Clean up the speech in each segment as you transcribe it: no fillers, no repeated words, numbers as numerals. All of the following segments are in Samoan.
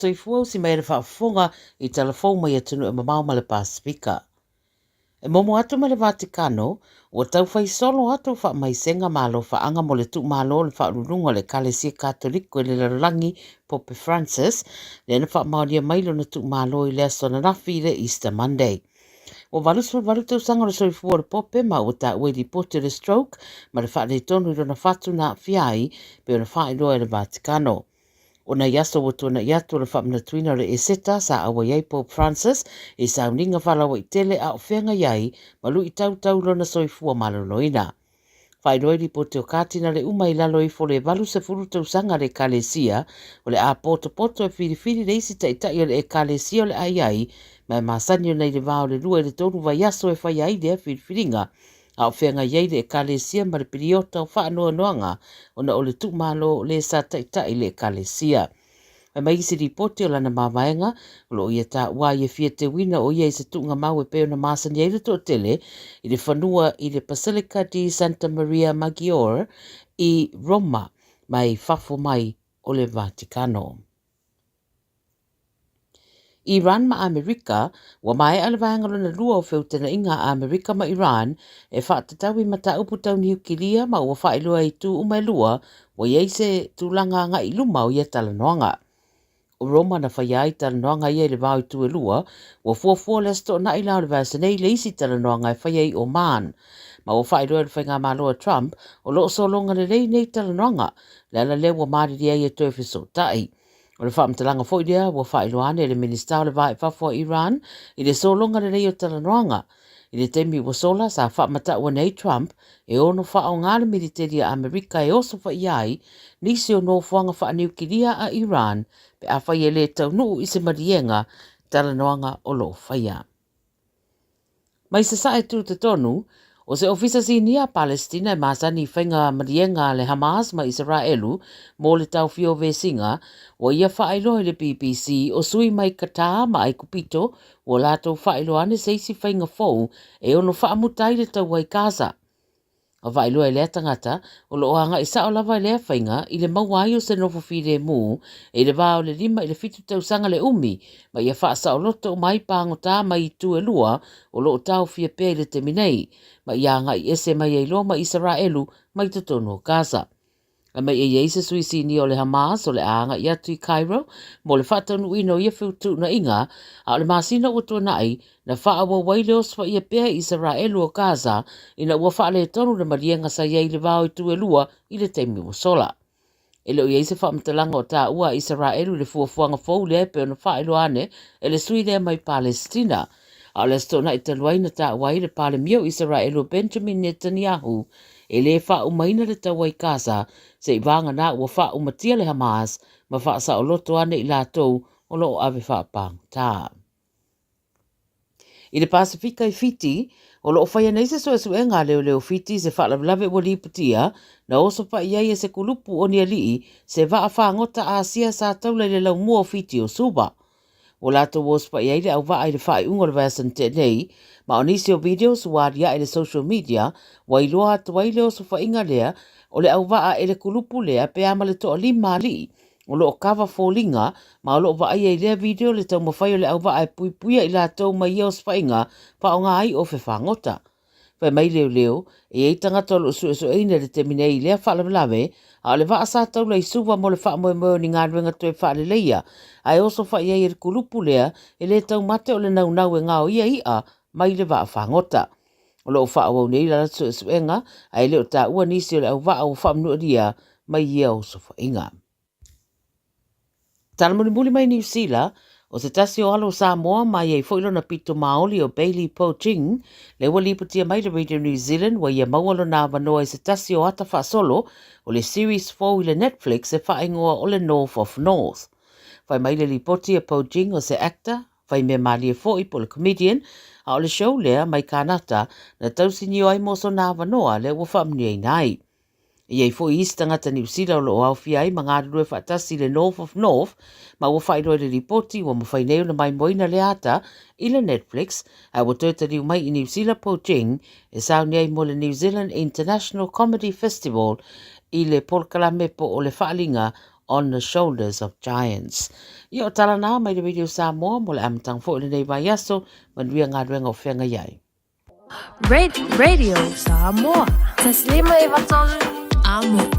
Soifua usi mai le faafofoga i tala fou mai atunuu e mamao ma le Pasefika. E momo atu mai le Vatikano, ua taufai solo atu faamaisega ma alofaaga mo le tuumalo o le faauluuluga o le Ekalesia Katoliko i le lalolagi Pope Francis, lea na faamaonia mai lona tuumalo i le aso ananafi i le Easter Monday. Ua 88 tausaga o le soifua o le Pope ma ua taua i lipoti o le stroke ma le faaletonu i lona fatu na aafia ai, pei ona faailoa e le Vatikano. O nai aso ua tuana'i atu o le faamanatuina o le Eseta sa auai ai Pope Francis i sauniga faalauaitele a o feagai ai ma luitau tau lona soifua maloloina. Faailoa i lipoti o Katinale uma i lalo ifo o le 80 tausaga a le Ekalesia, o le a potopoto e filifili le isi taitai o le Ekalesia o le a i ai, ma e masani ona i le va o le 2 i le 3 vaiaso e faia ai lea filifiliga. A o feagai ai le Ekalesia ma le piliota o faanoanoaga ona o le tuumalo o le sa taitai le Ekalesia. Fai mai isi lipoti o lana mavaega, o lo o ia taua ai e fia teuina o ia i se tuugamau e pei ona masani ai le toatele i le fanua i le Basilica di Santa Maria Maggiore i Roma, mai fafo mai o le Vatikano. Iran ma Amerika, ua maea le vaega lona lua o feutagaiga a Amerika ma Iran e faatatau i mataupu tau niukilia ma ua faailoa i itu uma e lua ua i ai se tulaga agai i luma o ia talanoaga. O Roma na faia ai talanoaga ia i le va o itu e lua, ua fuafua le Aso Toonai la o le vaiaso nei le isi talanoaga e faia i Oman. Ma ua faailoa e le faigamalo a Trump o lo o sologa lelei nei talanoaga, le ala lea ua malilie ai e toe fesootai. O le faamatalaga foi lea ua faailoa ane e le Minisita o le Va i Fafo a Iran i le sologa lelei o talanoaga. I le taimi ua sola, sa faamatau ane ai Trump e ono faaaoga le militeli a Amerika e osofaia ai nisi o nofoaga faaniukilia a Iran pe afai e le taunuu i se maliega talanoaga o lo o faia. Mai Sasae Tūtetonu, o se Ofisa Sinia a Palestina e masani i faiga maliega a le Hamas ma Isaraelu mo le taofia o vesiga, ua ia faailoa i le BBC o sui mai Qatar ma Aikupito ua latou faailoa ane se isi faiga fou e ono faamuta ai le taua i Gaza. A faailoa e lea tagata, o lo o agai sao lava lea faiga i le maua ai o se nofo filemu i le va o le 5 i le 7 tausaga le umi, ma ia faasaoloto uma ai pagota mai itu e lua o lo o taofia pea i le taimi nei, ma ia agai ese mai ai loa ma Isaraelu mai totonu o Gaza. A mai e i ai se sui sinia o le Hamas o le a agai atu i Cairo mo le faataunuuina o ia fetuunaiga, a o le masina ua tuanai, na faaauau ai le osofaia pea i Isaraelu o Gaza ina ua faaletonu le maliega sa i ai i le va o itu e lua i le taimi ua sola. E le o i ai se faamatalaga o taua a Isaraelu i le fuafuaga fou lea e pei ona faailoa ane e le sui lea mai Palesitina. A o le Aso Toonai talu ai na taua ai le Palemia o Isaraelu o Benjamin Netanyahu e le faaumaina le taua i Gaza se'i vagana ua faaumatia le Hamas ma faasaoloto ane i latou o lo o ave faapagota. I le Pasefika i Fiti, o lo o faia nei se suesuega a leoleo Fiti i se faalavelave ua lipotia na osofa'i ai e se kulupu o ni ali'i se vaa fagota Asia sa taula i le laumua o Fiti o Suva. Ua latou osofa'i ai le auvaa i le faaiuga o le vaiaso na tea nei, ma o nisi o videos ua aliae i le social media, ua iloa atu ai le osofaiga lea o le auvaa e le kulupu lea pe a ma le toalima alii o lo o kava foliga, ma o lo o vaaia i lea video le taumafai o le auvaa e puipuia i latou mai ia osofaiga faaaoga ai ofe fagota. Fai mai leoleo, e i ai tagata o lo o suesueina i le taimi nei i lea faalavelave, a o le vaa sa taula i Suva mo le faamoemoe o ni galuega toe faaleleia, ae osofa'i ai e le kulupu lea e le taumate o le naunau e gaoia i'a mai le vaa fagota. O lo o faaauau nei lana suesuega, ae le o taua nisi o le auvaa ua faamanualia mai ia osofaiga. Tala mulimuli mai Niu Sila, o se tasi o alo o Samoa ma i ai foi lona pito maoli o Bailey Po Ching, lea ua lipotia mai le Radio New Zealand ua ia maua lona avanoa i se tasi o ata faasolo o le series fou i le Netflix e faaigoa o le North of North. Fai mai le lipoti a Po Ching o se actor, fai mea malie foi po o le comedian, a o le show lea mai Kānata na tausinio ai mo sona avanoa lea ua faamanuiaina ai. E i ai foi isi tagata Niu Sila o lo o aofia ai ma galulue faatasi i le North of North, ma ua faailoa i le lipoti ua mafai nei ona maimoaina lea ata i le Netflix, ae ua toe taliu mai i Niu Sila Po Ching e sauni ai mo le New Zealand International Comedy Festival i le polokalame po o le faaaliga On the Shoulders of Giants. Ia o tala nā mai le Radio Samoa mo le amataga foi o lenei vaiaso, manuia galuega o feagai ai. Radio Samoa. Taslima e vatolu. Amo.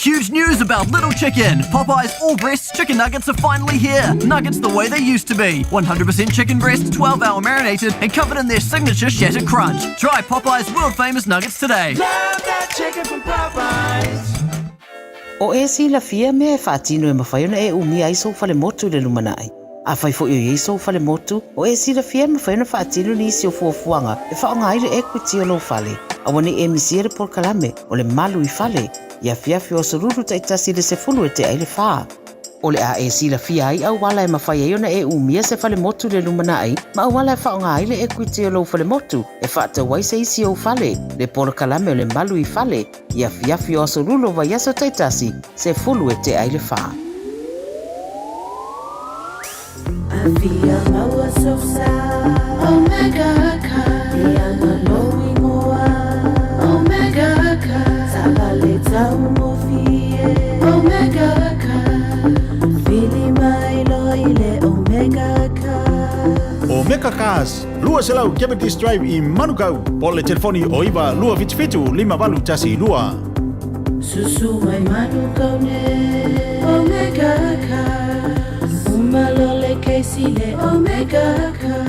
Huge news about Little Chicken! Popeye's all breast chicken nuggets are finally here! Nuggets the way they used to be! 100% chicken breast, 12 hour marinated, and covered in their signature shattered crunch. Try Popeye's world famous nuggets today. Love that chicken from Popeyes. O e silafia mea e faatino e mafai ona e umia ai sou falemotu i le lumanai. Afai foi o i ai sou falemotu, o e silafia e mafai ona faatino nisi o fuafuaga e faaaoga ai le equity o lou fale. Aua ne i e misia le polokalame o le Malu i Fale i afiafi o Aso Lulu taitasi i le 10 e tea i le fa. O le a e silafia ai auala e mafai ai ona e umia se falemotu i le lumanai ma auala e faaaoga ai le equity o lou falemotu e faatau ai se isi ou fale, le polokalame o le Malu i Fale i afiafi o Aso Lulu o vaiaso taitasi, 10 e tea i le fa. Afia maua sosa Omega car Ianga lou ingoa Omega car Taavale taugofie Omega car Vili mai loa i le Omega car Omega Cars, 200 Cavendish Drive i Manukau, po o le telefoni o 9 277 5812. Susu mai Manukau nei Omega Cars Uma loa le kesi le Omega Cars.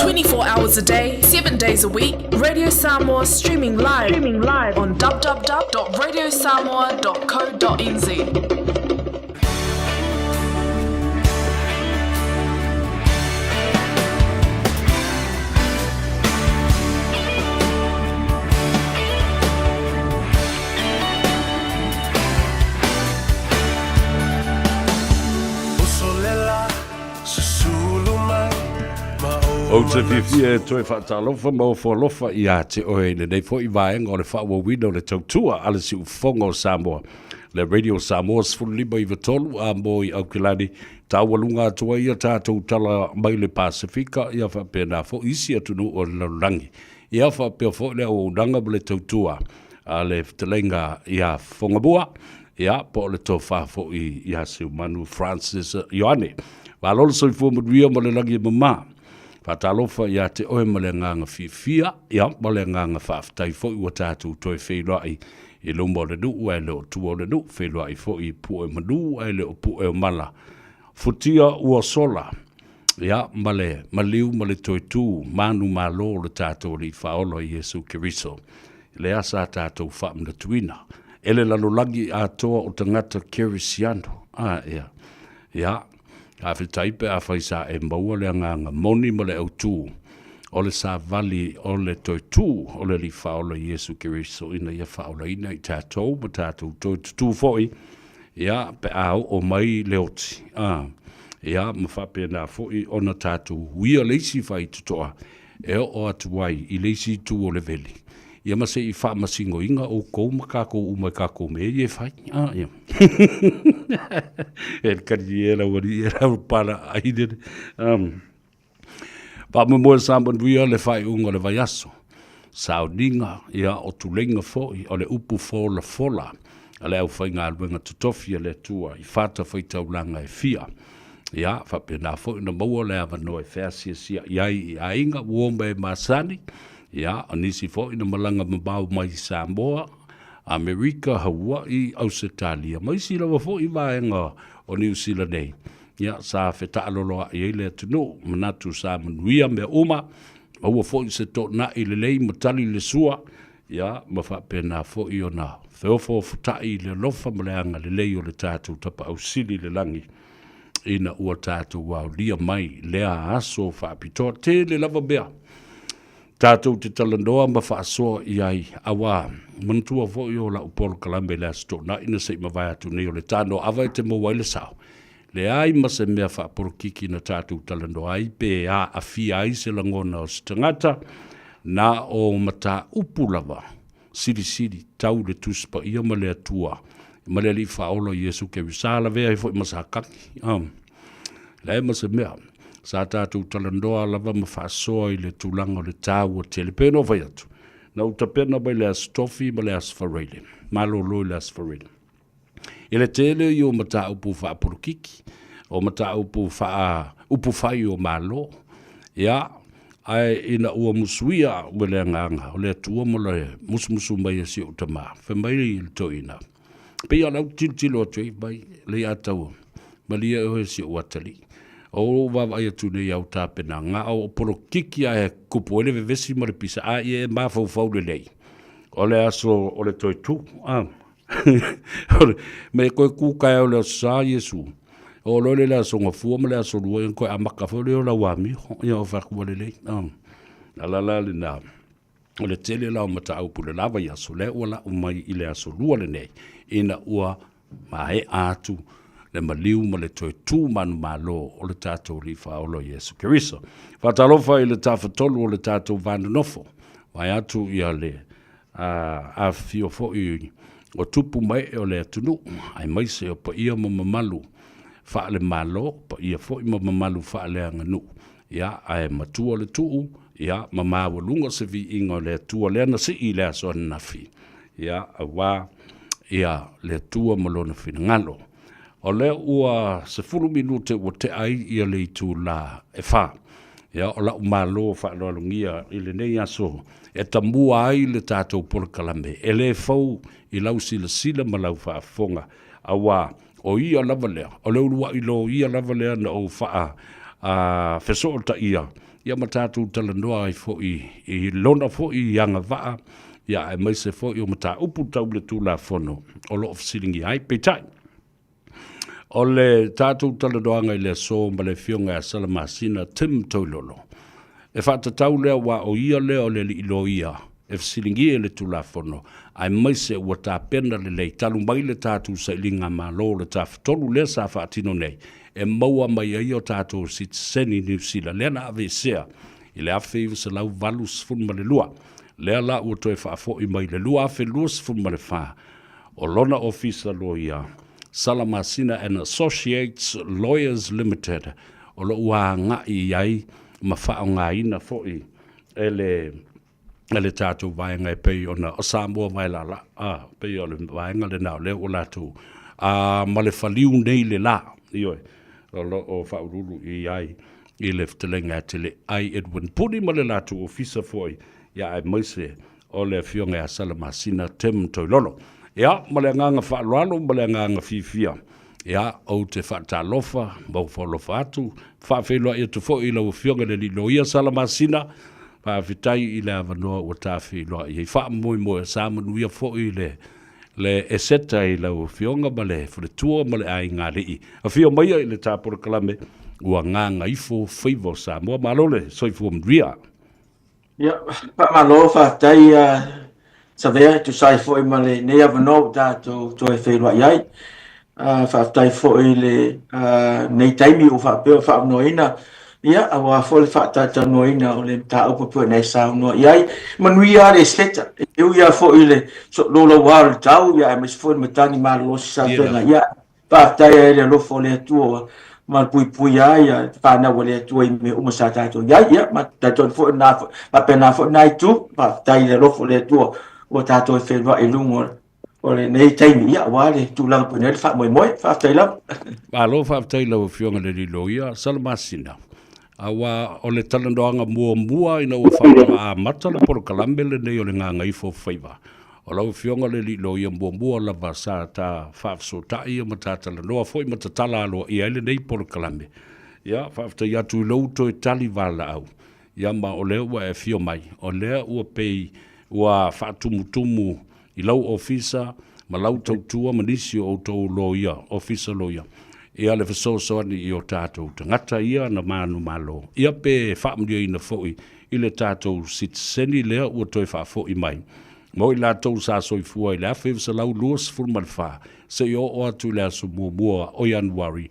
24 hours a day, 7 days a week, Radio Samoa streaming live, streaming live on www.radiosamoa.co.nz. Ou te fiafia e toe faatalofa ma ofo alofa ia te oe i lenei foi vaega o le faaauauina o le tautua a le Siufofoga o Samoa. Le Radio Samoa 15 93 a mo i Aukilani, taualuga atu ai ia tatou tala mai le Pasefika, ia faapena foi isi atunuu o le lalolagi. Ia faapea foi le auaunaga ma le tautua a le fetalaiga ia Fogamua, ia po o le tofa foi ia Seumanu Francis Ioane. Malo le soifua manuia ma le lagi e mama. Faatalofa ia te oe ma le agaga fiafia, ia ma le agaga faafetai foi ua tatou toe feiloai i luma o le nuu ae le o tua o le nuu, feiloai foi i pue manu ae le o pue o mala. Futia ua sola, ia, ma le maliu ma le toetū manumalo o le tatou Alii Faaola Iesu Keriso, lea sa tatou faamanatuina e le lalolagi atoa o tagata Kerisiano. A, ia, ia, faafetai pe afai sa e maua le agaga moni ma le autū o le savali o le toetū o le Alii Faaola Iesu Keriso ina ia faaolaina i tatou ma tatou toe tutū foi ia, pe a oo mai le oti, a, ia, ma faapena foi ona tatou huia le isi faitotoa e oo atu ai i le isi itu o le veli, ia ma se i faamasinoina outou ma kakou uma i kakou mea ia e fai, a, ia. E le kali e lau alii e lau pala ai lele. Faamoemoe sa manuia le faaiuga o le vaiaso. Sauniga, ia, o tuleiga foi, o le upu folafola a le aufaigaluega totofi a le Atua i fatafaitaulaga e fia. Ia, faapena foi ona maua le avanoa e feasiasia'i ai i aiga ua oma e masani, ia, o nisi foi na malaga mamao mai i Samoa, Amerika, Haua'i, Ausetalia, ma isi lava foi vaega o Niu Sila nei. Ia, sa fetaaloloa'i ai le atunuu, manatu sa manuia mea uma, maua foi se toonai lelei ma tali le sua, ia, ma faapena foi ona feofoofota'i i le alofa ma le agalelei o le tatou Tapaau Sili i le lagi, ina ua tatou aolia mai lea aso faapitoa. Tele lava mea tatou te talanoa ma faasoa i ai, auā, manatua foi o lau polokalame i le Aso Toonai na se i mavae atu nei o le tanoaava e te maua ai le sao. Leai ma se mea faapolokiki na tatou talanoa ai pe aafia ai se lagona o se tagata, na o mataupu lava silisili tau le Tusi Paia ma le Atua ma le Alii Faaola Iesu Keriso. Sa lavea ai foi ma Satani. Leai ma se mea. Sa tatou talanoa lava ma faasoa i le tulaga o le taua tele. Pei ona ou fai atu, Na ou tapena mai le Aso Tofi ma le Aso Faraile. Malolo i le Aso Faraile. I le tele ia o mataupu faapolokiki, o mataupu faa upufai o Malo, ia, ae ina ua musuia au e le Agaga o le Atua ma le musumusu mai e si ou tama, fai mai le toeaina, pei lava o le au tilotilo atu ai, mai Leiataua, malie oe e si ou atalii. O lou vaavaai atu nei i au tapenaga, a o polokiki lava e tupu ai le vevesi ma le pisa, a ia e mafaufau lelei, o le aso o le toe tu. A. Me toe kū taeao i le Aso Sa Iesu, oo loa lea i le Aso Gafua ma le Aso Lua, ia ona toe amata foi lea o lau amio, ia o fai atu ua lelei. O le ala la lena, o le tele la o mataupu i le la vaiaso, lea ua lau mai i le Aso Lua lenei, ina ua maea atu le maliu ma le toe tu manumalo o le tatou Alii Faaola o Iesu Keriso. Faatalofa i le Tafatolu o le tatou va nonofo, vaeatu ia le afifio foi o tupu ma ee o le atunuu, aemaise o paia ma mamalu faale-Malo, paia foi ma mamalu faaleaganuu, ia, ae matua le tuu, ia, ma maualuga se viiga o le Atua lea na sii i le aso ananafi, ia, aua, ia, le Atua ma Lona finagalo. O lea ua 10 minute ua tea ai ia le itula e 4. Ia, o la'u malo faaaloalogia i lenei aso e tamua ai le tatou polokalame, e le fou i lau silasila ma lau faafofoga, auā o ia lava lea, o le uluaʻi loia lava lea na ou faa fesootaia, ia ma tatou talanoa ai foi i lona foi agavaa, ia aemaise foi o mataupu tau le Tulafono o lo o fesiligia ai. Peitai, O le tatou talanoaga i le aso ma le Afioga ia Salamasina Tim Toilolo, e faatatau lea aua o ia lea o le alii loia e fesiligia i le Tulafono, aemaise ua tapena lelei talu mai le tatou sailiga malo o le Tafatolu lea sa faatino nei e maua mai ai o tatou sitiseni Niu Sila lea na aveesea i le 1982, lea la ua toe faafoi mai i le 2024. O lona ofisa loia, Salamasina and Associates Lawyers Limited, o lo o ua agai i ai ma faaaogaina foi e le e le tatou vaega e pei ona o Samoa Vaelala, a, pei o le vaega lena o lea ua latou a, ma le faliu nei le la, ioe, o lo o faauluulu i ai i le fetalaiga ia te Le'ai Edwin Puni ma le latou ofisa foi, ia aemaise o le Afioga ia Salamasina Tim Toilolo. Ia, ma le agaga faaaloalo ma le agaga fiafia, ia, ou te faatalofa ma ou faalofa atu, faafeiloai atu foi i lau Afioga i le Alii Loia Salamasina, faafetai i le avanoa ua ta feiloai ai. Faamoemoe sa manuia foi le le eseta i lau Afioga ma le faletua ma le aiga alii. Afio maia i le ta polokalame ua gagaifo faiva o Samoa. Malo le soifua manuia. Ia, faamalo, faafetai Savea, e tusa ai foi ma lenei avanoa ua tatou toe feiloai ai. Faafetai foi i lenei taimi ua faapea ona faaavanoaina, ia, aua foi le faatalatalanoaina o le mataupu e pei ona e saunoa i ai. Manuia le Eseta, e ui lava foi i le loulaua o le tau, ia, aemaise foi le matagi malolosi sa feagai. Ia, Faafetai ai i le alofa o le Atua ua malupuipuia ai le fanau a le Atua i mea uma sa tatou i ai. Ia, ma talitonu foi na faapena foi na itu. Faafetai i le alofa o le Atua ua tatou e feiloai i luga o lenei taimi, ia, aua le tulaga pei ona i ai le faamoemoe. Faafetai lava. Malo faafetai i lau Afioga i le Alii Loia Salamasina, aua o le talanoaga muamua ina ua faatoa amata le polokalame lenei o le Gagaifo Faiva, O lau Afioga le Alii Loia muamua lava sa ta faafesootai ma ta talanoa foi ma tatala aloaia ai lenei polokalame. Ia, faafetai atu i lou toe tali valaau, ia ma o lea ua e afio mai, o lea ua pei ua faatumutumu i lau ofisa ma lau tautua ma nisi o outou loia, ofisa loia, ia le fesoasoani i o tatou tagata ia na manumalo, ia pe faamanuiaina foi i le tatou sitiseni lea ua toe faafoi mai mo i latou sa soifua i le 1924 seia oo atu i le aso muamua o Ianuari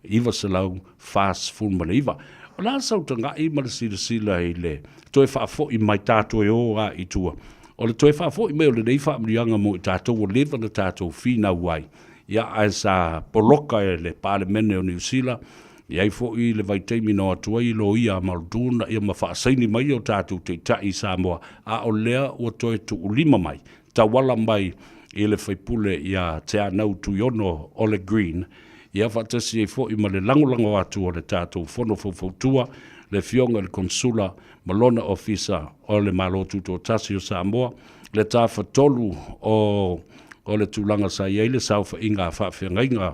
1949. O le a sau tagai ma le silasila i le toe faafoi mai tatou e o a i tua? O le toe faafoi mai o lenei faamanuiaga mo i tatou ua leva ona tatou finau ai, ia ae sa poloka e le Palemene o Niu Sila. E i ai foi le vaitaimi na o atu ai loia a Muldoon ia ma faasaini mai o tatou taitai i Samoa, a o lea ua toe tuulima mai, tauala mai i le faipule ia Teanau Tuiono o le Green, ia faatasi ai foi ma le lagolago atu o le tatou Fono Faufautua, le Afioga i le Konesula ma lona Ofisa o le Malo Tutoatasi o Samoa, le Tafatolu o o le tulaga sa i ai le saofaiga a faafeagaiga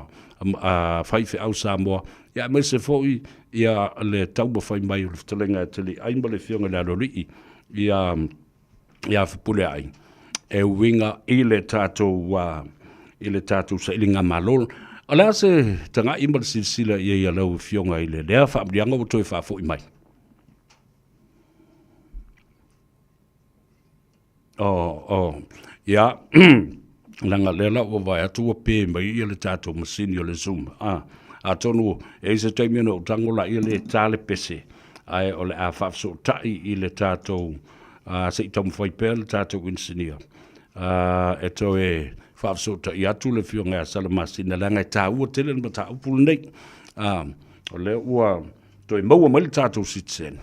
a faifeau Samoa, ia aemaise foi ia le taumafai mai o le fetalaiga ia Taliai ma le Afioga i le Aloalii ia ia Fepuleai e uiga i le tatou i le tatou sailiga malo. O le a se tagai ma le silasila i ai a lau Afioga i le lea faamanuiaga ua toe faafoi mai? Oh, oh, ia, leaga lea la ua vaai atu ua pe mai ia le tatou masini o le Zoom. Ah, atonu e i se taimi ona ou tago laia le ta le pese, ae o le a faafesootai i le tatou, uh, se i taumafai pea le tatou inisinia uh, e toe faafesootai atu le Afioga ia Salamasina, leaga e taua tele le mataupu lenei. Uh, o lea ua toe maua mai le tatou citizen,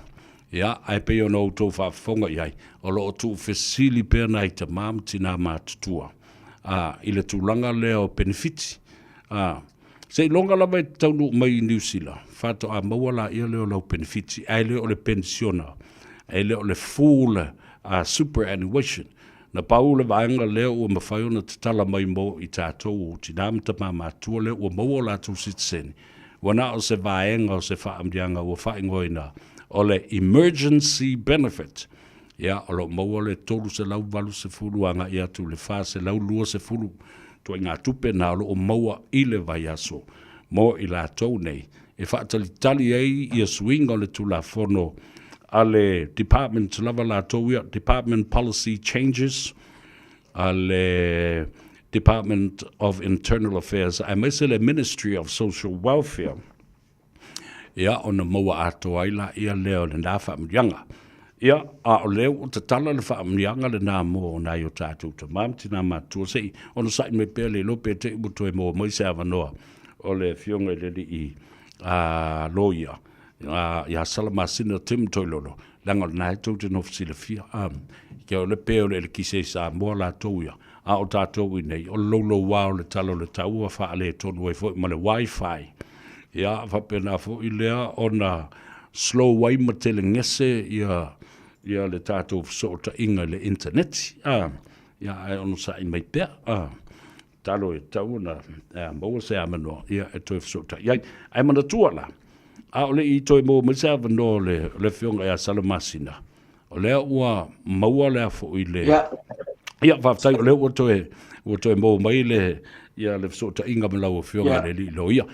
Ia, ae pei ona outou faafofoga i ai, o lo o tuufesili pea nai tamā ma tinā matutua, ā, i le tulaga lea o penefiti. Ā, seiloga lava e te taunuu mai i Niu Sila, faatoa maua laia lea o lau penefiti, ae le o le penisiona, e le o le full superannuation. Na pau le vaega lea ua mafai ona tatala mai mo i tatou o tinā ma tamā matua lea ua maua o latou sitiseni, Ua na o se vaega o se faamanuiaga ua faaigoaina o le Emergency Benefit. Ia, o lo o maua le 380 agai atu i le 420 ituaiga tupe na o lo o maua i le vaiaso mo i latou nei e faatalitali ai ia suiga o le Tulafono a le Department lava latou ia, Department Policy Changes, a le Department of Internal Affairs aemaise le Ministry of Social Welfare, ia ona maua atoa ai laia lea o lena faamanuiaga. Ia, a o lea ua tatala le faamanuiaga lena mo nai o tatou tamā ma tinā matutua, se i onosai mai pea le iloa pe te i ua toe maua mai se avanoa o le Afioga i le Alii Loia ia Salamasina Tim Toilolo, leaga o lena e tou te nofo silafia, ke o le pe o le elekise i Samoa latou ia, a o tatou i nei, o le loulouā o le tala o le tau ua faaletonu ai foi ma le wifi. Ia, faapena foi lea ona slow ai ma telegese ia, ia le tatou fesootaiga i le initaneti. Ia, ae onosai mai pea. Talo e tatau ona maua se avanoa ia e toe fesootai ai. Ae manatua la, a o le i toe maua mai se avanoa o le, o le afioga ia Salamasina, o lea ua maua lea foi le... Yeah. Ia, faafetai, o lea ua toe, ua toe maua mai le, ia, le fesootaiga ma lau afioga yeah. le alii loia.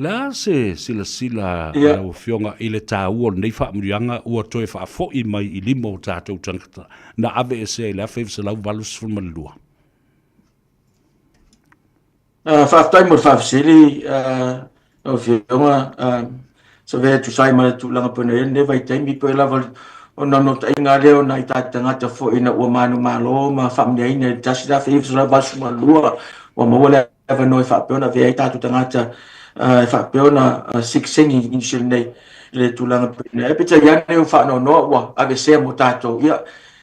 Le a se silasila yeah. lau afioga i le taua o lenei faamanuiaga ua toe faafoi mai i lima o tatou tagata na aveesea i le 1982? Faafetai mo le faafesili lau Afioga Savea e tusa ai ma le tulaga pei ona i ai lenei vaitaimi, pei lava o le naunautaiga lea o nai tatou tagata foi ina ua manumalo ma faamanuiaina i le 1982 ua maua le avanoa e faapea ona avea ai tatou tagata e faapea ona sikiseini i Niu Sila nei i le tulaga pei ona i ai. Peitai ane ua faanoanoa ua aveesea mo tatou. Ia,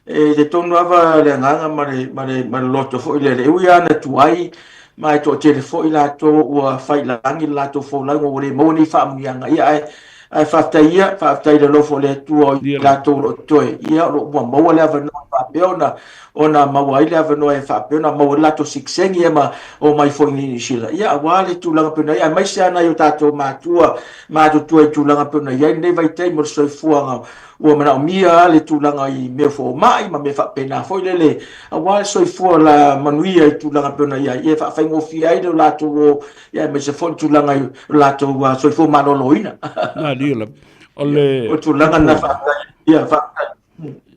E talitonu lava le agaga ma le, ma le, ma le loto foi lea, e ui lava na tuai, ma e toatele foi latou ua fai i lagi le latou folauga ua le maua nei faamanuiaga. Ia, ae, ae faafetai ia, faafetai i le alofa o le Atua o i latou o lo o totoe, ia, o lo o ua maua le avanoa e faapea ona, ona maua ai le avanoa e faapea ona maua ai le latou sikiseini ia ma omai foi i Niu Sila. Ia, aua le tulaga pei ona i ai, aemaise lava nai o tatou matua matutua i tulaga pei ona i ai lenei vaitaimi o le soifuaga Ua manaomia lava le tulaga i mea fomai ma mea faapena foi lele aua le soifua la manuia i tulaga pei ona i ai, e faafaigofie ai le latou o, ia aemaise foi le tulaga i le latou soifua maloloina. Malie lava. O le O le tulaga lena faafetai. Ia, faafetai.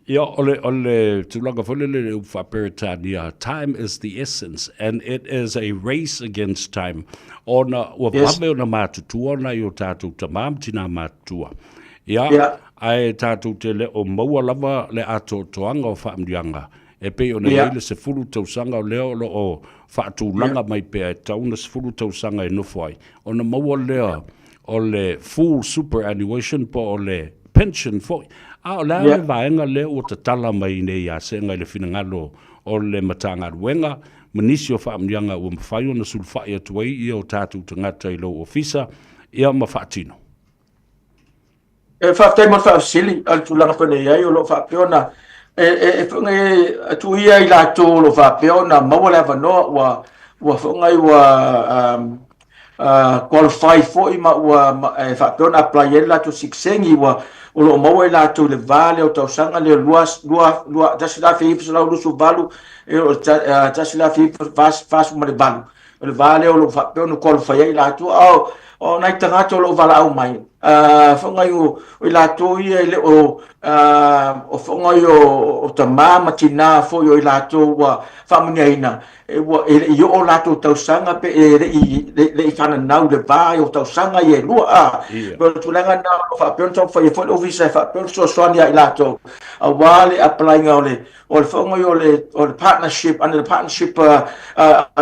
Ia, o le tulaga foi lele le upu faa-Peretania, time is the essence and it is a race against time. Ona ua vave ona matutua nai o tatou tamā ma tinā matutua. Ia, yeah. ae tatou te le o maua lava le atoatoaga o faamanuiaga e pei ona yeah. i ai le 10 tausaga o lea o lo o faatulaga yeah. mai pea e tatau ona 10 tausaga e nofo ai, ona maua lea yeah. o le full superannuation po o le pension foi. A o le a le vaega lea ua tatala mai nei ia Sega i le finagalo o le Matagaluega ma nisi o faamanuiaga ua mafai ona sulufai atu ai ia o tatou tagata i lou ofisa ia ma faatino? E faafetai mo le faafesili a le tulaga foi na i ai o lo o faapea ona e, e, e, e tuia i latou o lo o faapea ona maua le avanoa ua ua foi ua um, qualify foi ma ua ma, e faapea ona apply ai le latou sikiseñi ua o lo o maua i latou i le va lea o tausaga lea 1928 e o 1948 o le va lea o lo o faapea ona qualify ai i latou a o nai tagata o lo o valaau mai fogai o i latou ia e le o o fogai o tama ma tina foi o i latou ua faamanuiaina e ua e le i oo latou tausaga pe e le i le i fananau le va o tausaga ia e lua a o le tulaga na o faapea ona taumafai ai foi le ofisa e faapea ona fesoasoani ia i latou aua le applyinga o le o le foga o le o le partnership under the partnership a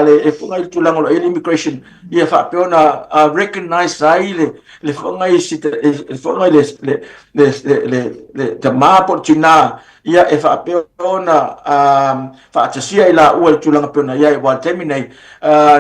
le e foga i le tulaga o lo o i ai le immigration ia faapea ona recognize ai le le foga i si le foga i le le le le le tama po o le tina ia e faapea ona faatasia i laua i le tulaga pei ona i ai aua o le taimi nei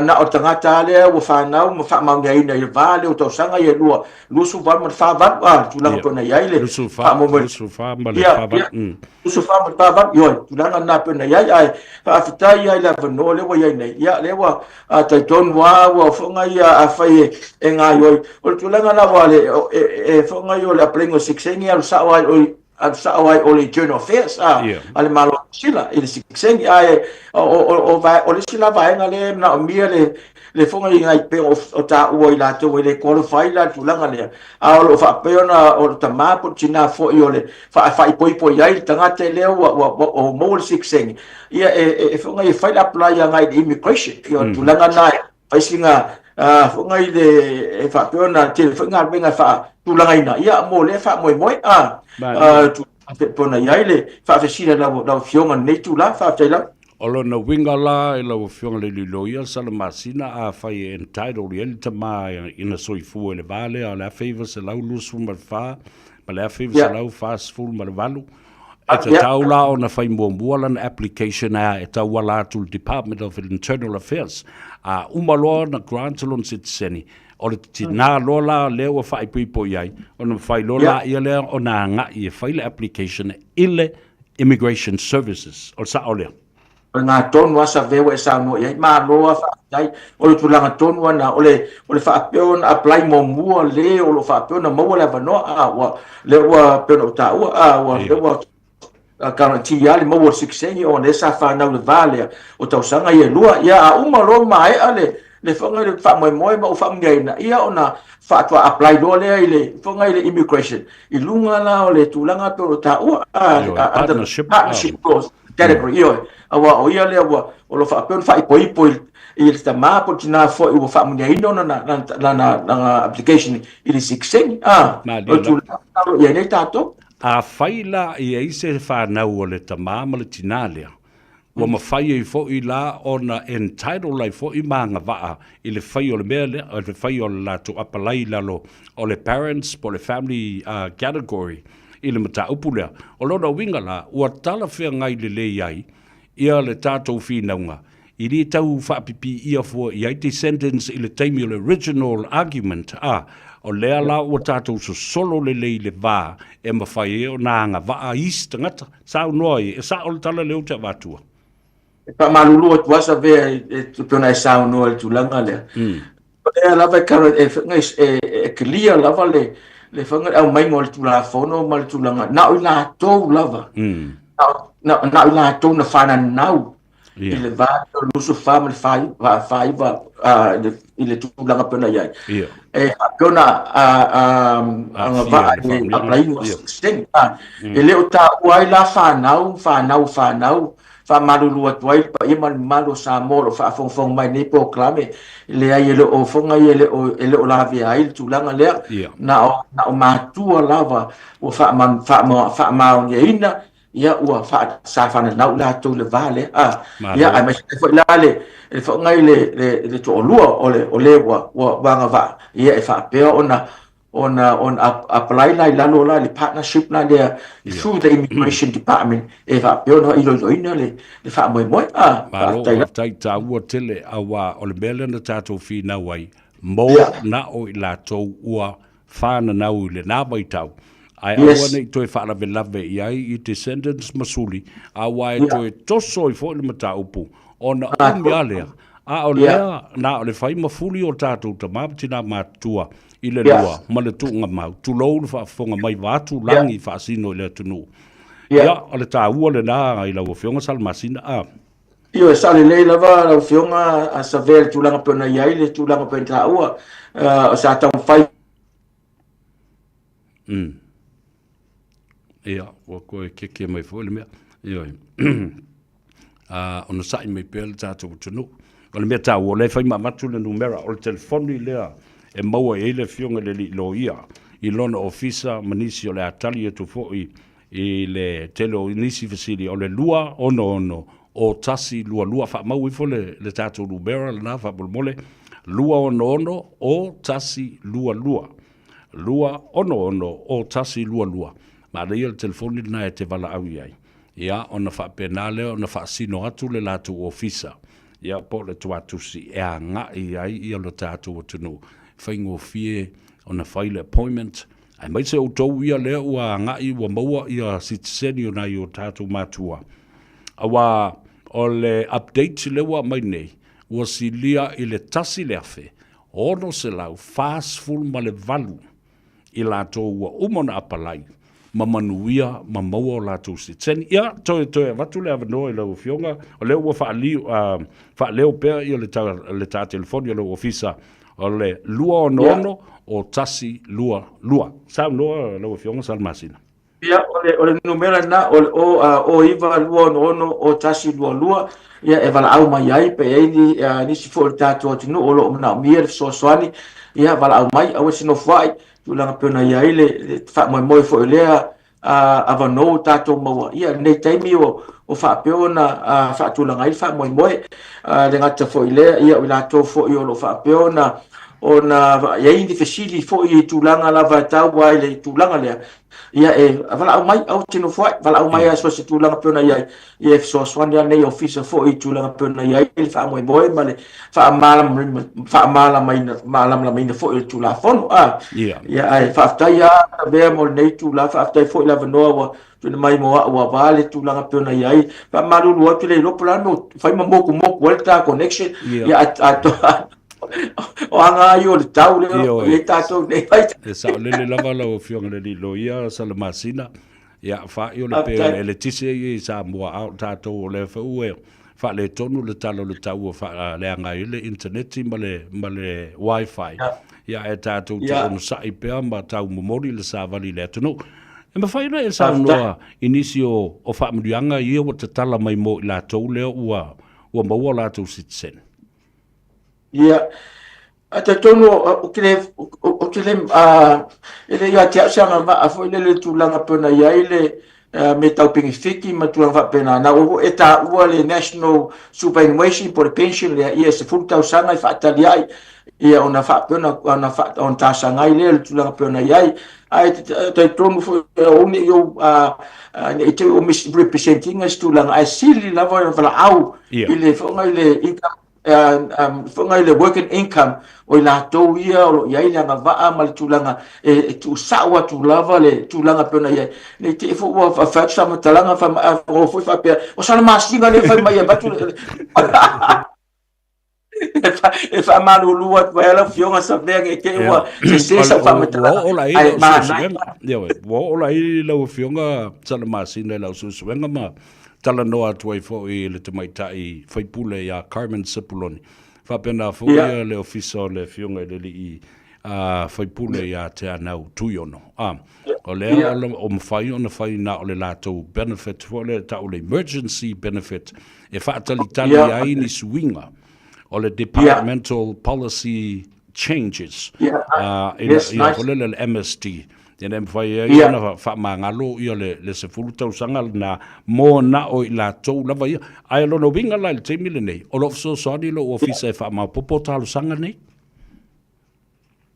na o le tagata lava lea ua fanau ma faamaoniaina i le va lea o tausaga ia e lua, 28 ma le 48, a, le tulaga pei ona i ai le faamoemoe. 24 ma le 48. 24 ma le 48, ioe, tulaga lena pei ona i ai, ae faafetai lava i le avanoa lea ua i ai nei, ia lea ua talitonu lava ua foga ia afai e gaoioi. O le tulaga lava e foga ia o le apply-ina o sikiseñi e alu sao lava i alu sao ai o le Internal Affairs a, yeah. a le Malo o Sila i le sikiseñi ae o, o, o, o le isi la vaega lea e manaomia le le foga i ngai pe o, o taua i latou e le qualify la tulaga lea a o lo o faapea ona o le tama po o le tina foi o le faaipoipo i ai le tagata lea ua ua ua, ua maua le sikiseñi ia e, e, e foga e fai le apply agai i le immigration ia o le tulaga na e fai sina foga i le e faapea ona tele foi galuega e faatulagaina ia mo lea faamoemoe a pei ona i ai le faafesili a lau lau Afioga i lenei itula. Faafetai lava. O lona uiga la i lau Afioga i le Loia Salamasina, afai e entitled i ai le tama ina soifua i le va lea o le 1924 ma le 1948, E tatau la ona fai muamua lana application a e tauala atu i le Department of Internal Affairs. A uma loa ona grant lona sitiseni, o le tina loa la lea ua faaipoipo i ai, ona mafai loa laia lea ona agai e fai le application i le Immigration Services. O le sao lea. O lena tonu lava Save ua e saunoa i ai. Malo lava faafetai. O le tulaga tonu lava lena, o le, o le faapea ona apply muamua le o lo o faapea ona maua le avanoa, a, ua, lea ua pei ona ou taua, a, ua, lea ua guarantee lava le maua o le sikiseñi ona lea sa fanau i le va lea o tausaga ia e lua. Ia, a uma loa maea le, le foga i le faamoemoe ma ua faamanuiaina, ia ona faatoa apply loa lea i le foga i le immigration i luga la o le tulaga pei ona taua, a, under the partnership clause category, ioe, aua o ia lea ua o lo o faapea ona faaipoipo i, i le tama po o le tina foi ua faamanuiaina ona lana, lana application i le sikiseñi, a, o le tulaga o lo o i ai nei tatou. Afai la e i ai se fanau o le tama ma le tina lea, ua mafai ai foi la ona entitle ai foi ma agavaa i le fai o le mea lea, le fai o le latou apalai i lalo o le parents po o le family category i le mataupu lea. O lona uiga la, ua talafeagai lelei ai ia le tatou finauga i le tau faapipiia fua i ai descendants i le taimi o le original argument, a, o lea la ua tatou sosolo lelei i le va e mafai ai ona agavaa isi tagata. Saunoa ai, e sao le tala lea ou te avatua? E faamalulu atu lava Savea e pei ona e saunoa i le tulaga lea. O lea lava e e, e, e clear lava le, le faiga le aumaiga o le Tulafono ma le tulaga, na o i latou lava, na, na, na o i latou na fananau i le va o le 24 ma le 49 i le tulaga pei ona i ai. E faapea ona agavaa i le apply-ina o sikiseñi. E le o taua ai la fanau, fanau, fanau, faamalulu atu ai le paia ma le mamalu o Samoa o lo o faafogafoga mai i lenei polokalame, leai e le o foga ia e le o lavea ai le tulaga lea, na o matua lava ua faamaoniaina. ia ua faa, sa fananau latou i le va lea, a, ia, aemaise ai foi la le, le foʻi i le, le, le toalua o le, o le ua, ua, ua agavaa, ia e faapea ona, ona, ona apply la i lalo la i le partnership la lea through the Immigration Department e faapea ona iloiloina le, le faamoemoe. A, Malo, faafetai. faafetai taua tele, auā o le mea lea na tatou finau ai, mo Ia. na o i latou ua fananau i lena vaitau, ae aua Yes. ne i toe faalavelave i ai i descendants ma suli, auā e Ia. toe toso ai foi le mataupu ona Ah, umi lava lea. A o Ia. lea, na o le fai ma fuli o tatou tama ma tina matutua i le Ia. lua ma le tuugamau, tulou le faafofoga mai vaeatu Ia. lagi faasino i le atunuu. Ia. Ia, o le taua lena i lau Afioga Salamasina, a. Ioe, sao lelei lava lau Afioga a Savea i le tulaga pei ona i ai le tulaga pei ona taua, sa taumafai. Ia, ua toe keke mai foi le mea. Ioe. Onosai mai pea le tatou atunuu. O le mea taua, o lea e fai ma avatu le numera, o le telefoni lea e maua i ai le Afioga i le Alii Loia i lona ofisa ma nisi o le a tali atu foi i le tele o nisi fesili, o le 266 o 122. Faamau ifo le, le tatou numera lena faamolemole, 266 o 122. 266 o 122. Manaia le telefoni lena e te valaau i ai. Ia, ona faapena lea ona faasino atu le latou ofisa, ia, po o le tuatusi e agai ai ia lo tatou atunuu. Faigofie ona fai le appointment, aemaise outou ia lea ua agai ua maua ia sitiseni o nai o tatou matua. Aua o le update lea ua aumai nei, ua silia i le 1648 i latou ua uma ona apalai ma manuia ma maua o latou sitiseni. Ia, toe, toe avatu le avanoa i lau Afioga, o lea ua faaliu, faaleo pea ia le ta, le ta telefoni a lou ofisa, o le 266 o 122. Saunoa lau Afioga Salamasina. Ia, o le, o le numera lena, o le 0, 09 266 0122, ia, e valaau mai ai, pe i ai ni, nisi foi o le tatou atunuu o lo o manaomia le fesoasoani, ia, valaau mai, aua se nofoai, tulaga pei ona i ai le, le faamoemoe foi o lea avanoa ua tatou maua, ia, lenei taimi o, o faapea ona faatulaga ai le faamoemoe. E le gata foi i lea, ia, o i latou foi o lo o faapea ona, ona i ai ni fesili foi i tulaga lava e tau ai le tulaga lea, Ia e valaau mai, aua te nofo ai, valaau mai lava so o se tulaga pei ona i ai, ia e fesoasoani lava lenei ofisa foi i tulaga pei ona i ai le faamoemoe ma le faamalamalamaina foi o le Tulafono. A, ia ae faafetai lava Lavea mo lenei itula, faafetai foi i le avanoa ua tuuina mai mo au aua le tulaga pei ona i ai. Faamalulu atu le iloa po o le a le mea ua fai ma motumotu ai le ta connection, ia a O aga ai o le tau lea o i ai tatou nei vaitau. E saolele lava lau Afioga i le Alii Loia Salamasina, ia fa'i o le pe o le eletise ia i Samoa, a o tatou o lea foi ua faaletonu le tala o le tau ua faaleaga ai le initaneti ma le, ma le wifi. Ia ae tatou te onosai pea ma tau momoli le savali i le atunuu. E mafai ona e saunoa i nisi o, o faamanuiaga ia ua tatala mai mo i latou lea ua, ua maua o latou sitiseni. Ia, ae talitonu ou te le, ou te le, e le ia te au se agavaa foi lele i le tulaga pei ona i ai le mea tau penefiti ma tulaga faapena. Na ua e taua le National Superannuation po o le pension lea, ia e 10 tausaga e faatali ai, ia ona faapea ona, ona talosaga ai lea i le tulaga pei ona i ai. Ae talitonu foi, aua ne i ou, ne i te i ua misrepresent ina se tulaga, ae sili lava ona valaau i le foi i le income foi i le working income o i latou ia o lo o i ai le agavaa ma le tulaga e tuusao atu lava le tulaga pei ona i ai. Ne i te i foi ua fai atu se faamatalaga o foi faapea, o sana masina lea e fai mai e avatu le e faamalulu atu ai lau Afioga Savea ne i te i ua sese sau faamatalaga. Ua oo la i lau suesuega. Ua oo la i lau Afioga Salamasina i lau suesuega ma talanoa atu ai foi i le tamaitai faipule ia Carmen Sepuloni. Faapena foi yeah. le ofisa o le Afioga i le Alii faipule ia Teanau Tuiono. O lea yeah. o mafai ona fai na o le latou benefit foi lea tau le emergency benefit e faatalitali yeah. ai ni suiga o le departmental yeah. policy changes. Yeah. Ina, yes, nice. Ia, le MSD. Ina e mafai ai ona faamagalo ia le 10 tausaga lena mo na o i latou lava ia. Ae o lona uiga la i le taimi lenei, o lo o fesoasoani lou ofisa e faamaopoopo talosaga nei?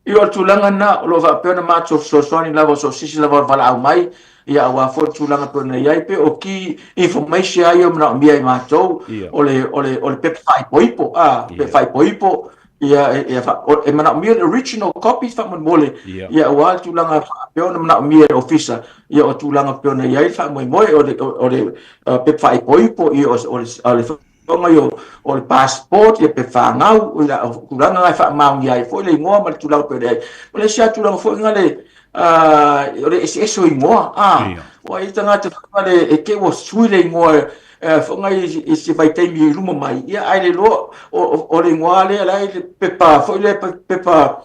Ia, o le tulaga lena, o lo o faapea ona matou fesoasoani lava so o se isi lava o le valaau mai, ia aua foi le tulaga pei ona i ai, pei o key information lava ia e manaomia e matou, o le, o le, o le pepa faaipoipo, a, pepa faaipoipo, ia, ia, e manaomia le original copy faamolemole, ia aua le tulaga faapea ona manaomia e le ofisa, ia o tulaga pei ona i ai le faamoemoe, o le, o le pepa faaipoipo, ia o le, o le Faaga ia o le passport, ia pe fanau, o tulaga na e faamaonia ai foi le igoa ma le tulaga pei ona i ai. O le isi lava tulaga foi na le, o le eseese o igoa, aua e i ai tagata foi na e te i ua sui le igoa foi na i se vaitaimi i luma mai, ia ae le iloa o le igoa lea la e i le pepa foi lea, pepa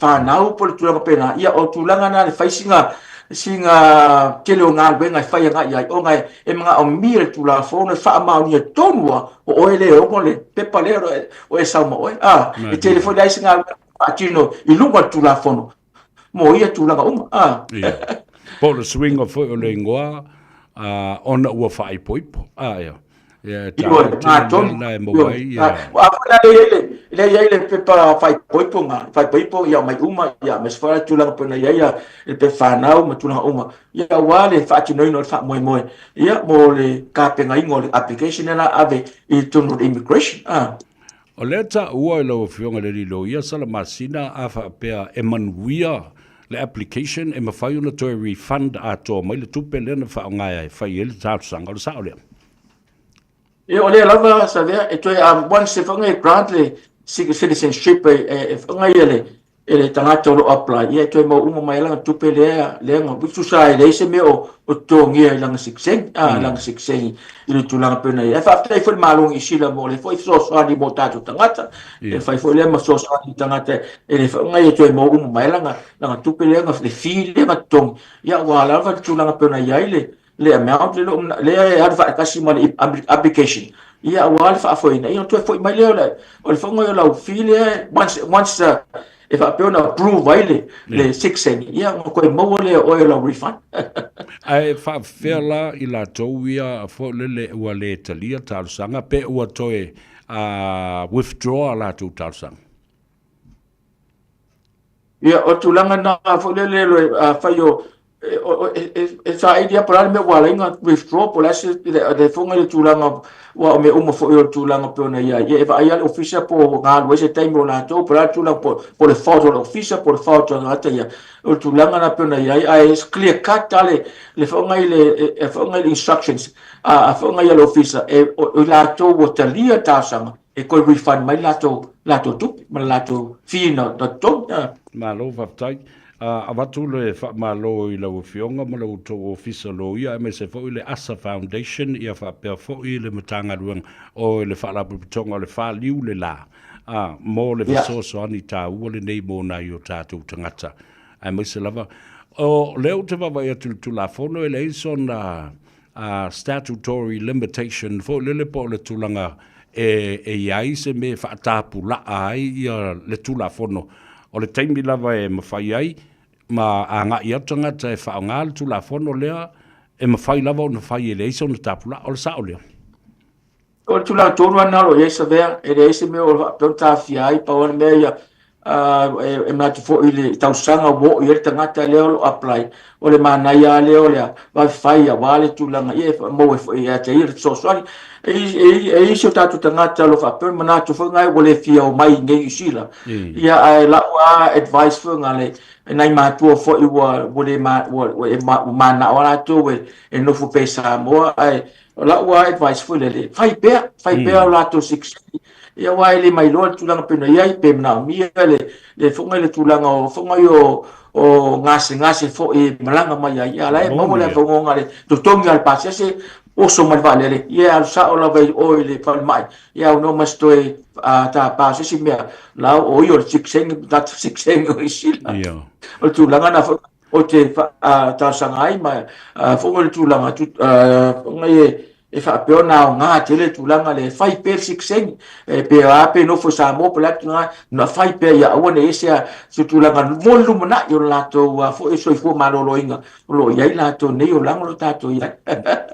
fanau po o le tulaga faapena. Ia o tulaga na e fai sina sina tele o galuega e fai agai i ai, ona e manaomia le Tulafono e faamaonia tonu lava o oe lea e ono le pepa lea o e sau ma oe. A, e tele foi la isi galuega faatino i luga o le Tulafono mo ia tulaga uma. A. Ia. Po o le suiga foi o le igoa ona ua faaipoipo. A, ia. Ia, e taua tele le mea lena e maua ai. Ia. A foi la lea i ai le, lea i ai le pepa faaipoipo na, faaipoipo ia aumai uma, ia aemaise foi la tulaga pei ona i ai le pepa fanau ma tulaga uma, ia aua le faatinoina o le faamoemoe, ia mo le tapenaina o le application lea o le a ave i totonu o le immigration. A. O lea e taua i lau Afioga i le Alii Loia Salamasina a faapea e manuia le application e mafai ona toe refund atoa mai le tupe lea na faaaoga e fai ai le talosaga. O le sao lea? Ia, o lea lava Savea e toe once e whanga e grant le citizenship e whanga ia le e le tagata o lo o apply, ia e toe mau uma mai lana tupe lea lea na tusa e leai se mea o o totogia i lana sikiseñi, a lana sikiseñi i le tulaga pei ona i ai. Ae faafetai foi i le Malo o Niu Sila mo le foi fesoasoani mo tatou tagata, e fai foi lea ma fesoasoani i tagata e le whanga ia toe mau uma mai lana lana tupe lea na le fee lea na totogi, ia aua lava le tulaga pei ona i ai le le amount le lea e alu faatasi ma le application, ia aua le faafoeina, ia ona toe foi mai lea o le o le fono o lau fee lea once once e faapea ona approve ai le le 6 cent, ia ona toe maua lea o oe o lau refund. Ae faafefea la i latou ia foi lele ua le talia talosaga pe ua toe withdraw a latou talosaga? Ia, o tulaga na foi lele afai o e saili lava po o le a le mea ua ala ai ona withdraw po o le a se le fofoga i le tulaga aua o mea uma foi o le tulaga pei ona i ai. Ia e vaai lava le ofisa po o galue ai se taimi o latou po o le a le tulaga po o le fault o le ofisa po o le fault o le tagata ia. O le tulaga lena pei ona i ai, ae clear cut lava le fofoga i le fofoga i le instructions a fofoga i le ofisa o i latou ua talia le talosaga e toe refund mai latou latou tupe ma le latou fee na totogi. Malo faafetai. Avatu le faamalo i lau Afioga ma lo outou Ofisa Loia aemaise foi le ASA Foundation ia faapea foi le Matagaluega o le Faalapotopotoga o le Faliu le La mo le fesoasoani taua lenei mo nai o tatou tagata aemaise lava o lea ou te vaavaai atu i le Tulafono e leai sona statutory limitation foi lele po o le tulaga e i ai se mea e faatapulaa ai ia le Tulafono. O le taimi lava e mafai ai ma agai atu tagata e faaaoga le Tulafono lea, e mafai lava ona fai e leai sona tapulaa. O le sao lea? O le tulaga tonu lava lena o lo o i ai Savea, e leai se mea o faapea ona taofia ai, pau lava le mea ia, e manatu foi i le tausaga ua oo i ai le tagata lea o lo o apply, o le manaia lava lea o le vave fai aua le tulaga ia e maua ai foi ia te ia le fesoasoani. E i ai isi o tatou tagata o lo o faapea ona manatu foi na ua le fia omai i inei i Niu Sila, ia ae lau lava advice foi na le nai matua foi ua le ua mananao lava latou e nofo pea i Samoa, ae O lau lava advice foi lele, fai pea, fai pea o latou sikisikini, ia aua e le mailoa le tulaga pei ona i ai, pe manaomia le le fofoga i le tulaga o fofoga i o o gasegase foi e malaga mai ai, ia la e maua le avanoa le totogi lava o le pasese, oso mai le vaalele, ia e alu sao lava i o i le falemai, ia aunoa ma se toe tapa o se isi mea, la o ia o le sikiseñi, tagata sikiseñi o Niu Sila. O le tulaga lena foi ou te talosaga ai ma fofoga i le tulaga fofoga e e faapea ona aoga tele le tulaga lea e fai pea le sikseni e pe a pe nofo i Samoa po o le a tulaga na fai pea ia aua ne i ese se tulaga mo le lumanai o le latou foi soifua maloloina o lo o i ai latou nei olaga o lo o tatou i ai.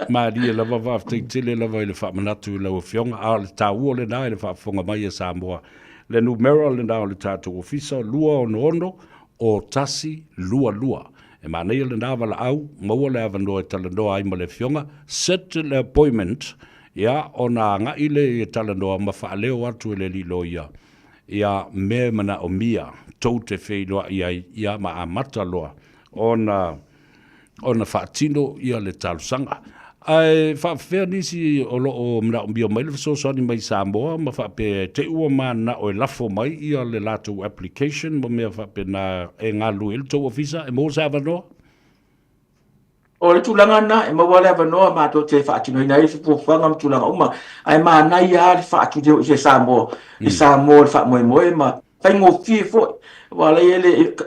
Malie lava, faafetai tele lava i le faamanatu i lau Afioga, a o le taua lena i le faafofoga mai a Samoa. Le numera lena o le tatou ofisa, 266 o 122. E manaia lena valaau, maua le avanoa e talanoa ai ma le Afioga, set le appointment, ia, ona agai lea e talanoa ma faaleo atu e le alii loia ia mea e manaomia tou te feiloai ai, ia, ma amata loa ona ona faatino ia le talosaga. Ae faapefea nisi o lo o manaomia mai le fesoasoani mai Samoa ma faapea e te i ua mananao e lafo mai ia le latou application ma mea faapena e galulue ai le tou ofisa, e maua se avanoa? O le tulaga lena, e maua le avanoa matou te faatinoina ai fuafuaga ma tulaga uma, ae manaia lava le faatino i Samoa, i Samoa le faamoemoe ma faigofie foi, aua o la e i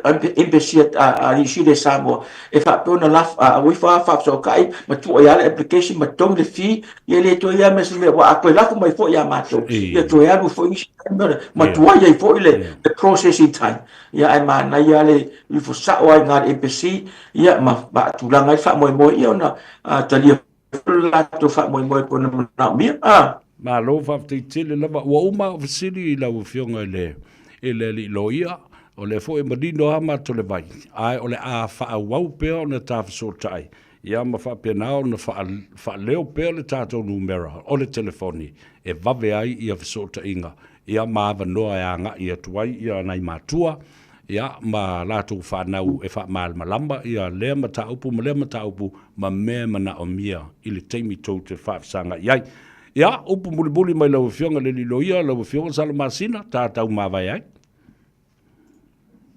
ai le Embassy a Niu Sila i Samoa, e faapea ona lafo, a ua ifo lava faafesootai ma tuu ai lava le application ma totogi le fee, ia e le toe i ai lava ma se mea, aua a toe lafo mai foi ia matou, ia toe alu foi nisi taimi ma tuai ai foi le processing time. Ia ae manaia lava le ifo sao lava i ina i le Embassy, ia ma faatulaga ai le faamoemoe, ia ona talia foi le latou faamoemoe pei ona manaomia. Malo faafetai tele lava. Ua uma au fesili i lau Afioga i le i le Alii Loia, o lea foi e manino lava matou le vai, ae o le a faaauau pea ona ta fesootai, ia ma faapena ona faaleo pea le tatou numera o le telefoni e vave ai ia fesootaiga, ia ma avanoa e agai atu ai ia nai matua, ia ma latou fanau e faamalamalama ia lea mataupu ma lea mataupu ma mea e manaomia i le taimi tou te faafesagai ai. Ia, upu mulimuli mai lau Afioga i le Alii Loia, lau Afioga Salamasina, ta tau mavae ai.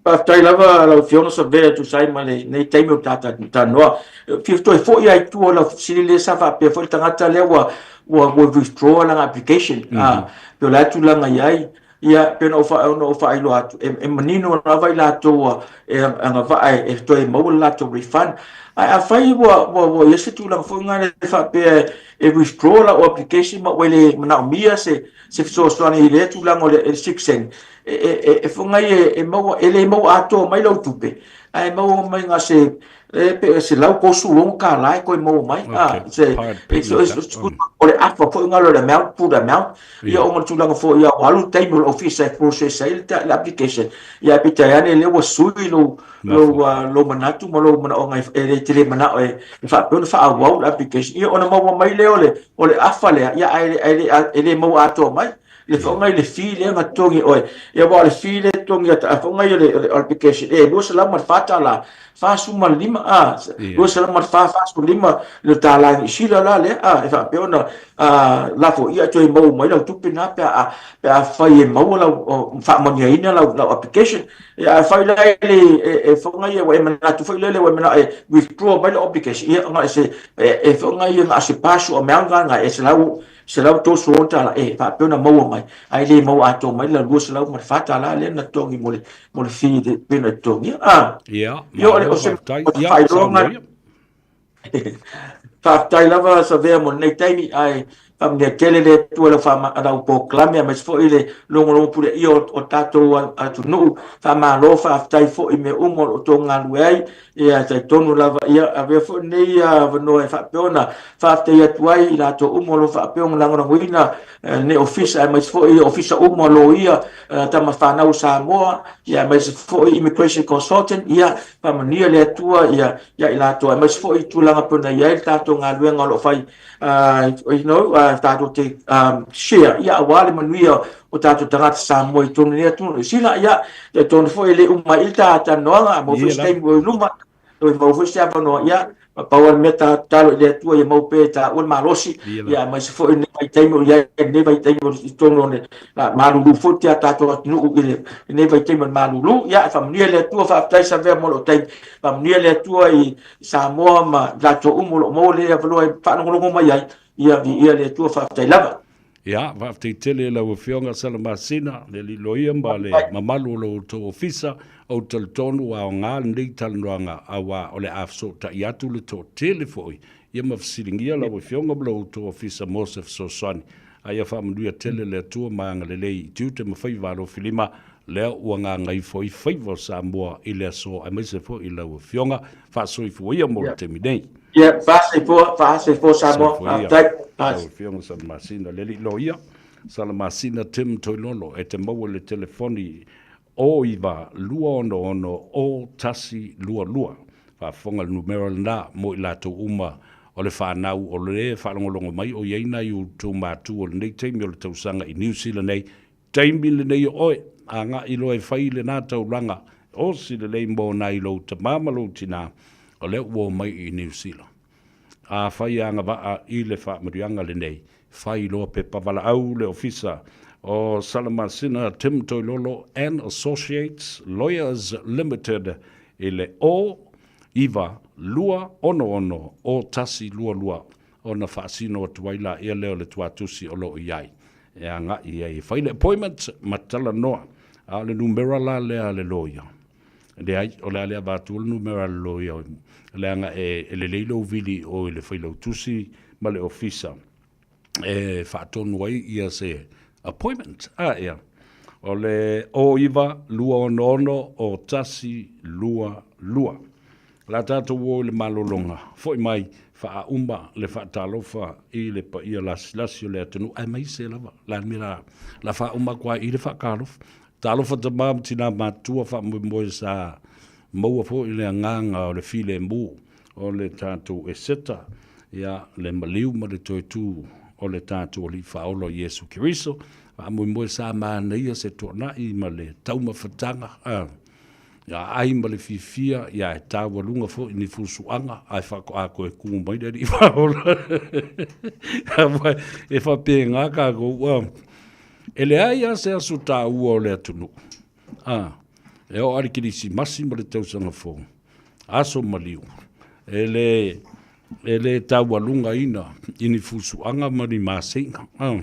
Faafetai lava lau Afioga Savea e tusa ai ma lenei taimi o ta talanoa. E fia toe foi lava i tua o lau fesili lea sa faapea foi le tagata lea ua ua withdraw lana application, pe o le a le tulaga i ai. Ia, pei ona ou faailoa atu, e manino lava i latou e agavaa e toe maua le latou refund. Ae afai ua i ai se tulaga foi lena e faapea e withdraw lau application ma ua le manaomia se fesoasoani i lea tulaga o le 6 cent, e fai e maua, e le maua atoa mai lau tupe, ae maua mai na se pe $136 e toe maua mai. O le afa foi lena o le amount, full amount, ia ona o le tulaga foi ua alu le taimi o le ofisa e process ai le application, ia ae peitai ane lea ua sui lou lou manatu ma lou manaoga e le te le manao e faapea ona faaauau le application, ia ona maua mai lea o le afa lea, ia ae le maua atoa mai le faaaoga i le fee lea na totogi e oe. Ia aua o le fee lea e totogi a faaaoga i le application e $204 45 a 204 45 le tala Niu Sila la lea a e faapea ona lafo ia toe maua mai lau tupe na pe a pe afai e maua lau faamanuiaina lau application. Ia afai la e le e faaaoga ia ua e manatu foi lele ua e manao e withdraw mai lau application, ia na o se e faaaoga ia na o se partial amount na e $136 e faapea ona maua mai, ae le maua atoa mai la $204 lea na totogi mo le mo le fee e pei ona totogia. Ia, malo faafetai. Ia, saunoa ia. Faafetai lava Savea mo lenei taimi, ae faamanuia tele le Atua i lau polokalame aemaise foi le logologo puleia o tatou atunuu. Faamalo faafetai foi i mea uma o lo o outou galulue ai. Ia, e talitonu lava, ia, avea foi lenei avanoa e faapea ona faafetai atu ai i latou uma o lo o faapea ona lagolagoina lenei ofisa, aemaise foi ofisa uma o loia, tama fanau o Samoa, ia, aemaise foi immigration consultant, ia, faamanuia le Atua ia, ia i latou, aemaise foi tulaga pei ona i ai le tatou galuega o lo o fai, you know, tatou te share, ia, aua le manuia o tatou tagata Samoa i totonu o lenei atunuu. Silasila, ia, talitonu foi e le uma ai le ta talanoaga, a maua foi se taimi ua i luma, toe maua foi se avanoa, ia, pau lava le mea ta tatalo i le Atua ia maua pea e taua le malosi, ia, aemaise foi lenei vaitaimi o i ai, lenei vaitaimi o i totonu o le malulu foi o tatou atunuu i lenei vaitaimi o le malulu. Ia, e faamanuia le Atua, faafetai Savea mo lou taimi, faamanuia le Atua i Samoa ma i latou uma o lo o maua le avanoa e faalogologo mai ai, ia, viia le Atua, faafetai lava. Ia, faafetai tele i lau Afioga Salamasina, le Alii Loia ma le mamalu o lo outou ofisa. Ou te talitonu ua aoga lenei talanoaga aua o le a fesootai atu le toatele foi. Ia ma fesiligia lau Afioga ma lo outou Ofisa mo se fesoasoani. A ia faamanuia tele le Atua ma agalelei i tiute ma faiva alofilima, lea ua gagaifo ai faiva o Samoa i le aso aemaise foi i lau Afioga. Faasoifua ia mo le taimi nei. Ia, faasoifua, faasoifua Samoa. Faafetai. Lau Afioga Salamasina, le alii loia, Salamasina Tim Toilolo, e te maua i le telefoni 09 266 0122. Faafofoga le numera lena mo i latou uma o le fanau o le faalogologo mai o i ai nai outou matua o lenei taimi o le tausaga i Niu Sila nei. Taimi lenei o oe, agai loa e fai lena taulaga e osi lelei mo nai lou tama ma lou tina o lea ua omai i Niu Sila. Afai e agavaa i le faamanuiaga lenei, fai loa pepa valaau le Ofisa o Salamasina Tim Toilolo and Associates Lawyers Limited i le 0 9 2 6 6 0 1 2 2 ona faasino atu ai laia lea o le tuatusi o lo o i ai e agai ai e fai le appointment ma talanoa. A o le numera la lea a le loia, Leai, o le a le avatua le numera a le loia, leaga e lelei lou vili i o i le failautusi ma le ofisa e faatonu ai ia se appointment. A ia, o le 09 266 0122. La tatou o i le malologa, foi mai, faauma le faatalofa i le paia lasilasi o le atunuu, aemaise lava la le mea la, la faauma atu ai i le faatalofa. Talofa tama ma tina matutua faamoemoe sa maua foi le agaga o le filemu o le tatou Eseta, ia, le maliu ma le toe tu o le tatou Alii Faaola o Iesu Keriso. Faamoemoe sa manaia se tuanai ma le taumafataga, a, ia ai ma le fiafia, ia e taualuga foi ni fusuaga, ae faatoa toe tu mai le Alii Faaola. E faapena tatou, a. E leai lava se aso taua o le atunuu, a, e oo lava i le Kerisimasi ma le Tausaga Fou, aso maliu, e le, e le taualugaina i ni fusuaga ma ni maseiga. A.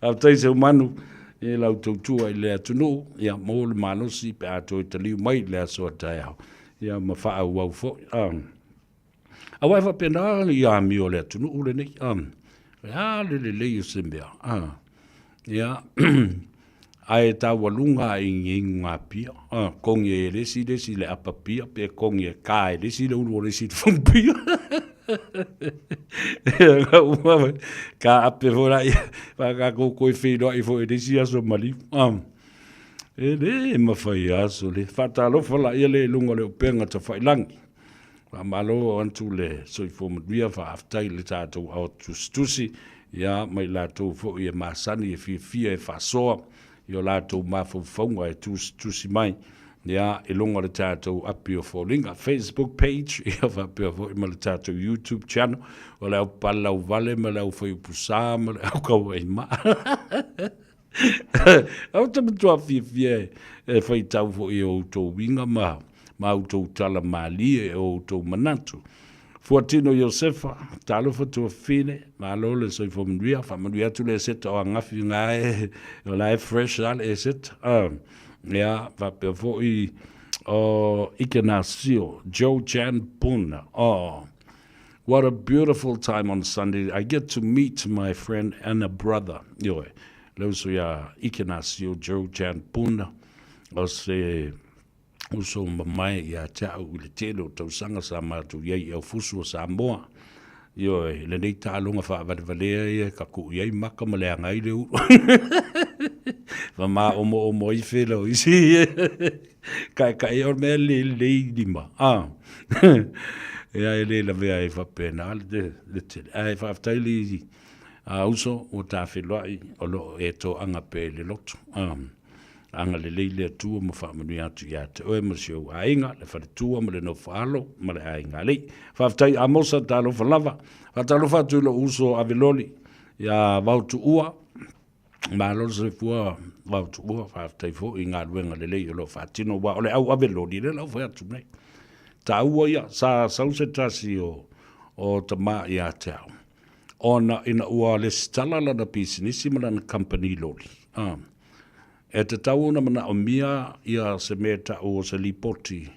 Faafetai Seumanu i lau tautua i le atunuu, ia maua le malosi pe a toe taliu mai i le aso a taeao, ia ma faaauau foi. A. Aua e faapena i amio a le atunuu lenei, a, e a le lelei o se mea, a, ia, ae taualuga i ni inugapia, a, kogi e le isi le isi i le apa pia, pe kogi e ka e le isi le ulu o le isi i le fagupia. Ka ape foi laia, pa tatou toe feiloai foi i le isi aso maliu, a. E le mafai aso le faatalofa laia le i luga o le upega tafailagi. Faamalo atu le soifua manuia, faafetai i le tatou ao tusitusi, ia ma i latou foi e masani e fiafia e faasoa i o latou mafaufauga e tusitusi mai, ia, i luga o le tatou api o foliga, Facebook page, ia faapea foi ma le tatou YouTube channel, o le au palalauvale ma le au faiupusa ma le au kauaimaa. Ou te matua fiafia e faitau foi i o outou uiga ma ma outou tala malie e o outou manatu. Fuatino Iosefa, talofa tuafafine, malo le soifua manuia, faamanuia atu le eseta o Agafi na e, o la e fresh lava le eseta. Ia, faapea foi o Ikenasio, Joe Chan Puna, oh. What a beautiful time on Sunday. I get to meet my friend and a brother. Ioe, le uso ia Ikenasio Joe Chan Puna, o se uso mamae ia te au i le tele o tausaga sa matou i ai i Aufusu o Samoa. Ioe, lenei taaloga faavalevalea ia ka kuu i ai maka ma leaga ai le ulu. Famaomoomo ai fela o isi. Kaekae o le mea le lelei lima. Ah. Ia e le lavea ai faapena le tele. Ae faafetai le a uso ua tafeloai o lo o e toaga pea i le loto. Ah. Agalelei le Atua ma faamanuia atu ia te oe ma si ou aiga, le faletua ma le nofoalo ma le aiga alii. Faafetai Amosa, talofa lava. Faatalofa atu i lou uso Aveloli ia Vaotuua. Malo le soifua Vaotuua, faafetai foi i galuega lelei o lo o faatino, aua o le au aveloli lea la ua fai atu nei. Taua ia, sa sau se tasi o tama ia te au, ona ina ua lesitala lana pisinisi ma lana kamupani loli, e tatau ona manaomia ia se mea e tau o se lipoti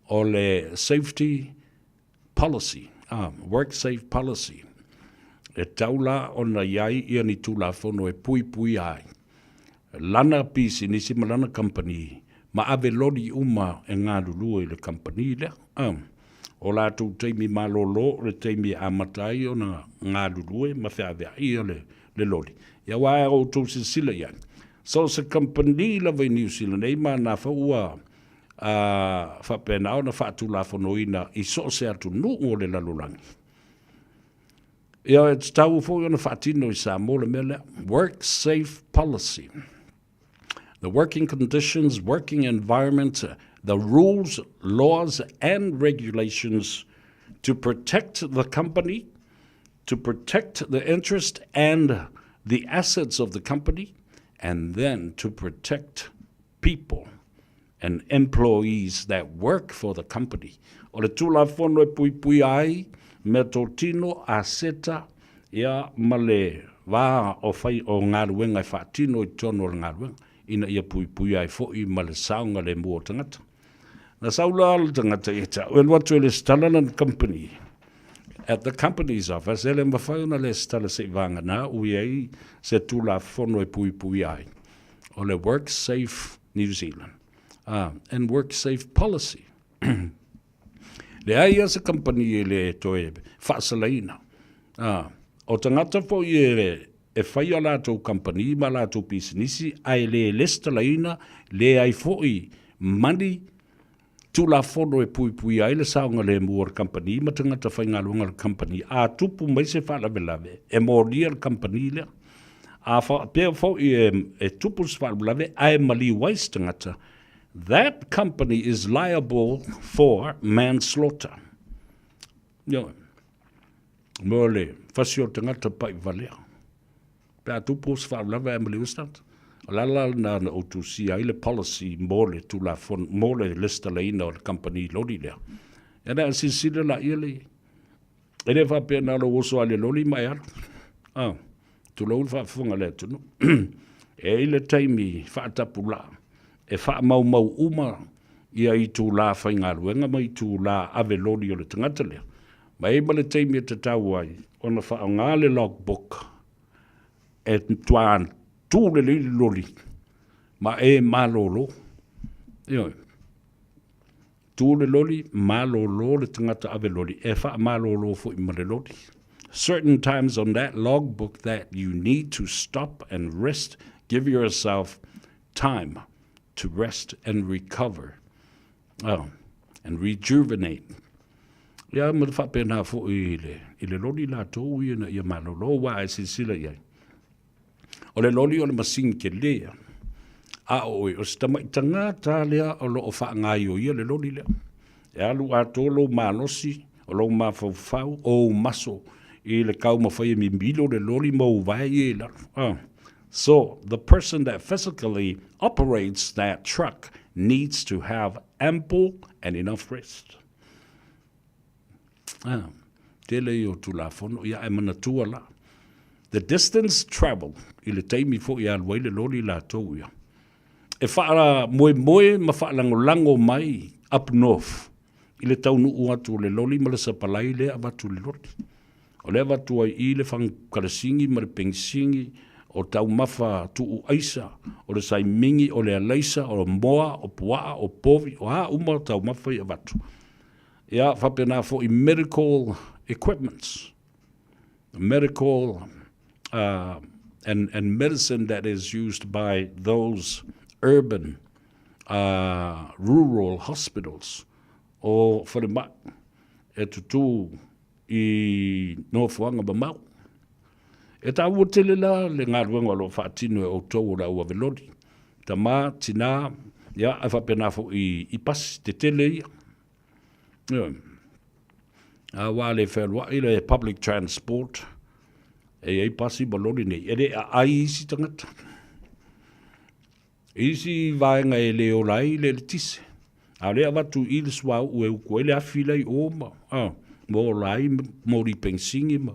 o le safety. Policy, ah, Work Safe Policy. E tau la ona i ai ia ni Tulafono e puipuia ai lana pisinisi ma lana kamupani ma ave loli uma e galulue i le kamupani lea. Ah, o latou taimi malolo o le taimi e amata ai ona galulue ma feaveai ia le, le loli. Ia aua a outou silasila i ai, so o se kamupani lava i Niu Sila nei ma nafa ua a faapena ona faatulafonoina i so o se atunuu o le lalolagi. Ia, e tatau foi ona faatino i Samoa le mea lea, work safe policy. The working conditions, working environment, the rules, laws and regulations to protect the company, to protect the interest and the assets of the company, and then to protect people and employees that work for the company. O le Tulafono e puipuia ai meatotino, aseta, ia, ma le va o fai o galuega e faatino i totonu o le galuega, ina ia puipuia ai foi ma le saogalemu o tagata. Na sau la le tagata ia te au, e alu atu e lesitala lana company at the company's office, e le mafai ona lesitala seivagana ua i ai se Tulafono e puipuia ai. O le Work Safe New Zealand and Work Safe Policy. Leai a se kamupani e le toe faasalaina. O tagata foi e, e fai a latou kamupani ma latou pisinisi ae le lesitalaina, leai foi mani Tulafono e puipuia ai le saogalemu o le kamupani ma tagata faigaluega o le kamupani. A tupu mai se faalavelave, e molia le kamupani lea. A faapea foi e, e tupu se faalavelave ae maliu ai se tagata, that company is liable for manslaughter. Ioe. Mo le fasi o le tagata pai valea. Pe a tupu se faalavelave ae maliu se tagata. O le ala lena na ou tusia ai le policy mo le Tulafono, mo le lesitalaina o le kamupani loli lea. Ia na silasila laia le e le faapea na o lou oso lava i le loli ma e alu. Ah, tulou le faafofoga a le atunuu. E i ai le taimi faatapulaa e faamaumau uma ia itula faigaluega ma itula ave loli o le tagata lea. Ma e i ai ma le taimi e tatau ai ona faaaoga le log book e matua tu lelei le loli ma e malolo. Ioe. Tu le loli, malolo le tagata ave loli, e faamalolo foi ma le loli. Certain times on that logbook that you need to stop and rest, give yourself time to rest and recover. Oh, and rejuvenate. Ia ma le faapena foi i le, i le loli latou ia ina ia malolo, aua a e silasila i ai. O le loli o le masini tele ia. A o oe, o se tamai tagata lea o lo o faagaioia le loli lea. E alu atoa lou malosi, o lou mafaufau, o ou maso i le taumafai e mimilo le loli ma ou vae ia i lalo. Ah. So, the person that physically operates that truck needs to have ample and enough rest. Ah, tele ia o Tulafono, ia ae manatua la. The distance travel, i le taimi foi e alu ai le loli latou ia. E faamoemoe ma faalagolago mai up north i le taunuu atu o le loli ma le sapalai lea avatu i le loli. O lea avatu ai i le fagu kalasigi ma le pegisigi, o taumafa tuu aisa, o le saimigi, o le alaisa, o moa, o puaa, o povi, o a uma taumafa ia avatu. Ia faapena foi medical equipments, medical uh, and, and medicine that is used by those urban uh, rural hospitals o falemai e tutū i nofoaga mamao. E taua tele la le galuega o lo o faatino e outou o le au ave loli, tama, tina, ia, ae faapena foi i pasi tetele ia. Ioe. Aua a le fealuai le public transport, e i ai pasi ma loli nei, e le aai isi tagata. I isi vaega e le ola ai le eletise, a o lea e avatu i i le suauu e uku ai le afi la i o ma, a, ma ola ai moli penisini ma.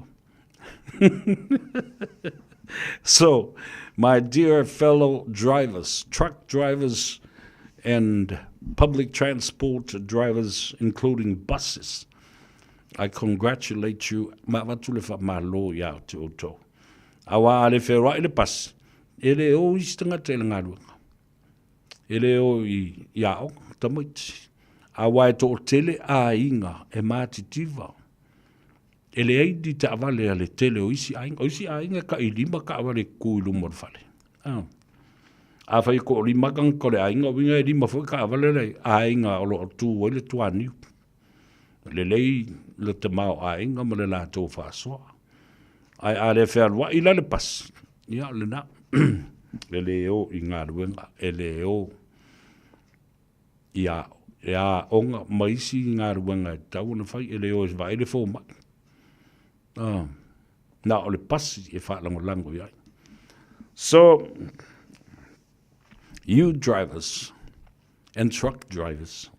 So, my dear fellow drivers, truck drivers and public transport drivers, including buses, I congratulate you ma avatu le faamalo ia te outou. Aua a le feoai le pasi, e le o isi tagata i le galuega. E le o i, i aoga, tamaiti. Aua e toatele aiga e matitiva. E leai ni taavale a le tele o isi aiga. O isi aiga e tailima taavale e tutu i luma o le fale. Ah. Afai e toalima tagata o le aiga, o uiga e lima foi taavale le aiga o lo o tu ai le tuaniu. Lelei le tamaoaiga ma le latou faasoa. Ae a le fealuai la le pasi, ia lena, e le o i galuega, e le o i a, e aoga ma isi galuega e tatau ona fai, e le o e vaai le fomai. Ah, na o le pasi e faalagolago i ai. So, you drivers and truck drivers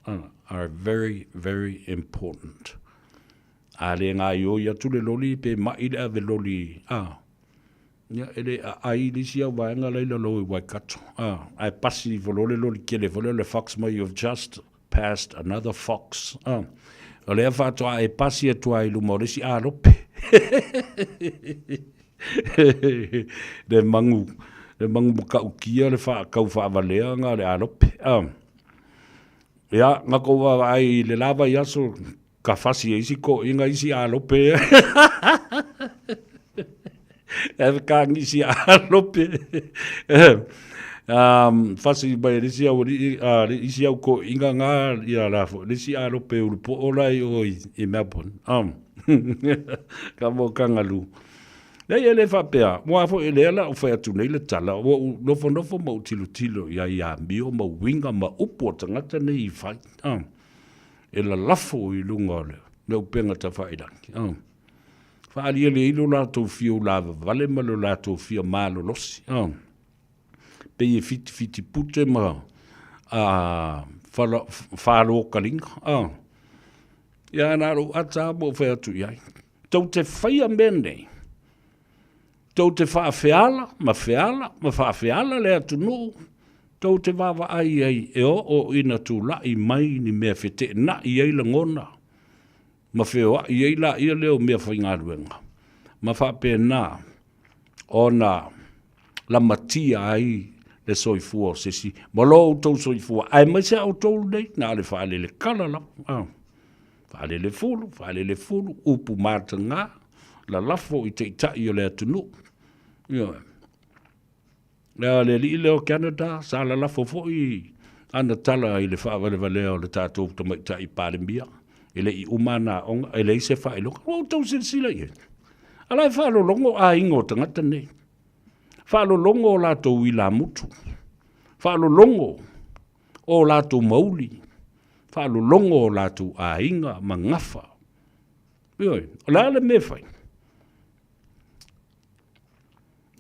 are very, very important. A le gaioi atu le loli pe mai le ave loli, a, ia, e le aai le isi au vaega la i lalo i Waikato. A, ae pasi ifo loa le loli tele foi lea o le Fox mai you've just passed another fox. A, o lea faatoa e pasi atu ai i luma o le isi alope. le mangu, le mangu matautia le tau faavalea na le alope. A, ia, na tou vaavaai i le la vaiaso, ka fasi e isi toeaiina isi alope. E whakaangi alope. Fasi mai e le isi au alii, a le isi au toeaiina ngā, ia la foi, le isi alope ulupo'o la i o i Melbourne. Ka mo kangalu. Leai e le faapea, aua foi o lea la ua fai atu nei le tala, ua ou nofonofo ma ou tilotilo i ai i amio ma uiga ma upu a tagata nei i fai, e lalafo i luga o le upega tafailagi. Faaaliali ai lo latou fia ulavavale ma lo latou fia malolosi. Pei e fitifiti pute ma falokalinga. Ia na lou ata lava ma ou fai atu i ai, tou te faia mea nei, tou te faafeala ma feala ma faafeala le atunuu, tou te vaavaai ai e oo ina tulai mai ni mea feteenai ai lagona ma feoai ai laia lea o meafaigaluega, ma faapena ona lamatia ai le soifua o se isi ma lo outou soifua, aemaise a outou nei, na o le faalele kala lava, a, faalele fulu, faalele fulu, upu mataga, lalafo i taitai o le atunuu. Ioe. Le alii lea o Canada, sa lalafo foi ana tala i le faavalevalea o le tatou tamaitai Palemia, e le i uma ana aoga, e leai se faailoga. Ua outou silasila i ai? A la e faalologo aiga o tagata nei. Faalologo o latou ilamutu. Faalologo o latou mauli. Faalologo o latou aiga ma gafa. Ioe, o le a le mea e fai?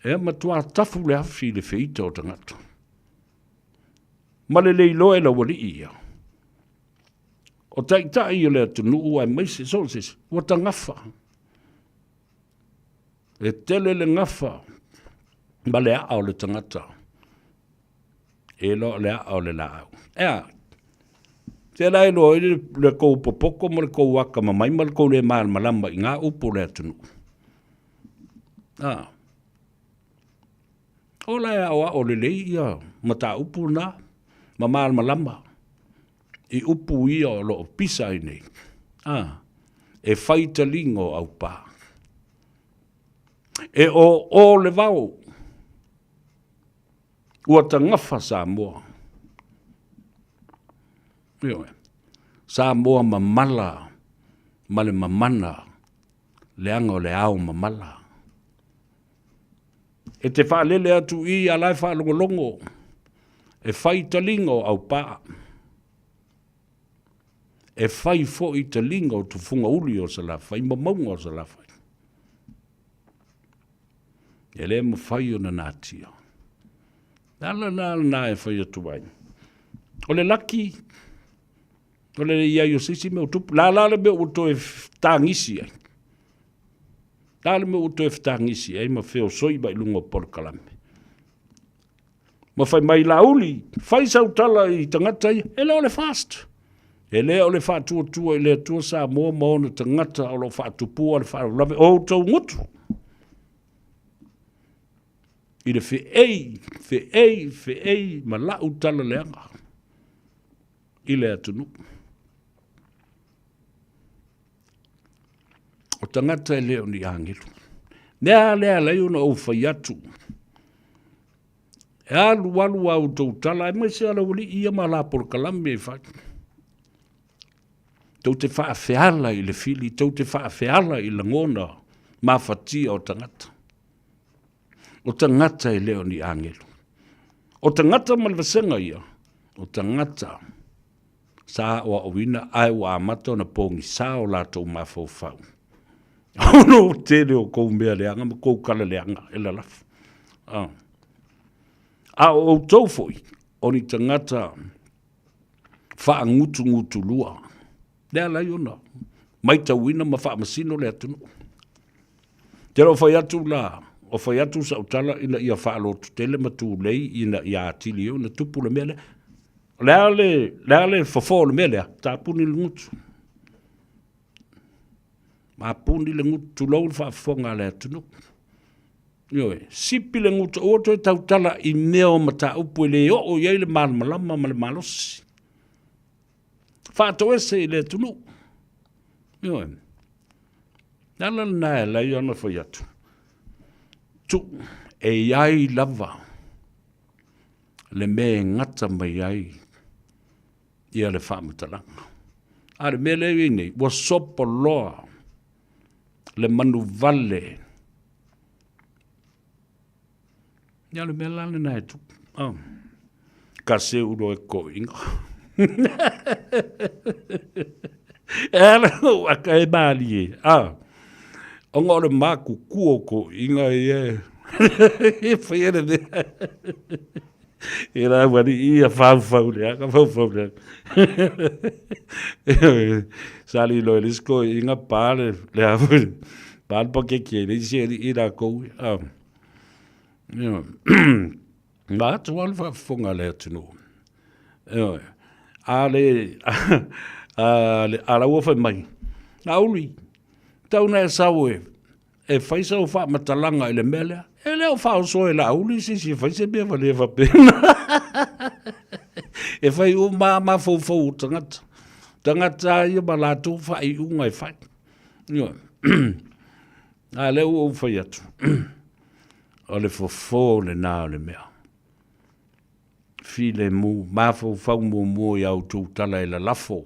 E matua tafu le afi i le feita o tagata. Ma le le iloa e laualii ia. O taitai o le atunuu aemaise so o se isi, ua tagafa. E tele le gafa ma le aa o le tagata e loa o le aa o le laau. E a? Se la e loa ai le kou popoto ma le kou akamamai ma le kou le malamalama i ngā upu o le atunuu. A. O la e aoao lelei ia mataupu na ma malamalama i upu ia o lo o pisa ai nei. A. E fai taliga o aupā. E o o le vao ua tagafa Samoa. Ioe. Samoa mamala ma le mamana leaga o le ao mamala. E te faalele atu i a la e faalogologo e fai taliga o aupaa. E fai foi taliga o tufuga uli o Salafai ma mauga o Salafai. E le mafai ona natia. Le ala la lena e fai atu ai. O le laki, o le i ai o se isi mea o tupu. La la le mea ua toe tagisi ai. La le mea ua toe fetagisi ai ma feosoi mai luga o polokalame. Ma fai mai Laauli, fai sau tala i tagata ia, e le o le fast. E le o le faatuatua i le Atua Samoa ma ona tagata o lo o faatupua le faalavelave o outou gutu i le feei, feei, feei ma la'u tala leaga i le atunuu. O tagata e le o ni agelu. Mea lea alai ona ou fai atu, e alu alu a outou tala, aemaise a le aualii ia ma la polokalame e fai. Tou te faafeala i le fili, tou te faafeala i lagona mafatia o tagata. O tagata e le o ni agelu. O tagata ma le vasega ia, o tagata sa aoaoina ae ua amata ona pogisa o latou mafaufau. Ona o tele o kou mea leaga ma kou kala leaga e lalafo. Ah. A o outou foi, o ni tagata faagutugutulua. Le ala ai ona maitauina ma faamasino le atunuu. Te lo fai atu la, o fai atu sau tala ina ia faalototele ma tulei ina ia atili ai ona tupu le mea lea. O le a le, le a le fofo o le mea lea? Tapuni le gutu. Mapuni le gutu, tulou le faafofoga a le atunuu. Ioe, sipi le gutu, aua toe tautala i mea o mataupu e le oo i ai le malamalama ma le malosi. Faatoese i le atunuu. Ioe. Le ala lena e ala ai ona fai atu, tuu e i ai lava le mea e gata mai ai ia le faamatalaga. A o le mea lea e i ai nei, ua sopo loa le manuvale. Ia o le mea la lena e tupu. Oh. Ka seu loa e toeaiina. E ala ou aka e malie. Ah. Ona o le makuku o toeaiina ia e faia le mea. E la wari ia faufau leaga, faufau leaga. Sa lilo e le isi toeaiina pa le, le a foi, pa le paketi e le isi alii latou. Ah. Ioe. Ma atu lava le faafofoga a le atunuu. Ioe. A le, a le, a la ua fai mai, Laauli, tau na e sau e, e fai sau faamatalaga i le mea lea. E le o faaoso e Laauli se isi e fai se mea valea faapena. E fai uma lava mafaufau o tagata. Tagata lava ia ma latou faaiuga e fai. Ioe. A lea ua ou fai atu, o le fofo lena o le mea. Filemu, mafaufau muamua i a outou tala e lalafo.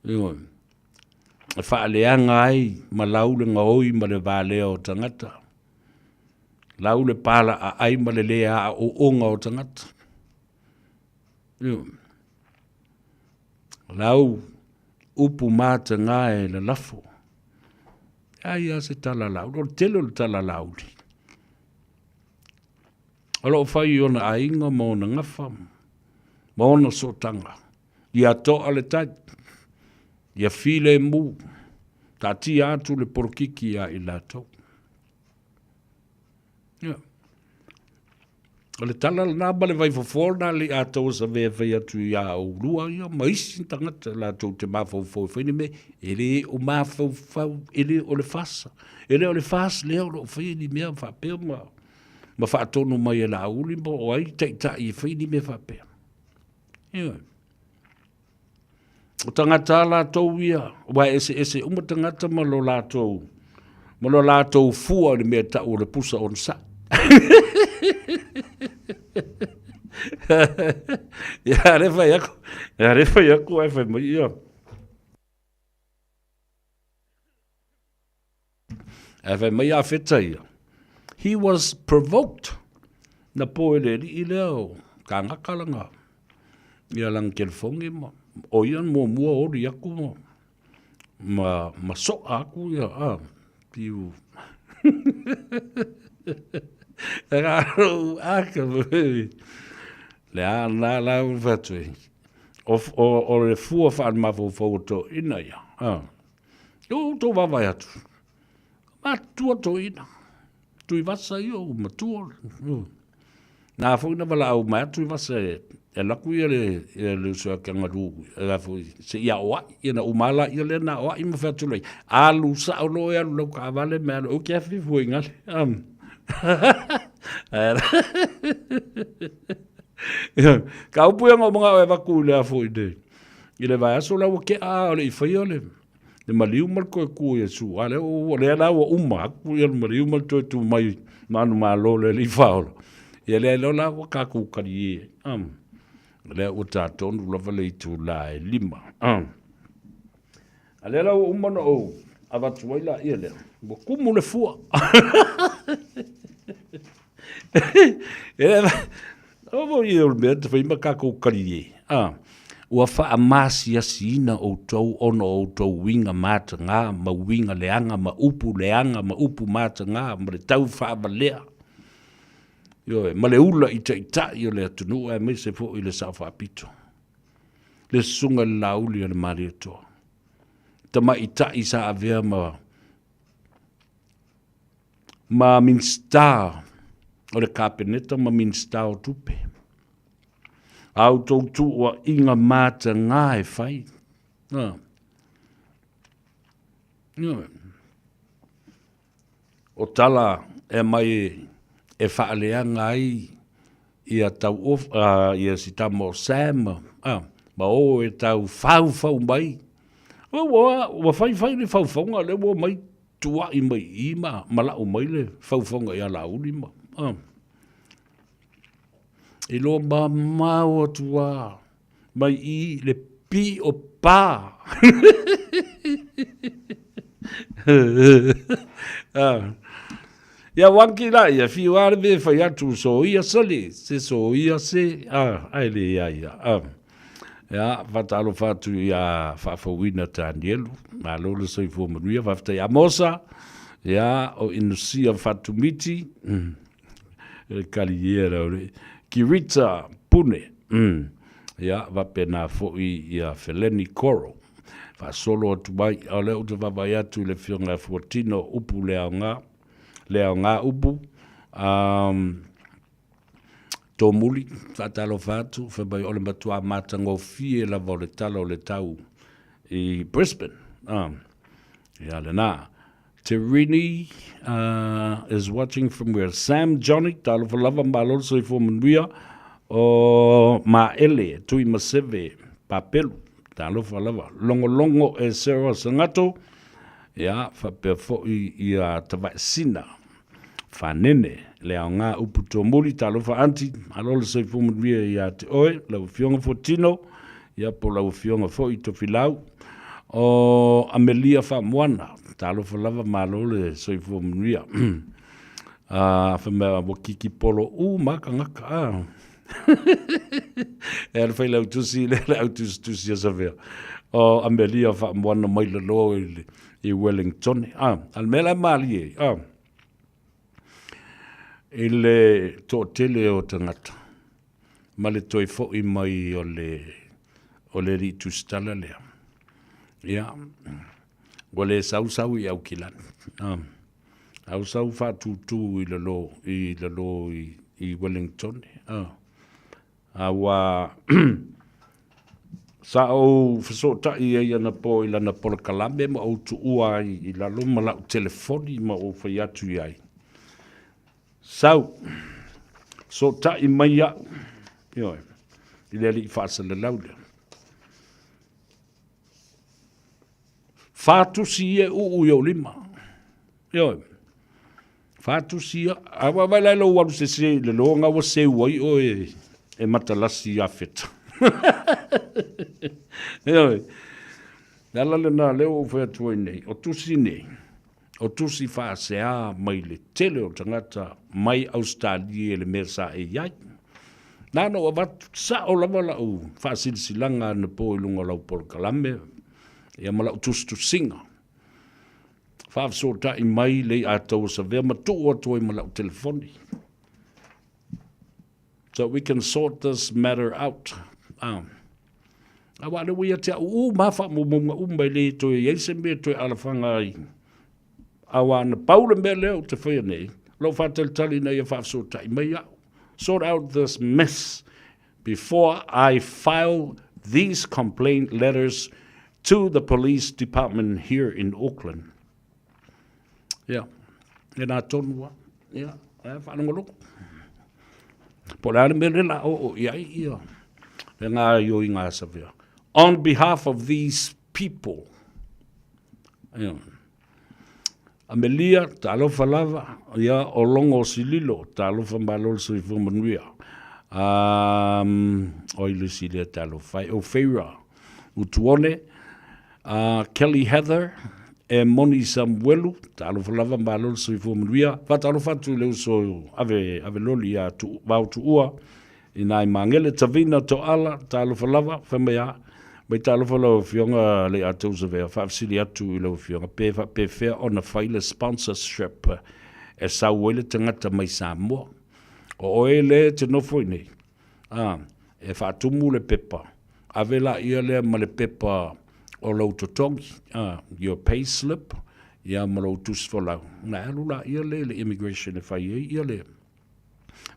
Ioe. E faaleaga ai ma lau le gaoi ma le valea o tagata. Lau le pala aai ma le le aaooga o tagata. Ioe. Lau upu mataga e lalafo. Ai lava se tala Laauli. O le tele o le tala Laauli. O lo o fai i ona aiga ma ona gafa ma ona sootaga. Ia toa le tai, ia filemu, taatia atu le polokiki ia i latou. Ia. O le tala lena ma le vaifofo lena le i atoa save e fai atu ia oulua ia ma isi tagata latou te mafaufau e fai ni mea, e le o mafaufau, e le o le FAST. E le o le FAST lea o lo o faia ni mea faapea ma, ma faatonu mai e Laauli po o ai taitai e fai ni mea faapea. Ioe. O tagata a latou ia, aua e eseese uma tagata ma lo latou, ma lo latou fua i le mea e tau o le pusa onosai. Ia, le fai aku, ia, le fai aku ae fai mai ia. Ae fai mai a Feta ia, he was provoked. Na po e le alii lea o Kagaka lana, ia lana telefoni ma, o ia na muamua oli atu ma, ma, ma soa atu ia, a, piu. Le a la la ua fai atu ai, o, o, o le fua faale-mafaufau o toeaiina ia, a. E ua outou vaavaai atu, matutua toeaiina, Tuivasa ia ua matua. Na foi na valaau mai atu Tuivasa e E alu atu ia le, ia le uso ia Kangaroo, e a foi, se i aoai, ia na uma lava laia lea na aoai ma fai atu loa i ai, alu sao loa e alu i lau taavale ma e alu, ou te afe ifo i gale. Ka upu ia na ou manao e avatu i le a foi i le, i le vaiaso la ua tea a o le i faia le, le maliu ma le toe tu o Iesu, a lea ua, lea la ua uma atu ia le maliu ma le toe tu mai manumalo o le Alii Faaola, ia lea loa la ua tatou talie ai. Lea ua ta tonu lava le itula e 5. A lea la ua uma ona ou avatu ai laia lea, ua tumu le fua. O foi o le mea te fai ma tatou talie, ua faamasiasiina outou ona o outou uiga mataga ma uiga leaga ma upu leaga ma upu mataga ma le taufaavalea, ioe, ma le ula i taitai o le atunuu aemaise foi i le Sao Faapito, le Susuga i le Laauli a le Malietoa, tamaitai sa avea ma ma Minisita o le Kapeneta ma Minisita o Tupe. A outou tuuaiga mataga e fai. A. Ioe. O tala e aumai e faaleaga ai ia tau of, uh, ia si tama o Sam, uh, ma o e tau faufau mai. Ua, ua fai fai le faufauga lea ua mai tuai mai i ma, ma lau mai le faufauga ia Laauli ma, uh. I loa mamao atu a mai i le pi o pa. Ah. Ia wanki la ia fiu a le me fai atu so ia sale se so ia se ah ai le ia ia ah. Ia faatalofa atu ia Faafouina Tanielu malo le soifua manuia faafetai Amosa ia o Inusia Fatumiti mm. E kaliē rau le Kirita Pune mm. Ia faapena foi ia Feleni Koro faasolo atu ai a o lea ou te vaavaai atu i le afioga ia Fuatino Upu Leaoga Leaoga Upu um, Tomuli faatalofa atu fai mai o le matua matagofie lava o le tala o le tau i Brisbane um, ia lena Terini uh, is watching from where? Sam Johnny, talofa lava, malo le soifua manuia. O Maele, Tui Maseve, Papelu, talofa lava. Longolongo e Sarah Sangato, ia, faapea foi ia Tavaesina, Fanene, le aoga upu tuamuli, talofa aunty, malo le soifua manuia ia te oe, lau afioga Fuatino, ia po lau afioga foi Tofilau, o Amelia Faamoana, talofa lava malo le soifua manuia. A fai mai ua kiki polo uma tagata a. E ala failautusi le le au tusitusi a Savea. O Amelia Faamoana mai lalo i le i Wellington. A, a le mea la e malie ai, a. I le toatele o tagata ma le toe foi mai o le o le alii tusitala lea. Ia, ua le sau sau i Aukilani. A, au sau faatūtū i lalo i lalo i, i Wellington. A, a ua sa ou fesootai ai anapo i lana polokalame ma ou tuua ai i lalo ma lau telefoni ma ou fai atu i ai. Sau, fesootai mai au, ioe, i le alii faasalalau lea. Fatusi ia e uu i ou lima. Ioe. Fatusi ia. A vaavaai la i lou alu sese i le loga ua seu ai oe e matalasi ia Feta. Ioe. Le ala lena lea ua ou fai atu ai nei, o tusi nei, o tusi faasea mai le tele o tagata mai Ausetalia i le mea sa e i ai. Na ona ou avatu sao lava lau faasilasilaga anapo i luga o lau polokalame, ia ma lau tusitusiga. Faafesootai mai le i'a tauasavea ma tuu atu ai ma lau telefoni. So we can sort this matter out. Ah. Aua lea ua ia te au uma faamaumauga uma e le toe i ai se mea e toe alafaga ai. Aua na pau le mea lea ou te faia nei, lou faatalitali ina ia faafesootai mai au. Sort out this mess. before I file these complaint letters to the police department here in Auckland. Ia, e nā tonu a. Ia, e whaalongolongo. Po le ale mea le la o o ia ia. Le ngā io i ngā sawhea. On behalf of these people. Ia. Amelia, talofa lava, ia, o Logo Sililo, talofa malo le soifua manuia. Um, oi le isi lea talofa ai. O Feira, Utuone, uh, Kelly Heather, e Moni Samuelu, talofa lava malo le soifua manuia. Faatalofa atu i le uso ave, ave loli ia tu, vao tuua, I nai Magele, Tavina Toala, talofa lava, fai mai a, mai talofa lau Afioga Leiatau Savea, faafesili atu i lau Afioga pe faapefea ona fai le sponsorship e sau ai le tagata mai Samoa. O oe le e te nofo i nei, a, e faatumu le pepa, ave laia lea ma le pepa o lou totogi, a, your pay slip, ia ma lou tusi folau, ona e alu laia lea i le immigration e fai ai ia le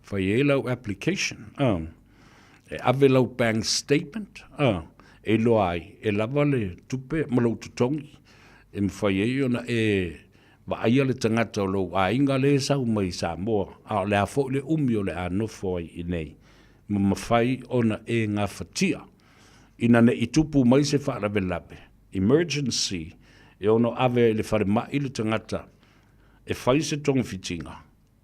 Fai ai lau application, e ave lau bank statement, e iloa ai e lava le tupe ma lou totogi e mafai ai ona e vaaia le tagata o lou aiga lea e sau mai Samoa, a o le a foi le umi o le a nofo ai i inei, ma mafai ona e gafatia ina ne i tupu mai se faalavelave, emergency, e ono ave ai i le falemai le tagata e fai se togafitiga.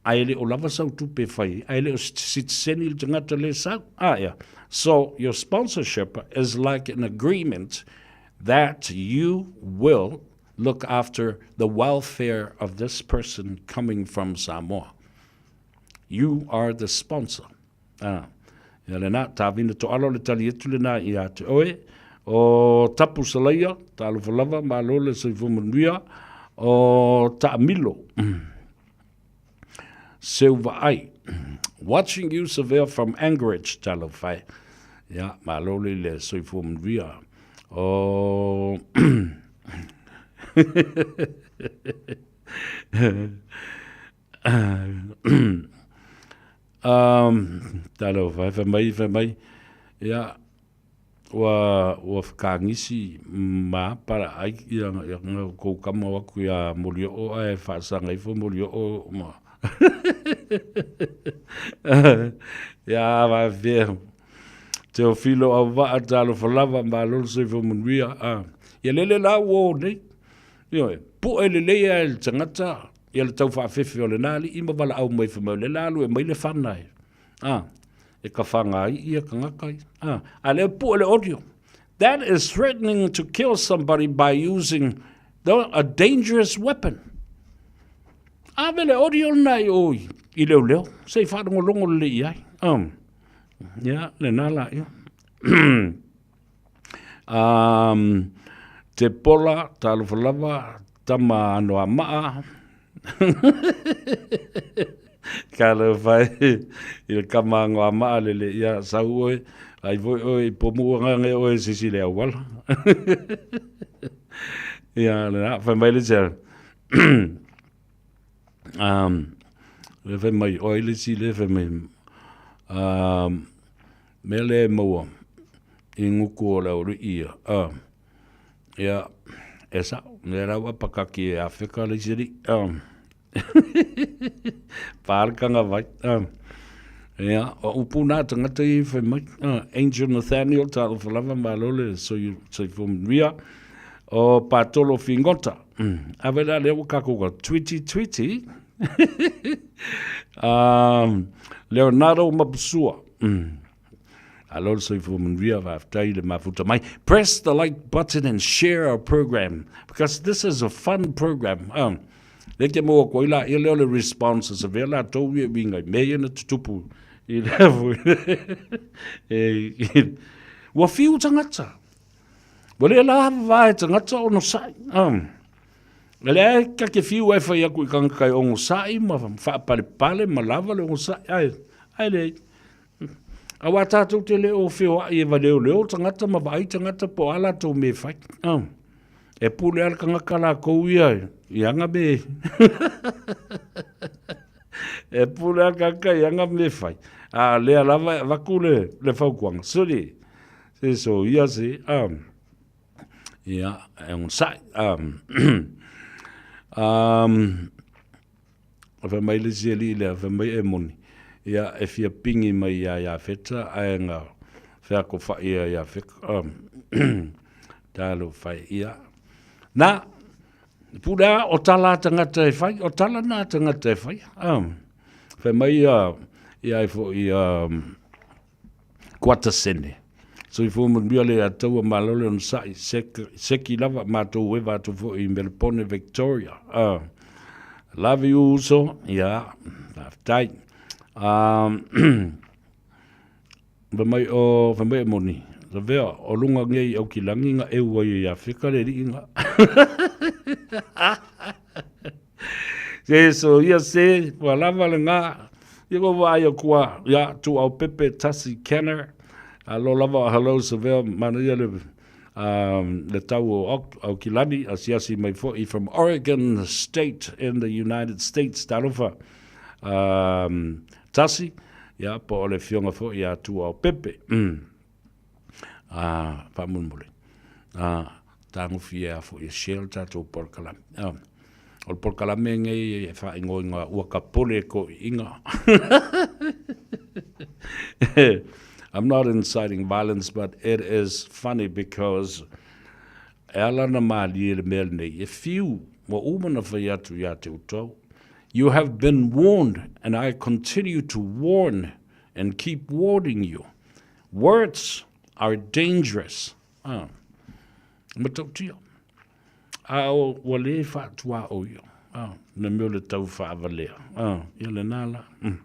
Ae le o lava sau tupe e fai ai, ae le o sitiseni le tagata le sau. Ah, yeah. So, your sponsorship is like an agreement that you will look after the welfare of this person coming from Samoa. You are the sponsor. Ah, ia lena, tāwina to'alo le tali atu lena ia te oe. O Tapu Salaia, talofa lava, malo le soifua manuia. O Taamilo, Seu Vaai, watching you Savea from Anchorage, talofa e. Ia, malo le le soifua manuia. O... Um, talofa, e fai mai, fai mai, ia, ua, ua whakangisi ma para ai, ia, ia, nga kou kama waku ia Molioo, ae whaasanga ifo Molioo, ma. ia, va fia. Teofilo au waa, talofa lava, malo le soifua manuia, ah. Ia lele la ua o nei, Ioe, pu'e lelei a e le tagata ia le tau faafefe o lena alii ma valaau mai fai mai o lea la alu e aumai le fana e, a, e kafaga ai ia tagata ia, a, a lea pu'e le audio. That is threatening to kill somebody by using the, a dangerous weapon. Ave le audio lena i o i leoleo, se i faalogologo lelei i ai. Um, ia, lena la ia. Um, te pola, talofa lava, tama ano a maa. Ka leo whai, i le kama ango a maa lele ia sau oe, ai voi oe i pomu anga nge oe sisi le awala. Ia, le na, whai mai le tia. um, le whai mai, oe le si le whai mai. Um, mea le maua i nguku o le auri'i ia. Uh, ia, e sao, mea rau apakaki e Awheka le isi alii. Pā le kanga vai. Ia, o upu nā tangata i whai mai. Angel Nathaniel, talofa lava, malo le soifua manuia. O Pātolo Fingota. Ave la lea ua kākou ka twiti twiti. um, Leonardo Mapusua. Alo le soifua manuia, faafetai le mafuta mai. Press the like button and share our program because this is a fun program. Um, le ke mo ko ila ia leo le response sa vea la tou ia winga me ia na tutupu i le e ua fiu tangata. Ua le la vae tangata ono sai. Um, E leai ka ke fiu e whai aku i kanga kai ongo sai ma whaapalepale ma lava le ongo sai. Ai, ai le, a wā tātou te leo o whioai e waleoleo tangata ma vaai tangata po a lātou me whai. Oh. E pule ala kangaka la kou ia i anga me. E pule akaka i anga me fai. A lea lava e avaku le, le fautuaga. Suli, se so ia se, um, ia, e onosai. Um, um, fai mai le isi alii lea, fai mai e moni, ia, e fia pingi mai ia Iafeta, ae na feakofai ia Iafeta, um, talofa e, ia. Na, pule a, o tala a tagata e fai, o tala na a tagata e fai. Um, fai mai ia, ia ai foi, um, kuata sene. Soifua manuia le Ataua malo le onosai, seki lava matou eva atu foi i Melbourne, Victoria. Love you uso, ia, faafetai. Fai mai o, fai mai e moni, Lavea, o lunga ngei au ki langi nga eu ai i Afrika le lii nga. Se so ia se, ua lava le nga, ia ko wa ia kua, ia tu au pepe tasi Kenner, alo lava hello Savea, mana ia le le tau o Aukilani, asiasi mai foi from Oregon State in the United States, talofa. Tasi, ia, po o le fionga foi ia tu au pepe. Faamolemole, tagofia foi e share le tatou polokalame. O le polokalame lenei e faaigoaina ua ka pole toeaiina. I'm not inciting violence but it is funny because e ala ona malie le mea lenei, e fiu ua uma ona fai atu ia te outou. You have been warned and I continue to warn and keep warning you. Words are dangerous. Ah. Matautia. A o, ua lē faatuaʻo ia. Ah, le mea o le tau faavalea. Ah, ia lena la. Mm.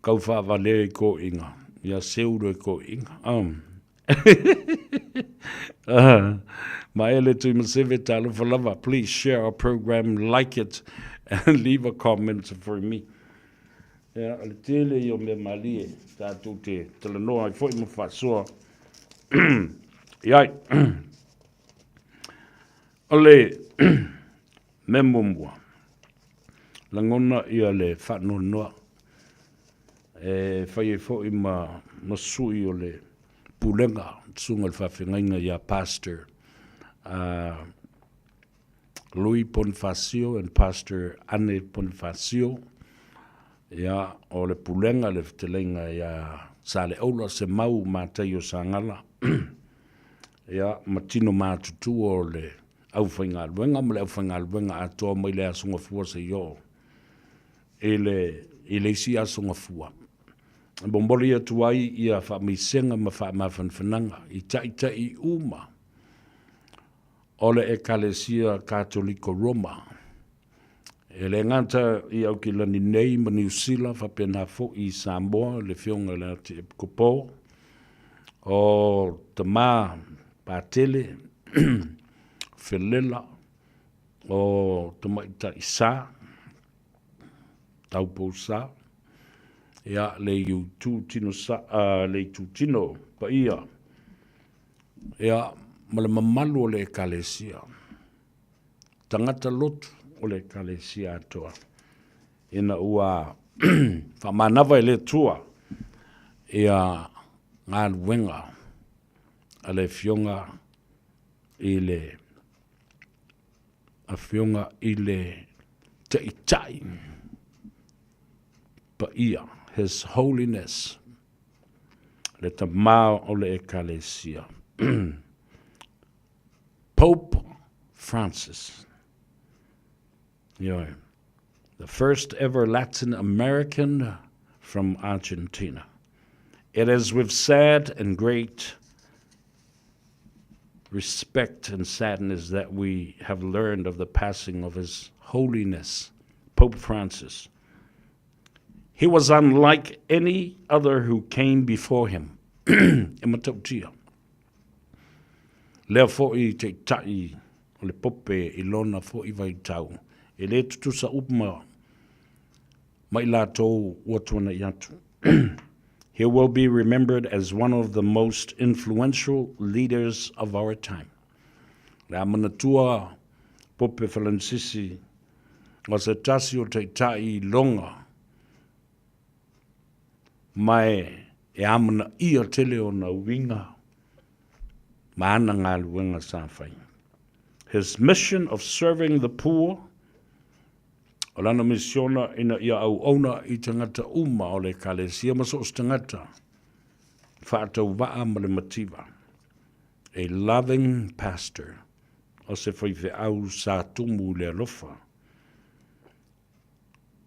Kau faavalea i koʻiga. Ia seu loa i koʻiga. Ah. ah. Maele Tuimaseve, talofa lava. Please share our program, like it, and leave a comment for me. Ia, o le tele ia o mea malie, tātou te talanoa ai foi ma faasoa i ai. O le mea muamua, lagona ia le faanoanoa e fai ai foi ma, ma sui o le pulega, susuga i le faafeagaiga ia Pastor uh, Louis Bonifacio and Pastor Anne Bonifacio, ia, o le pulega le fetalaiga ia Saleaula Semau Mataio Sagala, ia, ma tino matutua o le aufaigaluega ma le aufaigaluega atoa mai le Aso Gafua seia oo i le, i le isi Aso Gafua. E momoli atu ai ia faamaisega ma faamafanafanaga i taitai uma o le Ekalesia Katoliko Roma. E le gata i Aukilani nei ma Niu Sila, faapena foi i Samoa, le Afioga i le Artiepikopo, o Tama Patele, Felela, o Tamaitai Sa, Taupou Sa, ia, le Iutu Tino Sa, le Itu Tino Paia, Ia, ma le mamalu o le Ekalesia, tagata lotu o le Ekalesia atoa, ina ua faamanava e le Atua ia galuega a le Afioga i le Afioga i le Taitai Paia, His Holiness le Tama o le Ekalesia, Pope Francis. Ioe. The first ever Latin American from Argentina. It is with sad and great respect and sadness that we have learned of the passing of His Holiness, Pope Francis. He was unlike any other who came before him. E matautia. Lea foi taitai o le pope i lona foi vaitau, e le tutusa uma ma i latou ua tuanai atu. He will be remembered as one of the most influential leaders of our time. Le a manatua Pope Falanisisi o se tasi o taitai i loga. Ma e amanaia tele ona uiga ma ana galuega sa fai. His mission of serving the poor, o lana misiona ina ia auauna i tagata uma o le Ekalesia ma so o se tagata faatauvaa ma le mativa. A loving pastor, o se faifeau sa tumu i le alofa.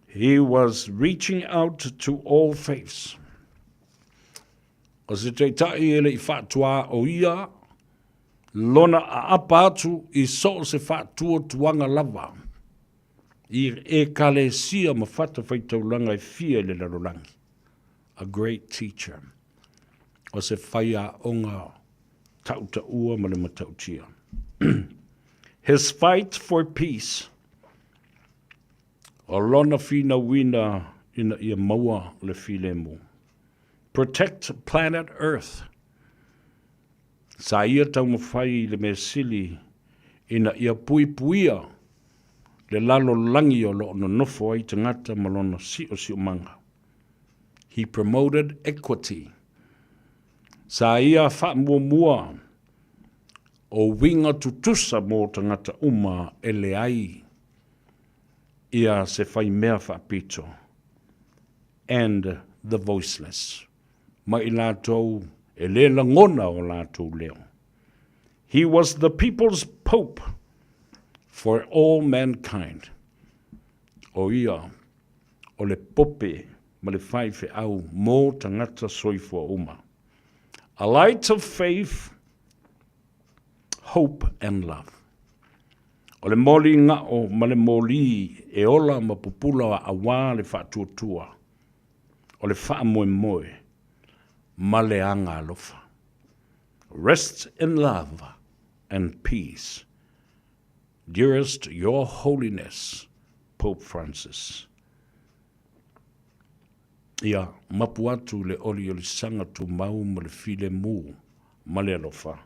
He was reaching out to all faiths. O se taitai e le i faatuā o ia lona aapa atu i so o se faatuatuaga lava i Ekalesia ma fatafaitaulaga e fia i le lalolagi. A great teacher. O se faiaoga tautaua ma le matautia. His fight for peace. O lona finauina ina ia maua le filemu. Protect planet Earth. Sa ia taumafai i le mea sili ina ia puipuia le lalolagi o lo o nonofo ai tagata ma lona siosiomaga. He promoted equity. Sa ia faamuamua o uiga tutusa mo tagata uma e leai ia se faimea faapito and the voiceless, ma i latou e le lagona o latou leo. He was the people's pope for all mankind. O ia o le pope ma le faifeau mo tagata soifua uma. A light of faith, hope and love. O le moli ga'o ma le moli e ola ma pupula auā le faatuatua, o le faamoemoe ma le aga alofa. Rest in love and peace, dearest Your Holiness Pope Francis. Ia mapu atu le oliolisaga tumau ma le filemu ma le alofa,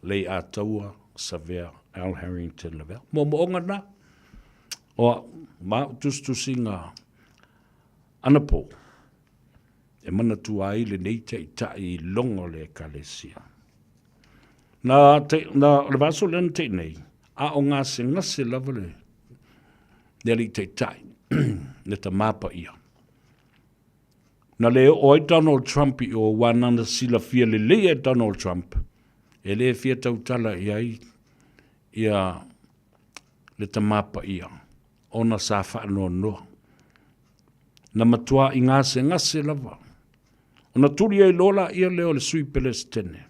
lei ataua Savea Al Harrington Lavelle. Moomooga na o a'u ma a'u tusitusiga anapo e manatua ai lenei taitai i loga o le Ekalesia. Na, te, na, o le vaiaso lea na te'i nei, a o gasegase lava le, le alii taitai, le Tamā Paia. Na le oo ai Donald Trump i o aua nana silafia lelei e Donald Trump e le fia tautala i ai ia le Tamā Paia ona sa faanoanoa. Na matua i gasegase lava. Ona tuli ai loa laia lea o le Sui Pelesitene,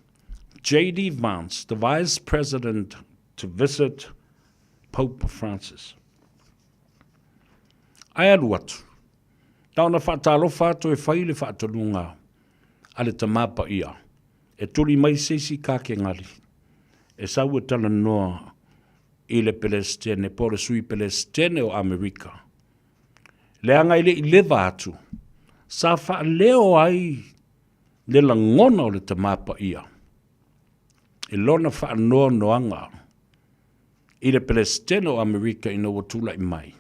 JD Vance, the Vice President to visit Pope Francis. Ae alu atu. Na ona faatalofa atu e fai le faatonuga a le Tamā Paia e tuli mai se isi Kakengali e sau e talanoa i le Pelesitene po o le Sui Pelesitene o Amerika. Leaga e le i leva atu, sa faaleo ai le lagona o le Tamā Paia i lona faanoanoaga i le Pelesitene o Amerika ina ua tulai mai.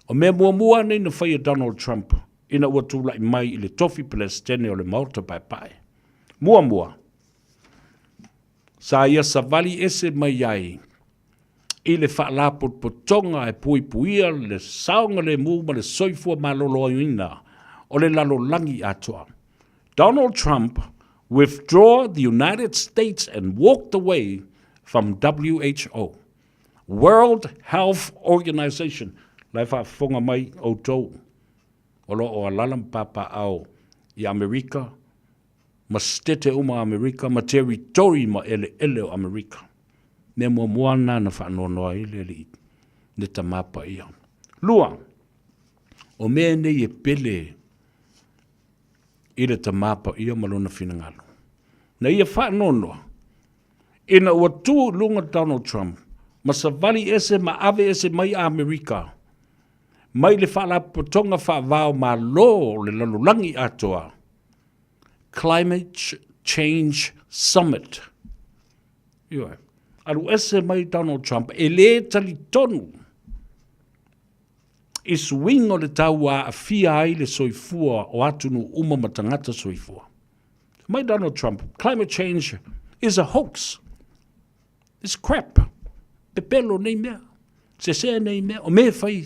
O mea muamua nei na fai e Donald Trump ina ua tulai mai i le tofi Pelesitene o le Maota Paepae. Muamua, sa ia savali ese mai ai i le Faalapotopotoga e puipuia le saogalemu ma le soifua maloloina o le lalolagi atoa. Donald Trump withdraw the United States and walked away from WHO, World Health Organization. La e faafofoga mai outou o lo o alala ma papaaao i Amerika ma Setete uma o Amerika ma Teritori ma eleele o Amerika. Mea muamua lena na faanoanoa ai le alii le Tamā Paia. Lua, o mea nei e pele i le Tamā Paia ma lona finagalo. Na ia faanoanoa, ina ua tu i luga Donald Trump ma savali ese ma ave ese mai Amerika mai le Faalapotopotoga Faavao Malo o le Lalolagi Atoa, Climate Change Summit. Ioe. Alu ese mai Donald Trump e le talitonu. I suiga o le tau ua aafia ai le soifua o atunuu uma ma tagata soifua. Mai Donald Trump, climate change is a hoax. It's crap. Pepelo nei mea. Sese nei mea. O mea fai.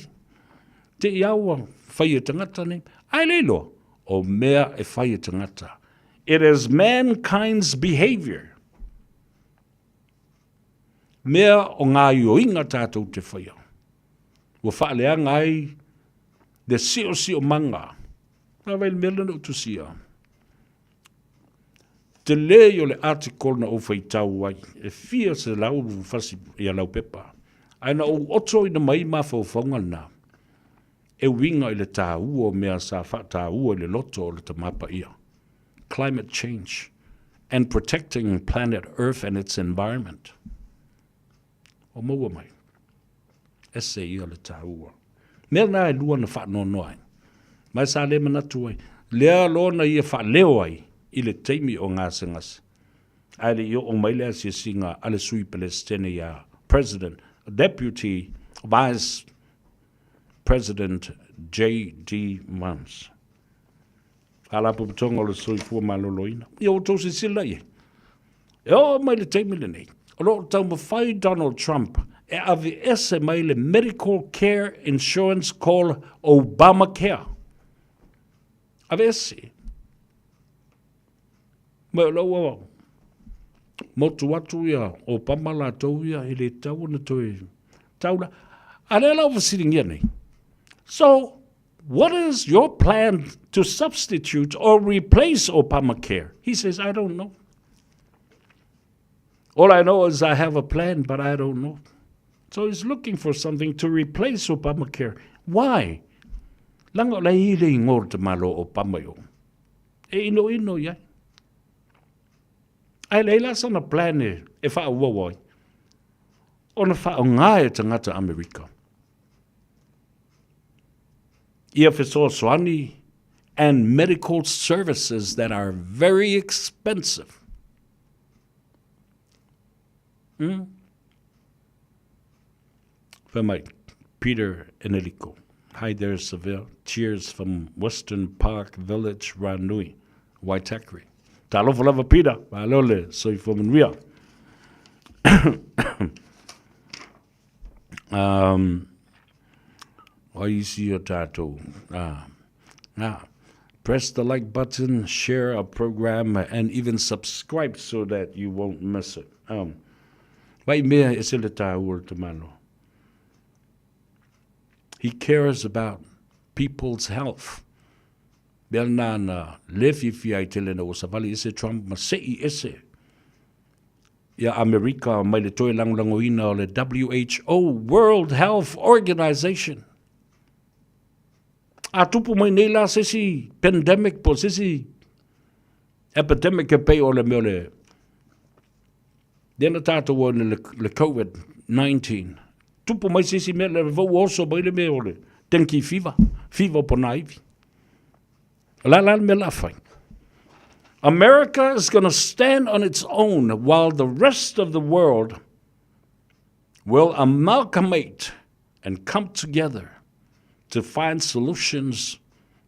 Te i aua fai e tagata nei. Ai le iloa, o mea e fai e tagata. It is mankind's behavior. Mea o ngā ioinga tātou te whaia. Ua whaaleanga ai le siosiomaga. Nā wai le mea lena o tusia. Tele o le article na ou faitau ai, e fia se lau fasi ia lau pepa. Ae na ou oto ina mai mafaufauga lena, e uiga i le tāua o mea sa faataua i le loto o le Tama Paia. Climate change and protecting planet earth and its environment. O maua mai. Ese ia le tāua. Mea nā e lua na whaanoanoa ai. Mai sa le manatu ai. Lea loa na ia whaaleo ai i le taimi o gasegase. Ae le i oo mai le asiasiga a le Sui Pelesitene iā President, Deputy Vice President JD Vance. Faalapotopotoga o le Soifua Maloloina. Ia ua outou silasila i ai. E oo mai le taimi lenei, o lo o taumafai Donald Trump e aveese mai le Medical Care Insurance called Obamacare. Aveese. Ma o la ua motu atu ia Obama latou ia e le tatau ona toe taula. A lea la ua fesiligia nei. So, What is your plan to substitute or replace Obamacare? He says, I don't know. All I know is I have a plan, but I don't know. So he's looking for something to replace Obamacare. Why? Langa o la i le ingoa o te malo Obama i o. E ino ino i ai. Ai leai la sana plan e, e whaauau ai. Ona whaonga e tangata Amerika. Ia fesoasoani and medical services that are very expensive. Mm. Fai mai, Peter Eneliko. Hi there, Seville. Cheers from Western Park Village, Ranui, Waitakere. Talofa lava, Peter. Malo le soifua manuia. Um, o isi o tātou. Ah, ah. Press the like button, share our program, and even subscribe so that you won't miss it. Um, vai mea e se le tāua te mano. He cares about people's health. Mea nāna le fiafia ai tele na ua savali ese Trump ma se'i ese ia Amerika mai le toe lagolagoina o le WHO, World Health Organization. A tupu mai nei la se isi pandemic po se isi epidemic e pei o le mea o le lea na tātou o le, le COVID-19. Tupu mai se isi mea, le vau oso mai le mea o le dengue fever, fever po nā iwi. La la le mea la fai. America is going to stand on its own while the rest of the world will amalgamate and come together to find solutions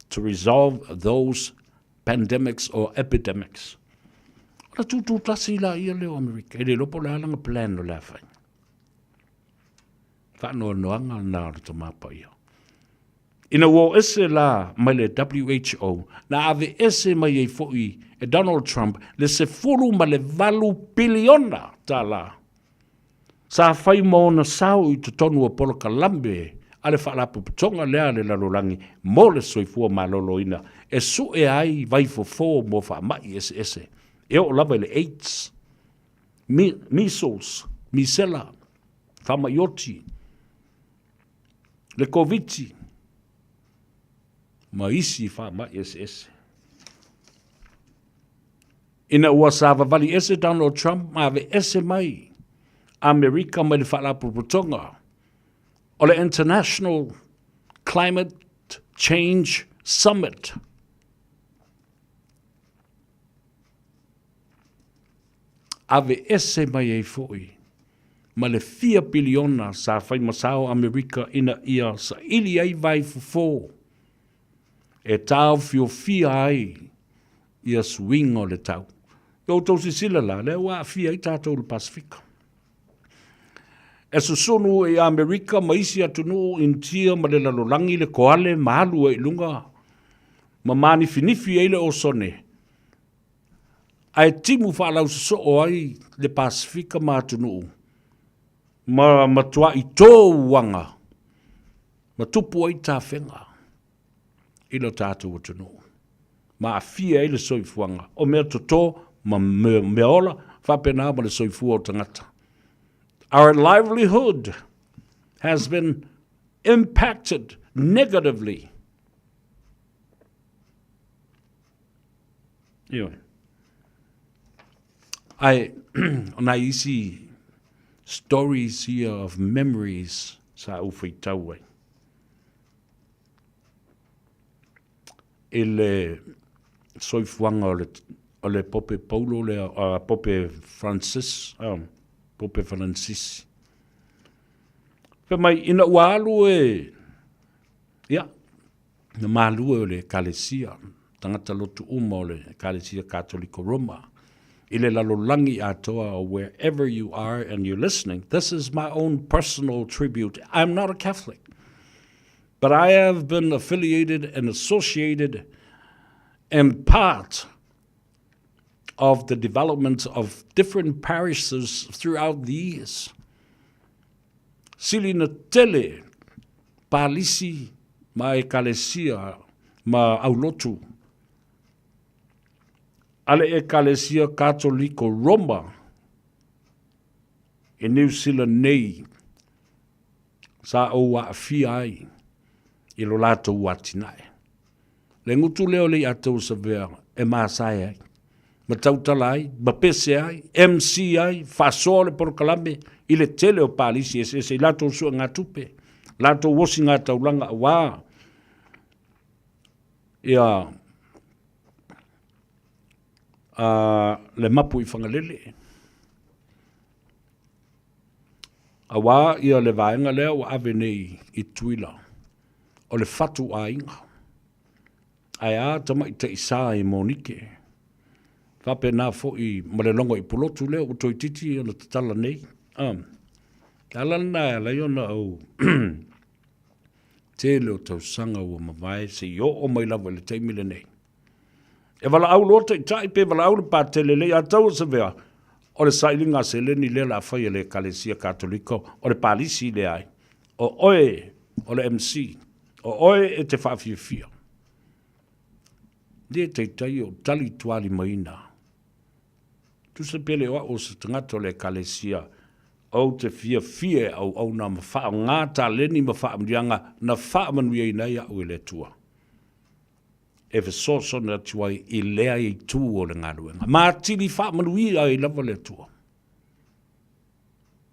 to resolve those pandemics or epidemics. Ona tūtū tasi la ia leo Amerika. E le lopo le alanga plan o le awhai. Whaanoanoanga nā o le tamapa ia. Ina ua o ese la mai le WHO, na ave ese mai ai foʻi e Donald Trump le 18 piliona tālā sa fai ma ona sao i totonu o polokalame a le Faalapotopotoga lea a le Lalolagi mo le Soifua Maloloina e sue ai vaifofo mo faamai eseese e oo lava i le AIDS, measles, misela, faamai oti, le Koviti ma isi faamai eseese. Ina ua savavali ese Donald Trump ma aveese mai Amerika mai le Faalapotopotoga o le International Climate Change Summit. Aveese mai ai foi ma le fia piliona sa fai ma sao Amerika ina ia saili ai vaifofo e taofiofia ai ia suiga o le tau. Ia outou silasila la, lea ua aafia ai tatou i le Pasefika. E susunu i Amerika ma isi atunuu Initia ma le lalolagi le koale ma alu ai i luga ma manifinifi ai le osone, ae timu faalausosoo ai le Pasefika ma atunuu ma matuai to uaga ma tupu ai tafega i lo tatou atunuu ma aafia ai le soifuaga o mea toto ma mea ola faapena ma le soifua o tagata. Our livelihood has been impacted negatively. Ioe. Ae, o nai isi stories ia of memories sa ou faitau ai. I le soifuaga o le, o le Pope Paulo lea, uh, Pope Francis, um, Pope Francis. Fai mai, ina ua alu e, ia, na malue o le Ekalesia, tagata lotu uma o le Ekalesia Katoliko Roma, i le lalolagi atoa, wherever you are and you're listening, this is my own personal tribute. I'm not a Catholic, but I have been affiliated and associated and part of the development of different parishes throughout the years. Sili na tele palisi ma ekalesia ma aulotu a le Ekalesia Katoliko Roma i Niu Sila nei sa ou aafia ai i lo latou atinae. Le gutu lea o le iatau Savea e masae ai, ma tautala ai, ma pese ai, MC ai, faasoa le polokalame i le tele o palisi eseese i latou suegatupe, latou osigataulaga aua ia le mapu i Fagalele. Aua ia le vaega lea ua ave nei i Tutuila, o le fatu aiga. Ae a tamaitai sa i Monike. Faapena foi ma le logo i Pulotu lea ua toeitiiti ona tatala nei. Um, le ala lena e ala ai ona ou tele o tausaga ua mavae seia oo mai lava i le taimi lenei. E valaau loa taitai pe valaau le patele le ia tau o Savea, o le sailiga a seleni lea o le a fai e le Ekalesia Katoliko, o le palisi lea ai. O oe o le MC, o oe e te faafiafia. Le taitai o tali tualimaina. Tusa pe le o au o se tagata o le Ekalesia, ou te fiafia e auauna ma faaaoga taleni ma faamanuiaga na faamanuiaina ai au e le Atua. E fesoasoani atu ai i lea itu o le galuega. Ma atili faamanuia ai lava le Atua.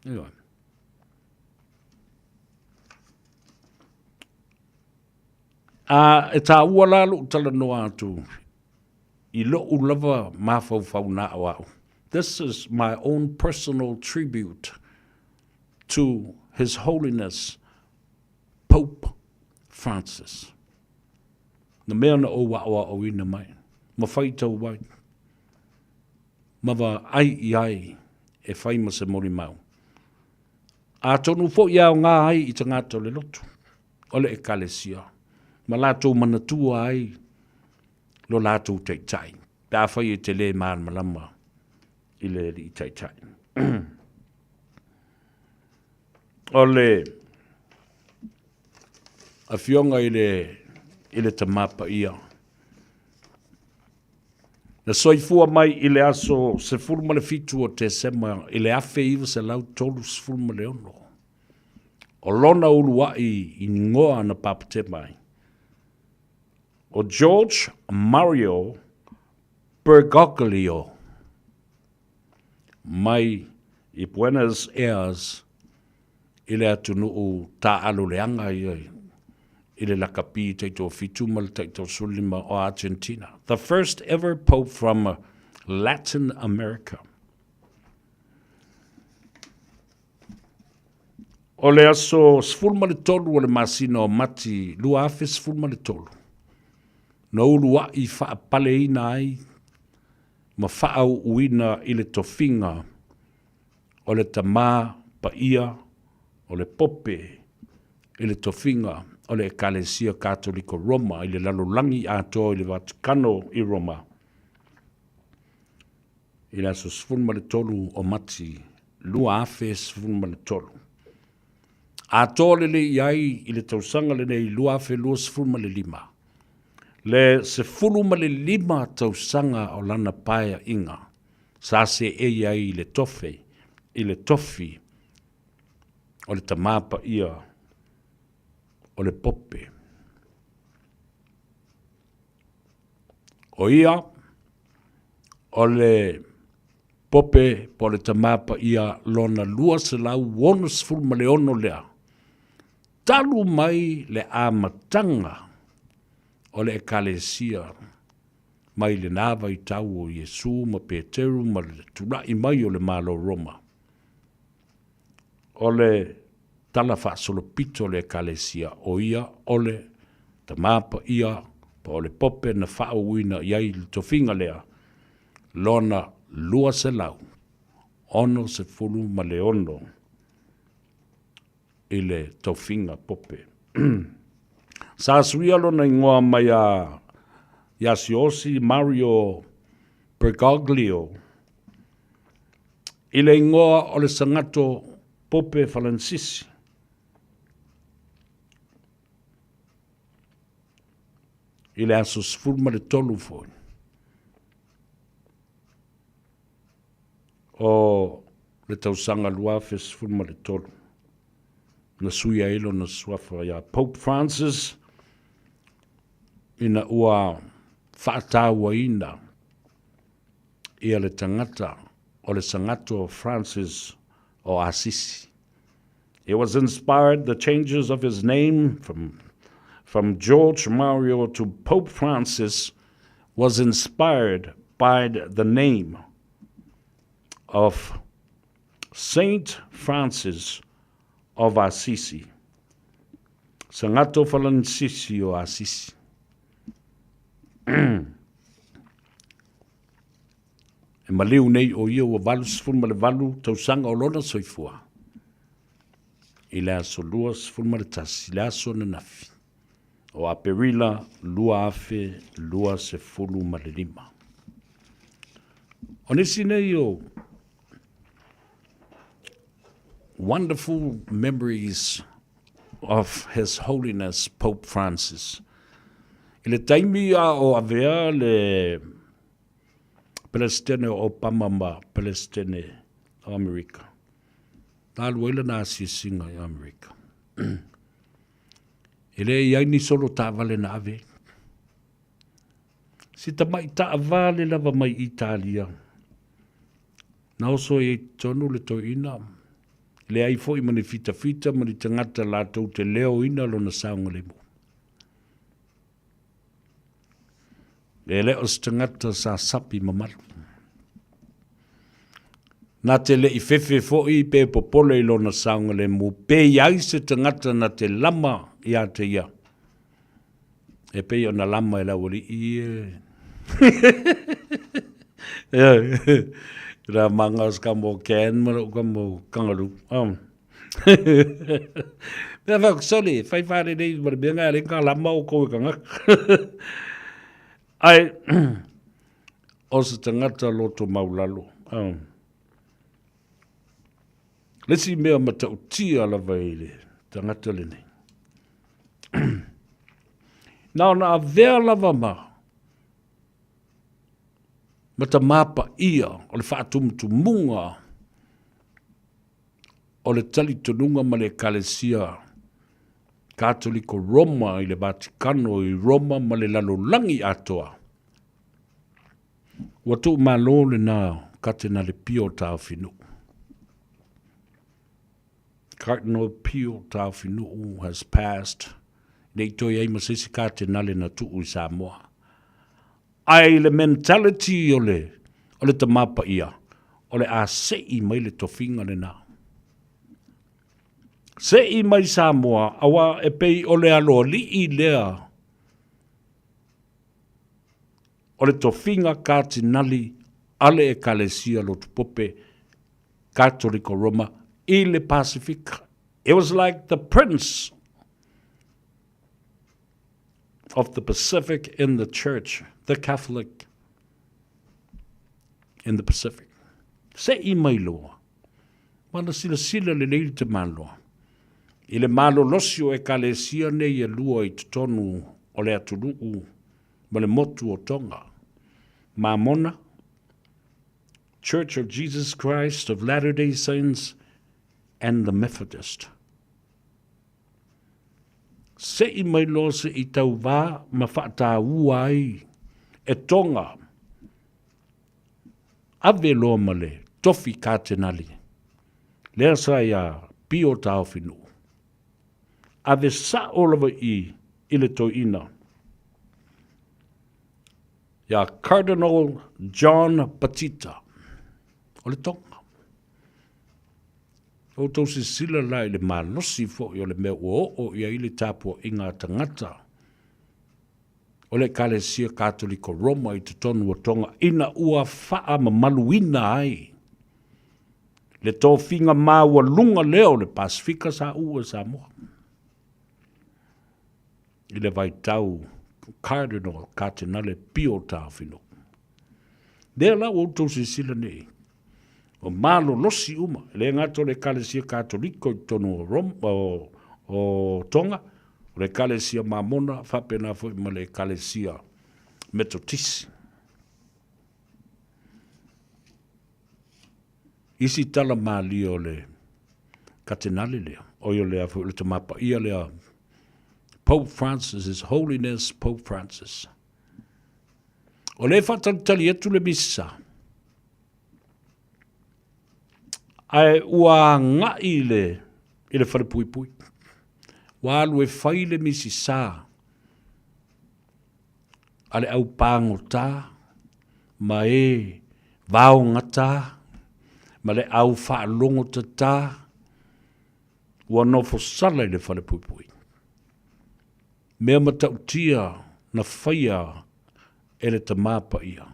Ioe. A e tāua la lou talanoa atu i lou lava mafaufau na o au. This is my own personal tribute to His Holiness Pope Francis. Na mea na ou aʻoaʻoina mai, ma faitau ai, ma vaai i ai e fai ma se molimau. Atonu foi e aoga ai i tagata o le lotu, o le Ekalesia, ma latou manatua ai lo latou taitai, pe afai e te lē malamalama i le Alii Taitai. O le Afioga i le, i le Tama Paia, na soifua mai i le aso 17 o Tesema i le 1936, o lona uluai igoa na papatema ai, o George Mario Bergoglio mai i Buenos Aires i le atunuu taaalo leaga ia i le lakapi taitoafitu ma le taitoasefululima o Argentina. The first ever pope from Latin America. O le aso 13 o le masina o Mati 2013, na uluaʻi faapaleina ai ma faaauuina i le tofiga o le Tama Paia o le Pope i le tofiga o le Ekalesia Katoliko Roma i le lalolagi atoa i le Vatikano i Roma i le aso 13 o Mati 2013. Atoa lelei i ai i le tausaga lenei 2025, le 15 tausaga o lana paeaiga sa seei ai i le tofe, i le tofi o le Tama Paia o le Pope. O ia o le Pope po o le Tama Paia lona 266 lea, talu mai le amataga o le Ekalesia mai lena vaitau o Iesu ma Peteru ma le tulai mai o le Malo Roma. O le tala faasolopito o le Ekalesia, o ia o le Tama Paia po o le Pope na faaauauina i ai le tofiga lea, lona 266 i le tofiga Pope. Sa suia lona ingoa mai a ia Siaosi Mario Bergoglio i le ingoa o le Sagato Pope Falansisi. I le aso 13 foi o le tausaga 2013 na suia ai lona suafa ia Pope Francis ina ua faatauaina ia le tagata o le Sagato Francis o Asisi. He was inspired the changes of his name from, from George Mario to Pope Francis was inspired by the name of Saint Francis of Assisi. Sangato Falansisi o Assisi. E maliu nei o ia ua 88 tausaga o lona soifua i le aso 21 le aso ananafi o Aperila 2025. O nisi nei o wonderful memories of His Holiness Pope Francis. I le taimi a o avea le Peresetene o Obama ma Peresetene o Amerika, na alu ai lana asiasiga i Amerika. E le i ai ni solo taavale na ave ai. Si tamai taavale lava mai Italia. Na oso ai i totonu le toeaina, leai foi ma ni fitafita ma ni tagata latou te leoina lona saogalemu. E le o se tagata sa sapi mamalu. Na te le i fefe foi pe popole i lona saogalemu, pe i ai se tagata na te lama ia te ia. E pei ona lama e le aualii e. Ra manga o se ka mo can ma ka mo kangaroo. Mea whai sole, whai whare nei, ma le mea ngai ka lama o koe ka ngaka. Ai, o se tangata loto maulalo. Le si mea matautia lava i le tangata lenei. Na ona avea lava ma ma tamā paia o le faatumutumuga o le talitonuga ma le Ekalesia Katoliko Roma i le Vatikano i Roma ma le lalolagi atoa. Ua tuumalo lena Katenale Pio Taofinuu. Cardinal Pio Taofinuu has passed. Nei toe ai ma se isi Katenale na tuu i Samoa. Ae i le mentality o le, o le Tama Paia, o le a sei mai le tofiga lena. Se'i mai Samoa, aua e pei o le aloalii lea o le tofiga Katinali a le Ekalesia Lotu Pope Katoliko Roma i le Pasifika. It was like the prince of the Pacific in the church, the Catholic in the Pacific. Se'i mai loa. Ua na silasila lelei le tamaloa i le malolosi o Ekalesia nei e lua i totonu o le atunuu ma le motu o Tonga. Mamona, Church of Jesus Christ of Latter-day Saints and the Methodist. Se'i mai loa se'i tauvā ma fa'atāua ai e Tonga. Ave loa ma le tofi Katenali, lea sa iā Pio Taofinu'u. Ave sa'o lava i i le toeaina iā Cardinal John Batita o le Tonga. Outou silasila la i le malosi foi o le mea ua oo i ai le tapuaiga a tagata o le Ekalesia Katoliko Roma i totonu o Tonga ina ua faamamaluina ai le tofiga maualuga lea o le Pasefika sa uu e Samoa i le vaitau Cardinal Katenale Pio Taofinu'u. Lea la ua outou silasila nei, o malolosi uma, e le gata o le Ekalesia Katoliko i totonu o Roma, o Tonga, o le Ekalesia Mamona, faapena foi ma le Ekalesia Metotisi. Isi tala malie o le Katenale lea, oi o lea foi o le Tama Paia lea, Pope Francis, His Holiness Pope Francis. O lea e faatalitali atu le misa, ae ua agai i le, i le falepuipui. Ua alu e fai le misisa a le au pagota ma e vaogata ma le au faalogotata ua nofo sala i le falepuipui. Mea matautia na faia e le Tama Paia.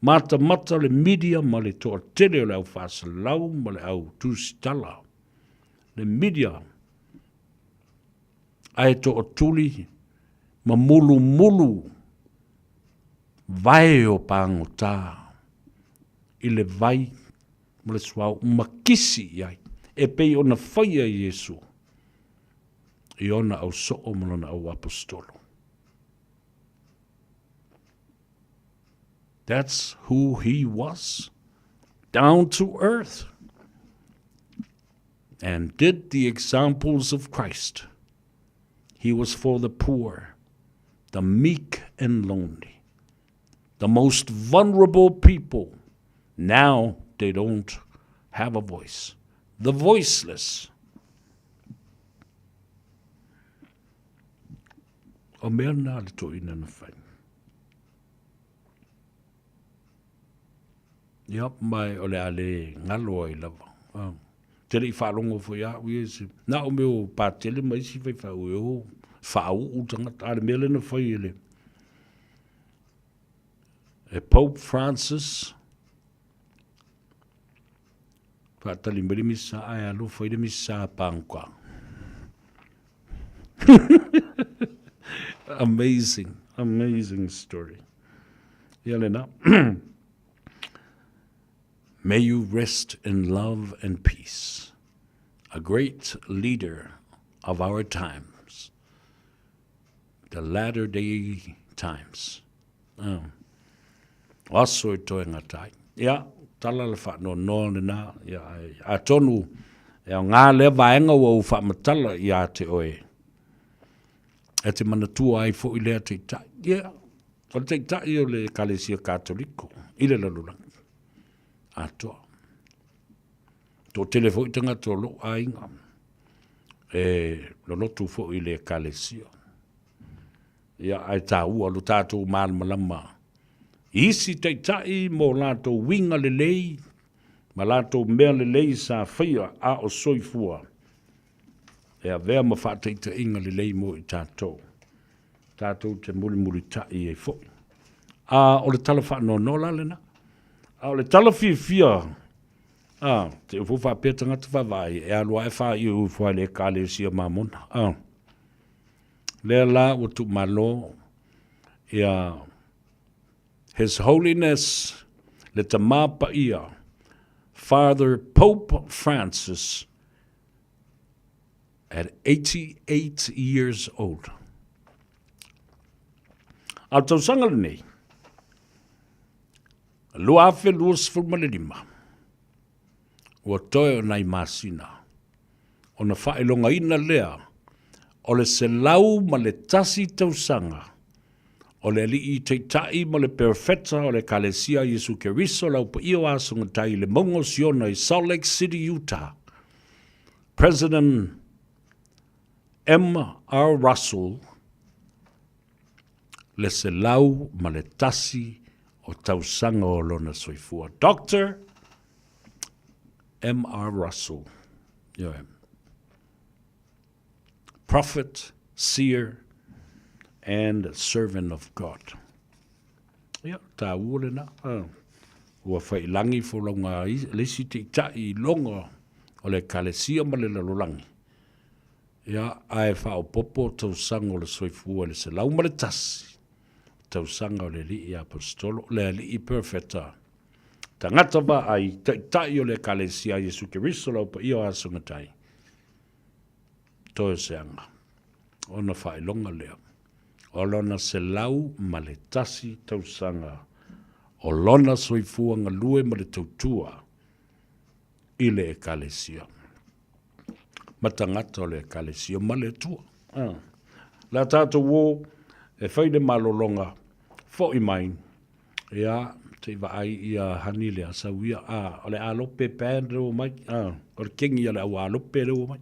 Matamata le media ma le toatele o le au faasalau ma le au tusitala. Le media ae toatuli ma mulumulu vae o pagota i le vai ma le suauu ma kisi i ai e pei ona faia e Iesu i ona au soo ma lona au aposetolo. That's who he was, down to earth, and did the examples of Christ. He was for the poor, the meek and lonely, the most vulnerable people. Now they don't have a voice. The voiceless. O mea nā le toeaina na fai. Ia, ma o le a le galo ai lava. Ah. Te le i faalogo foi au ia se, na o mea o patele ma isi faifeau e o faauu tagata. A le mea lea na fai e le, e Pope Francis, faatali mai le misa ae alofa i le misa pāguka. Amazing, amazing story. Ia lena. May you rest in love and peace. A great leader of our times. The latter day times. Oh. O aso e toe ngata ai. Ia, tala le whaanoanoa lena. Ia, atonu, e o ngā lea vaenga ua u whaamatala i a te oe. E te manatua ai fo'i lea teitai. Ia, o le teitai o le Ekalesia Katoliko i le lalolagi. Atoa. Toatele foi tagata o lou aiga e lolotu foi i le Ekalesia. Ia, ae taua lo tatou malamalama i isi taitai mo latou uiga lelei ma latou mea lelei sa faia a o soifua. E avea ma faataitaiga lelei mo i tatou, tatou te mulimulitai ai foi. A o le tala faanoanoa la lena. A o le tala fiafia, a, te i foi faapea tagata vaavaai, e alu lava e faaiuiu ifo lava i le Ekalesia Mamona. A, lea la ua tuumalo ia His Holiness le Tama Paia Father Pope Francis at 88 years old. A o le tausaga lenei, 2025, ua toe o nai masina, ona faailogaina lea o le 101 tausaga o le Alii Taitai ma le Perofeta o le Ekalesia a Iesu Keriso le Au Paia o Asogatai i le Mauga o Siona i Salt Lake City, Utah. President M. R. Russell le 101 o tausaga o lona soifua. Doctor M. R. Russell. Ioe. Prophet, seer, and servant of God. Ia, tāua lena. Ua whailangi folauga le isi taitai i loga o le Ekalesia ma le lalolagi. Ia, ae faaopoopo tausaga o le soifua i le 101 tausaga o le alii aposetolo, le alii perofeta, tagata vaai, taitai o le Ekalesia a Iesu Keriso le Au Paia o Aso Gatai. Toe o se aga, ona faailoga lea o lona 101 tausaga o lona soifua galue ma le tautua i le Ekalesia ma tagata o le Ekalesia ma le Atua. Ah. La tātou o e fai le malologa fo'i mai ia se i vaai ia hani le asau ia a o le alope band le ua mai a o le kengi a le au alope le ua mai.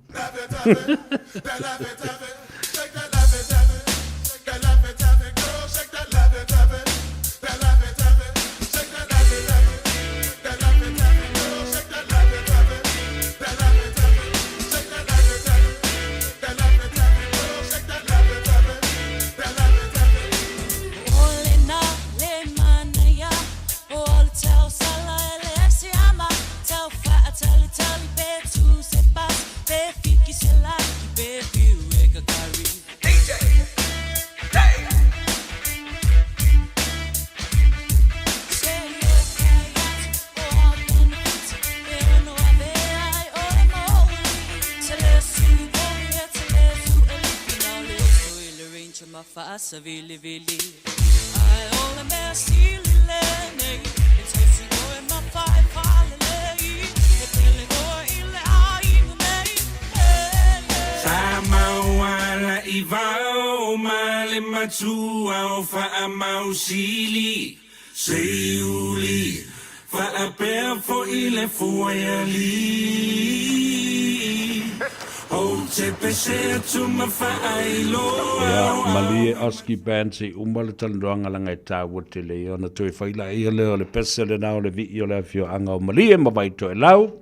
Ia, malie Oski Band se i uma le talanoaga leaga e taua tele ia ona toe fai laia lea o le pese lena o le vii o le afioaga o Malie ma Vaitoelau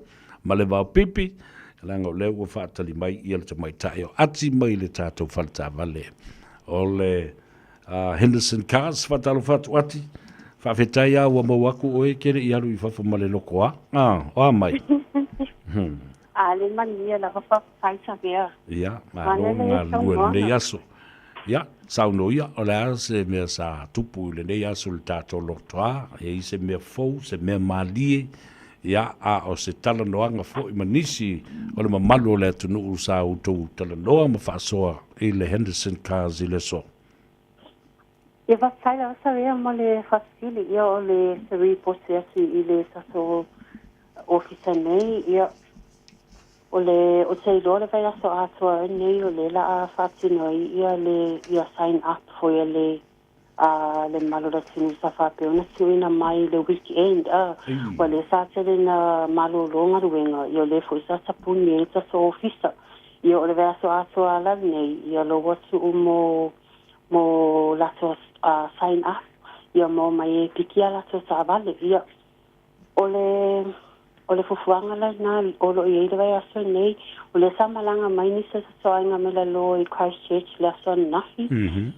ma le Vaopipi, leaga o lea ua faatali mai ia le tamaitai o ati mai le tatou faletaavale o le Henderson Cars. Faatalofa atu Ati, faafetai lava ua maua atu oe e te le i alu i fafo ma le loko a. Ah, o a mai? Hmm. A le manuia lava faafetai Savea. Ia, malo galulue i lenei aso. Ia, saunoa ia, o le a se mea sa tupu i lenei aso i le tatou lotoa, e i ai se mea fou, se mea malie, ia, a o se talanoaga foi ma nisi o le mamalu o le atunuu sa outou talanoa ma faasoa i le Henderson Cars i le aso. Ia faafetai lava Savea mo le faafesili, ia o le se report atu i le tatou ofisa nei, ia o le o te iloa le vaiaso atoa nei o le la a faatino ai ia le ia sign up foi a le a le mamalu o le atunuu sa faapea ona tuuina mai i le weekend a ua le sa tele na malolo galuega ia o le foi sa tapuni ai tatou ofisa ia o le vaiaso atoa la lenei ia lou atu mo mo latou sign up ia mo mai e piki a latou taavale ia o le. O le fuafuaga lena o lo o i ai le vaiaso nei, o lea sa malaga mai nisi o tatou aiga mai lalo i Christchurch i le aso ananafi,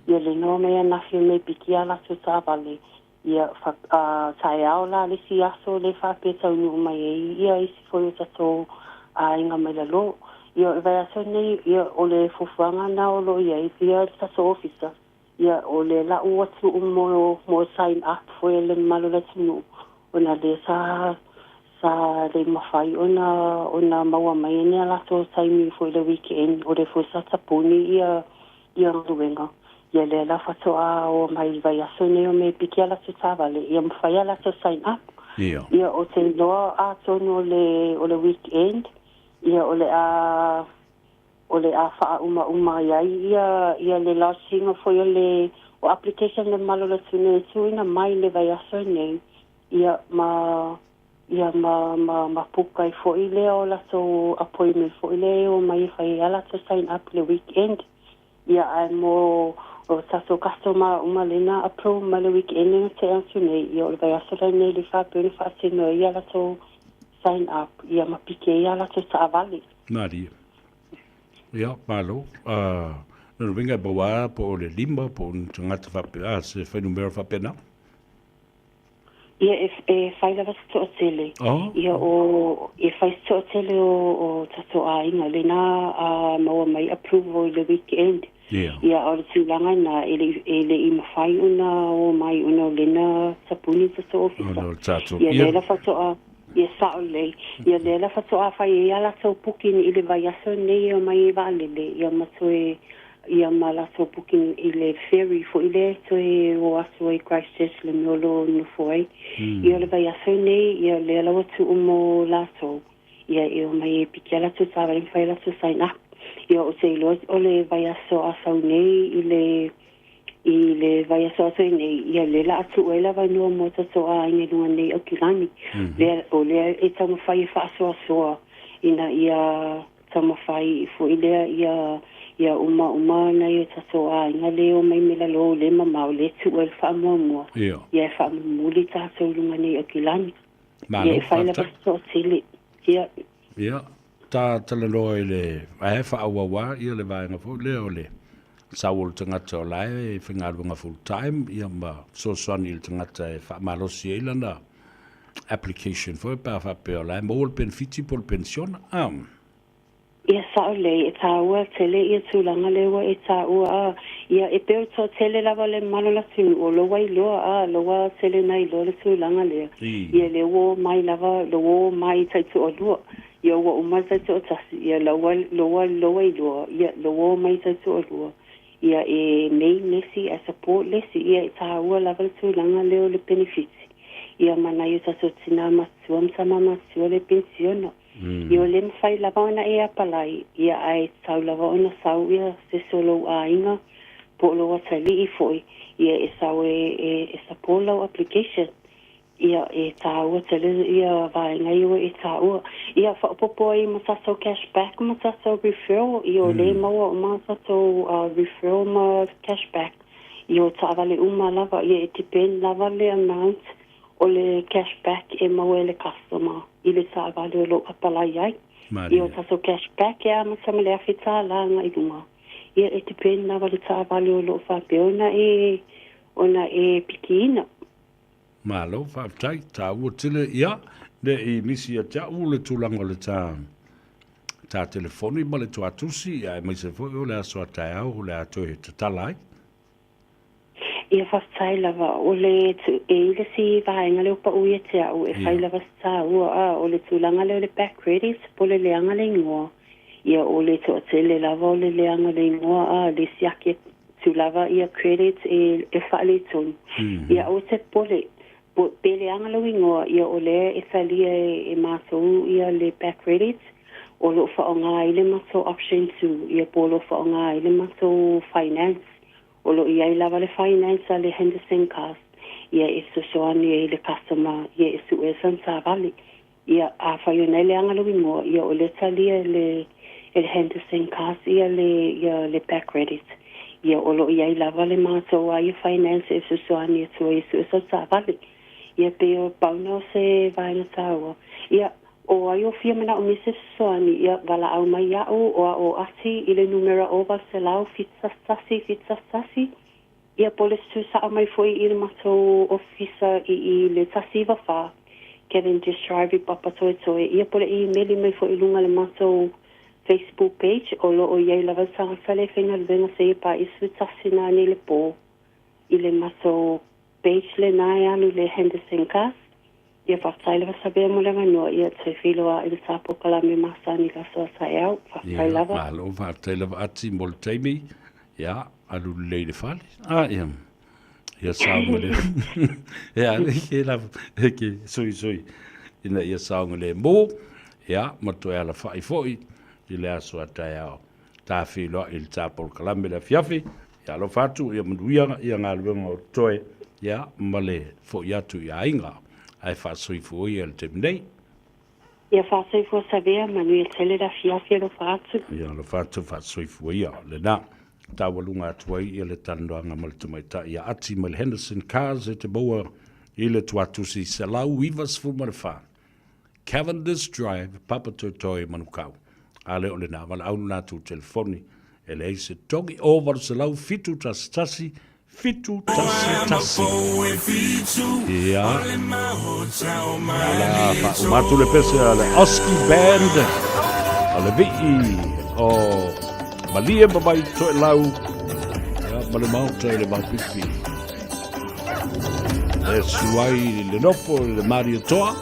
ia le na omai ananafi e omai e piki a latou taavale, ia fa, a, taeao la le isi aso lea faapea e taunuu mai ai ia isi foi o tatou aiga mai lalo. Ia o le vaiaso nei, ia o le fuafuaga lena o lo o i ai ia le tatou ofisa, Ia, o le la'u atu mo mo sign up foi a le mamalu o le atunuu, ona lea sa sa le mafai ona ona maua mai ni a latou taimi foi i le weekend, o lea foi sa tapuni ia ia galuega. Ia lea la faatoa oo mai i le vaiaso nei o me piki a latou taavale, ia mafai a latou sign up. Ia, ou te iloa atonu o le o le weekend, ia o le a o le a faaumauma ai ai ia ia le lodging foi o le o application le mamalu o le atunuu e tuuina mai le vaiaso nei, ia ma ia ma ma ma puka ai foi lea o latou appointment foi lea e omai e fai ai a latou sign up i le weekend. Ia ae mo o tatou customer uma lea na approve mai le weekend na tea atu nei, ia o le vaiaso lenei le faapea ona faatino ai a latou sign up ia ma piki ai a latou taavale. Malie. Ia, malo. Lona uiga e maua lava po o le lima po o ni tagata faapea, a, se fuainumera faapena? Ia, e, e fai lava se toatele. Oh. Ia, o, e fai se toatele o, o tatou aiga, lena a maua mai approval i le weekend. Ia. Ia, a o le tulaga lena, e le, e le i mafai ona o mai ona o lena tapuni tatou ofisa. Ona o le tatou, Ia, ia. lea la faatoa, Ia sao lelei. Ia lea la faatoa fai ai a latou booking i le vaiaso lenei e omai ai vaalele, ia ma toe, ia ma latou booking i le ferry foi lea e toe o atu ai i Christchurch le mea o lo o nofo ai. Ia o le vaiaso lenei, ia lea la ua tuu mo latou, ia e omai ai e piki a latou taavale ma fai a latou sign up. Ia ou te iloa o le vaiaso a sau nei i le I le vaiaso atu ai nei, ia lea la a tuu ai le avanoa mo tatou aiga i luga nei Aukilani. Lea, o lea e taumafai e faasoasoa ina ia taumafai foi lea ia ia uma uma nai o tatou aiga le omai mai lalo le mamao lea e tuu ai le faamuamua. Ia e faamumuli tatou i luga nei Aukilani. Malo, Ia e fai lava faafetai. se toatele. Ia. Ia, ta talanoa i le, ae faaauau lava ia le vaega foi lea o le sau o le tagata o la e faigaluega full time, ia ma fesoasoani i le tagata e faamalosi ai lana application foi pe a faapea o la e maua le penefiti po o le penisiona. Ah. Ia sao lelei, e tāua tele ia tulaga lea ua e tāua a, ia e pei o le toatele lava o le mamalu o le atunuu o lou ailoa a, lou a tele na iloa le tulaga lea. Ia lea ua omai lava, lou omai taitoalua, ia ua uma le taitoatasi, ia lou a, lou a, lou ailoa, ia lou omai taitoalua, ia e main le isi ae support le isi, ia e tāua lava le tulaga lea o le penefiti, ia ma nai o tatou tinā matutua ma tamā matutua le penisiona. Ia o le mafai lava ona e apalai, ia ae tatau lava ona sau ia se isi o lou aiga po o lou atalii foi, ia e sau e, e, e support lau application. Ia e tāua tele ia vaega ia ua e tāua. Ia faaopoopo ai ma tatou cash back ma tatou referral, ia o lea e maua uma tatou referral ma cash back i o taavale uma lava, ia e depend lava le amount o le cash back e maua e le customer i le taavale o lo o apalai ai. Ia o tatou cash back e amata ma le $1,000 agai luga. Ia e depend lava le taavale o lo o faapea ona e ona e pikiina. Malo faafetai, taua tele ia ne i misi ia te au le tulaga o le ta ta telefoni ma le tuatusi, aemaise foi o le aso a taeao o le a toe tatala ai. Ia faafetai lava o le e i le isi vaega lea o pau ia te au e fai lava se taua a o le tulaga lea o le back credit po o le leaga le igoa. Ia o le toatele lava o le leaga le igoa a le siaki atu lava ia credit e e faaletonu. Ia aua te popole po pe leaga lou igoa ia o lea e talia e e matou ia le back credit o lo o faaaoga ai le matou option two ia po o lo o faaaoga ai le matou finance. O lo o i ai lava le finance a le Henderson Cars ia e fesoasoani ai i le customer ia e sue sana taavale. Ia, afai o na e leaga lou igoa, ia o lea talia e le e le Henderson Cars ia le ia le back credit. Ia o lo o i ai lava le matou a ia finance e fesoasoani atu ai e sue sau taavale. Ia pei o pau na o se vaega taua. Ia, O ai o fia manaomia se fesoasoani, ia valaau mai iaʻu o au o Ati i le numera 0800 71 71, ia po o le susu sao mai foi i le matou ofisa i i le 194 Cavendish Drive i Papatoetoe, ia po o le imeli mai foi i luga i le matou Facebook page o lo o i ai lava le tagata lea e faigaluega seia paia 11 nanei le po i le matou page lena e alu i le Henderson Cars. Ia faafetai lava Savea mo le avanoa, ia toe feiloa i le ta polokalame masani i le aso a taeao. Faafetai Ia, lava. malo, faafetai lava Ati mo le taimi. Ia, alu lelei i le fale. Ah, ia, ia saogalemu. Ia, ke lava, ke sui sui ina ia saogalemu. Ia, ma toe alafai foi i le aso a taeao. Ta feiloai i le ta polokalame le afiafi. Ia alofa atu, ia manuia ia galuega o totoe, ia ma le foi atu i aiga. Ae faasoifua ia i le taimi nei. Ia faasoifua Savea, manuia tele le afiafi alofa atu. Ia alofa atu faasoifua ia. Lena. Taualuga atu ai ia le talanoaga ma le tamaitai ia Ati mai le Henderson Cars e te maua i le tuatusi 194. Cavendish Drive, Papatoetoe, Manukau. A le o lena, valaau lo latou telefoni e leai se togi o 800 711 711. Ia, ala faauma atu le pese a le Oski Band, o le vii o Malie ma Vai Toelau, ia, ma le maota i le Vaopipi. E suai le nofo i le Malietoa.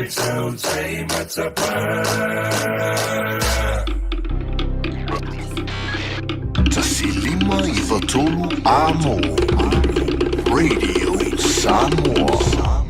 153 Amo Radio Samoa.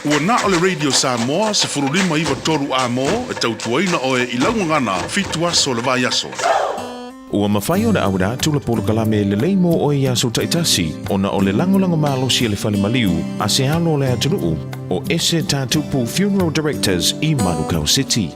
Ua na o le Radio Samoa 1593 A-mo e tautuaina oe i lau gagana fitu aso o le vaiaso. Ua mafai ona auina atu le polokalame lelei mo oe i aso taitasi ona o le lagolago malosi a le fale maliu a se alo o le atunuu o Ese Tatupu Funeral Directors i Manukau City.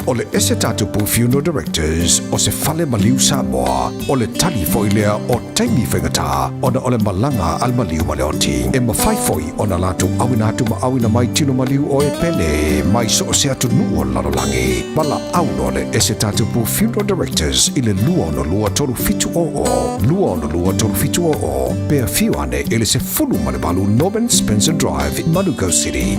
O le Ese Tatupu Funeral Directors o se fale maliu Samoa, o le tali foi lea o taimi faigata ona o le malaga a le maliu ma le oti. E mafai foi ona latou auina atu ma auina mai tino maliu o e pele mai so o se atunuu o le lalolagi. Valaau loa le Ese Tatupu Funeral Directors i le 262 3700, 262 3700, pe afio ane i le 18 Norman Spencer Drive, Manukau City.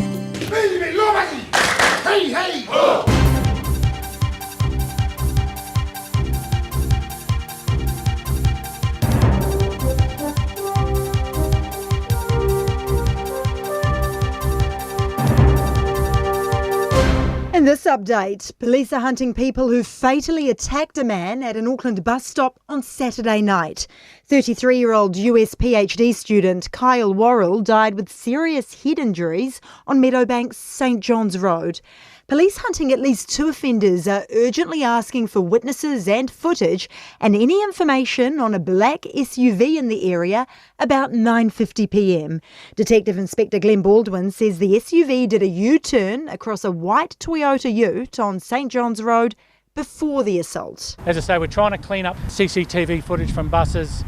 In this update, police are hunting people who fatally attacked a man at an Auckland bus stop on Saturday night. 33 year old US PhD student Kyle Worrell died with serious head injuries on Meadowbank's St John's Road. Police hunting at least two offenders are urgently asking for witnesses and footage and any information on a black SUV in the area about 9:50 p.m. Detective Inspector Glenn Baldwin says the SUV did a U-turn across a white Toyota Ute on St John's Road before the assault. As I say, we're trying to clean up CCTV footage from buses.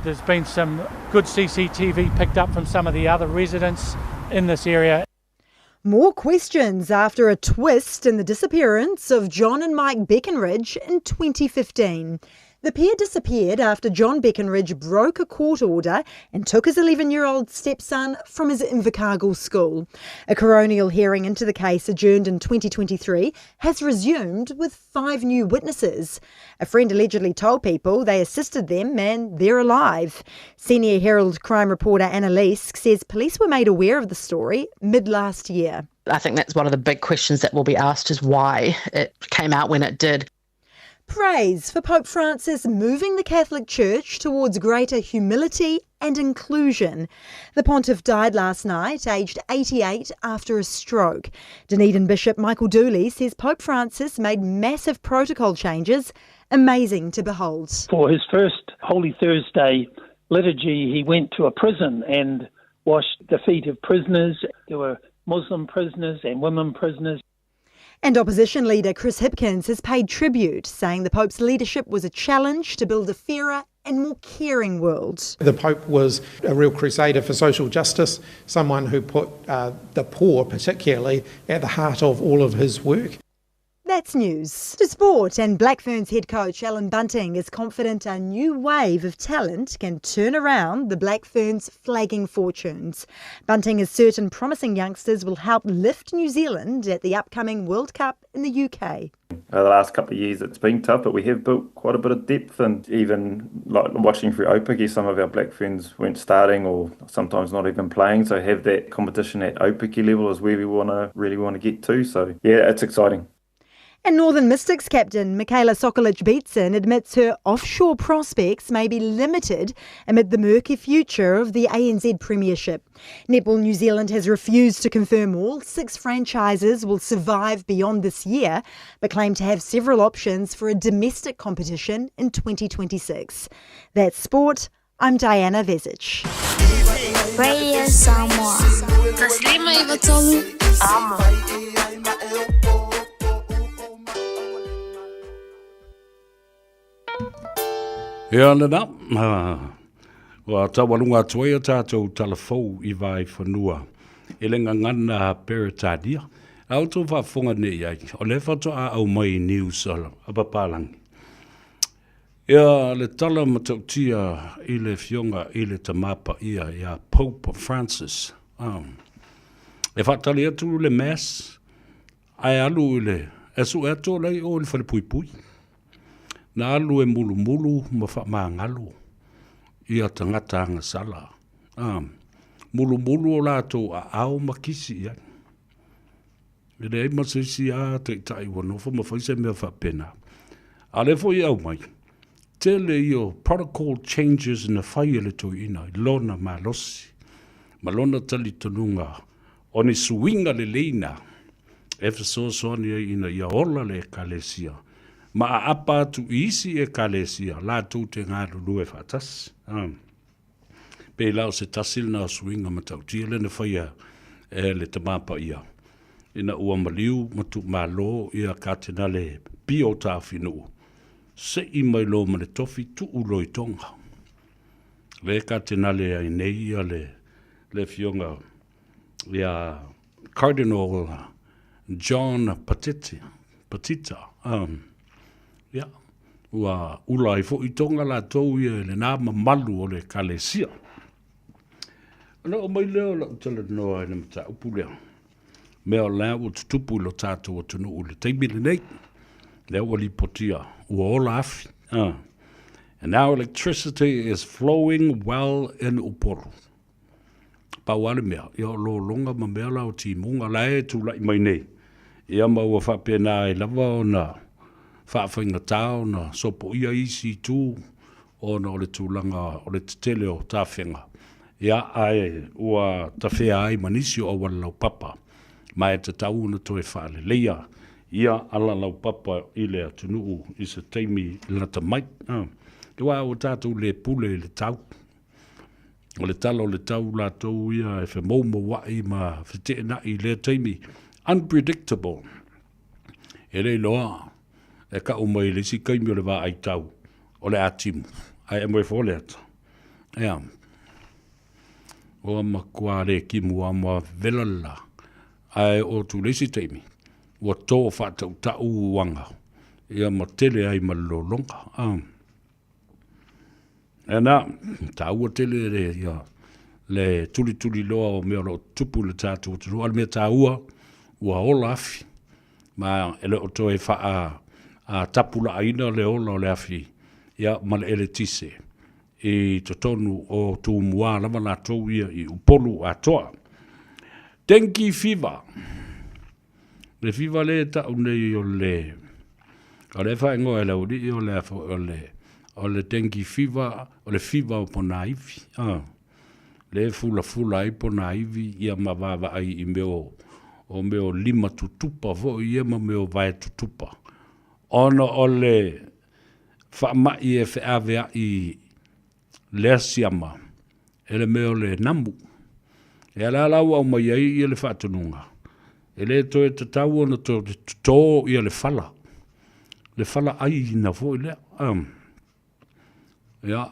There's been some good CCTV picked up from some of the other residents in this area. More questions after a twist in the disappearance of John and Mike Beckenridge in 2015. The pair disappeared after John Beckenridge broke a court order and took his 11 year old stepson from his Invercargill school. A coronial hearing into the case adjourned in 2023 has resumed with five new witnesses. A friend allegedly told people they assisted them and they're alive. Senior Herald crime reporter Anna Leask says police were made aware of the story mid last year. I think that's one of the big questions that will be asked is why it came out when it did. Praise for Pope Francis moving the Catholic Church towards greater humility and inclusion. The pontiff died last night, aged 88, after a stroke. Dunedin Bishop Michael Dooley says Pope Francis made massive protocol changes, amazing to behold. For his first Holy Thursday liturgy, he went to a prison and washed the feet of prisoners. There were Muslim prisoners and women prisoners. And opposition leader Chris Hipkins has paid tribute, saying the Pope's leadership was a challenge to build a fairer and more caring world. The Pope was a real crusader for social justice, someone who put uh, the poor, particularly, at the heart of all of his work. That's news. To sport, and Black Ferns head coach Alan Bunting is confident a new wave of talent can turn around the Black Ferns' flagging fortunes. Bunting is certain promising youngsters will help lift New Zealand at the upcoming World Cup in the UK. Uh, the last couple of years it's been tough, but we have built quite a bit of depth. And even like watching through Opaki, some of our Black Ferns weren't starting or sometimes not even playing. So have that competition at Opaki level is where we want to really want to get to. So yeah, it's exciting. And Northern Mystics captain Michaela Sokolich Beatson admits her offshore prospects may be limited amid the murky future of the ANZ Premiership. Netball New Zealand has refused to confirm all six franchises will survive beyond this year, but claim to have several options for a domestic competition in 2026. That's sport. I'm Diana Vezic. Radio Samoa. Ia lena, ua taualuga atu ai a tātou tala fou i Vaefanua i le gagana Peretania. A outou faafofoga nei i ai, o lea faatoa aumai i news a papalagi. Ia le tala matautia i le Afioga i le Tama Paia ia Pope Francis. E faatali atu le Mass Ae alu i le, e sue atu o lea i o i le falepuipui. Na alu e mulumulu ma faamagalo ia tagata agasala. A, mulumulu o latou aao ma kisi i ai. E leai ma se isi a taitai ua nofo ma fai se mea faapena. A lea foi e aumai, tele ia o protocol changes na fai e le toeaina i lona malosi. Ma lona talitonuga o ni suiga lelei na e fesoasoani ai ina ia ola le Ekalesia ma aapa atu i isi Ekalesia latou te galulue faatasi. Pei la o se tasi lena o suiga matautia lea na faia e le Tama Paia ina ua maliu ma tuumalo ia Katenale Pio Taofinuu se'i mai loa ma le tofi tuu loa i Toga. Lea e Katenale ai nei ia le le afioga ia Cardinal John Patete, Patita, ia, ua ula ai foi Toga latou ia i lena mamalu o le Ekalesia. Ona oo mai lea o lau talanoa i le mataupu lea, mea o la ua tutupu i lo tatou atunuu i le taimi lenei, lea ua lipotia ua ola afi. And now electricity is flowing well in Upolu. Pau lava le mea, ia o lologa ma mea la o timuga la e tulai mai nei, ia ma ua faapena ai lava ona faafaigata ona sopoia isi itu ona o le tulaga o le tetele o tafega, ia ae ua tafea ai ma nisi o auala laupapa, ma e tatau ona toe faaleleia ia ala laupapa i le atunuu i se taimi lata mai. Aua ua tatou le pule i le tau. O le tala o le tau latou ia e femoumoua'i ma feteena'i i lea taimi, unpredictable. E le iloa e ka'u mai i le isi taimi o le vaai tau o le a timu, ae aumai fua le ata. Ea, ua matua le timu lava ma vela le la, ae oo atu i le isi taimi, ua to faatautau uaga, ia ma tele ai ma le lologa. Ea na, taua tele le, ia, le tulituliloa o mea o lo o tutupu i le tatou atunuu. A o le mea taua, ua ola afi, ma e le o toe faa tapulaaina le ola o le afi ia, ma le eletise i totonu o Tumua lava latou ia i Upolu atoa. Dengue fever. Le fiva lea e tau nei o le, o lea e faaigoa e le aualii o le, o le, o le dengue fever, o le fiva o ponaivi. Lea e fulafula ai ponaivi ia ma vaavaai i mea o, o mea o lima tutupa foi ia ma mea o vae tutupa. Ona o le faamai e feaveai lea siama e le mea o le namu. Ia la la ua aumai ai ia le faatonuga, e le toe tatau ona toe toto ia le fala, le fala aiina foi lea. Ia,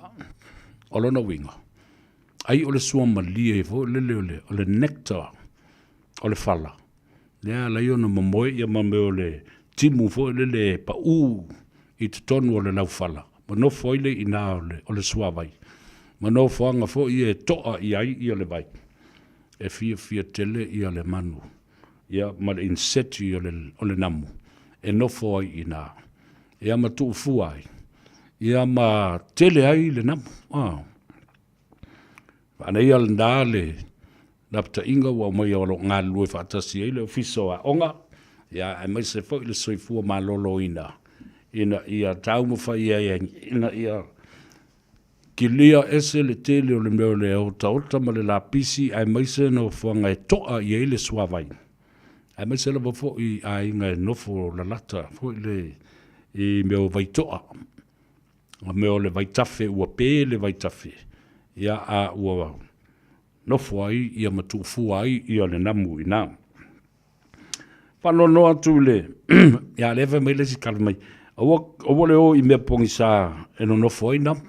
o lona uiga, ai o le suamalie foi lele o le, o le nectar o le fala, lea e ala ai ona momoe ia ma mea o le timu foi lele e pau i totonu o le laufala, ma nofo ai le iina o le, o le suavai, ma nofoaga foi ia e toa i ai ia le vai, e fiafia tele ia le manu, ia ma le inseti o le, o le namu e nofo ai i ina, ia ma tuufua ai, ia ma tele ai le namu. Ah. Manaia lena le lapataiga ua aumaia o lo o galulue faatasi ai le Ofisa o Aoga, ia aemaise foi le soifua maloloina ina ia taumafai ai ina ia kilia ese le tele o le mea o le otaota ma le lapisi aemaise nofoaga e toa i ai le suavai, aemaise lava foi i aiga e nofo lalata foi le i mea o vaitoa. O mea o le vaitafe ua pe le vaitafe, ia a ua nofo ai ia ma tuufua ai ia le namu i ina. Faanoanoa atu i le, ia lea fai mai le isi tala mai, aua, aua le o i mea pogisa e nonofo ai namu.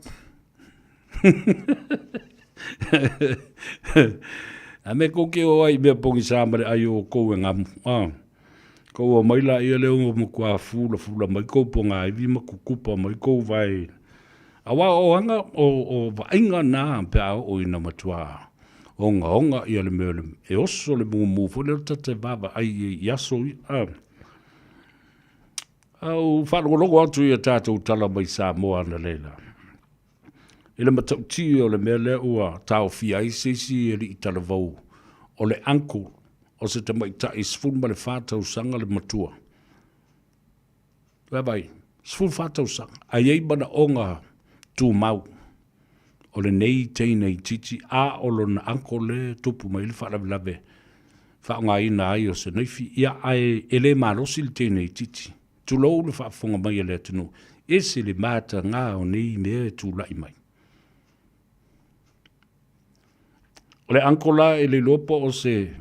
A mea kou te o ai i mea pogisa ma le ai o outou e gamu. Ah. Kou omai laia lea ua matua fulafula mai kou pogaiwi ma kukupa mai kou vae. Aua o aga, o, o vaaiga na pe a oo ina matua ogaoga ia le mea e oso le mumu foi lea o le tata e vaavaai i, i aso ia. Ah. A ou faalogologo atu i a tatou tala mai Samoa analeila. I le matautia o le mea lea ua taofia ai se isi alii talavou o le uncle o se tamaitai 14 tausaga le matua. Vaavaai, 14 tausaga, ae i ai manaoga tumau. O lenei teine itiiti a o lona uncle lea e tupu mai ai le faalavelave faaaogaina ai o se naifi, ia ae e le malosi le teine itiiti. Tulou le faafofoga mai a le atunuu, ese le mataga o nei mea e tulai mai. O le uncle la e le iloa po o se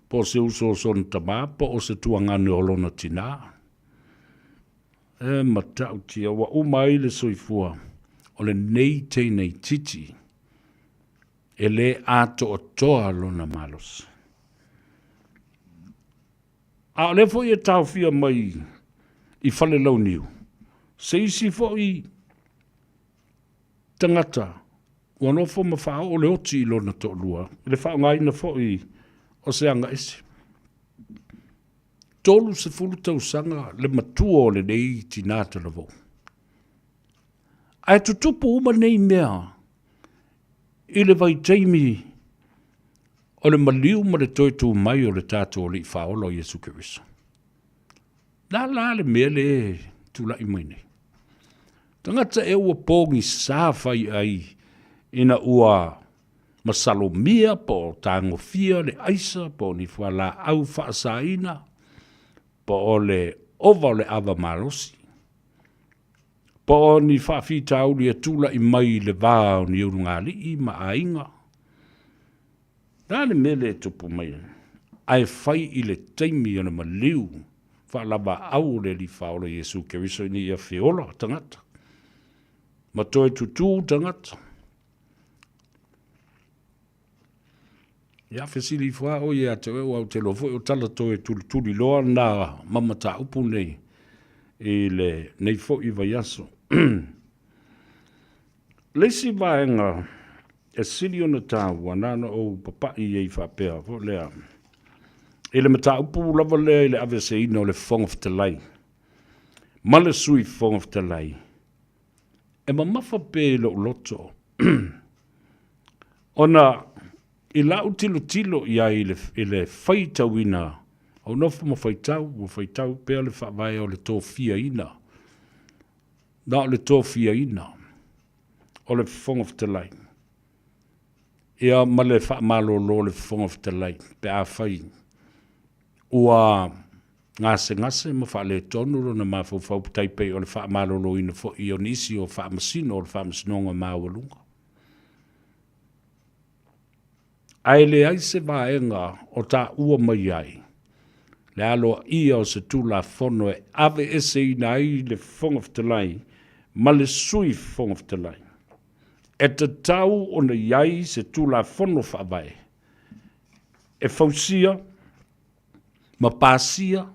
po o se uso o sona tama po o se tuagane o lona tinā. E matautia ua uma ai le soifua o lenei teine itiiti e le atoatoa lona malosi. A o lea foi e taofia mai i Falelauniu se isi foi tagata ua nofo ma faaoo le oti i lona toalua i le faaaogaina foi o se agaese. 30 tausaga le matua o lenei tinā talavou. Ae tutupu uma nei mea i le vaitaimi o le maliu ma le toe tu mai o le tatou Alii Faaola o Iesu Keriso. La la le mea le tulai mai nei. Tagata e ua pogisa fai ai ina ua masalomia po o tagofia le aisa po o ni fualaau faasaina po o le ova o le ava malosi po o ni faafitauli e tulai mai i le va o ni ulugalii ma aiga. Le a le mea lea e tupu mai ai? Ae fai i le taimi o le maliu faalavaau o le Alii Faaola Iesu Keriso ina ia feola tagata ma toe tutū tagata. Ia, fesili ifo lava oe ia te oe, aua ou te iloa foi o tala toe tulituli loa na ma mataupu nei i lenei foi vaiaso. Le isi vaega e sili ona taua, na ona ou papai i ai faapea foi lea, i le mataupu lava lea i le aveeseina o le Fofoga Fetalai ma le Sui Fofoga Fetalai, e mamafa pea i lou loto ona i lau tilotilo i ai i le faitauina o nofo ma faitau, ua faitau pea le faavae o le tofiaina, na o le tofiaina o le Fofoga Fetalai, ia ma le faamalolo o le Fofoga Fetalai pe afai ua gasegase ma faaletonu lona mafaufau tai pei o le faamaloloina foi o nisi o faamasino o le Faamasinoga Maualuga. Ae leai se vaega o taua mai ai le aloaia o se Tulafono e aveeseina ai le Fofoga Fetalai ma le Sui Fofoga Fetalai. E tatau ona i ai se Tulafono Faavae e fausia ma pasia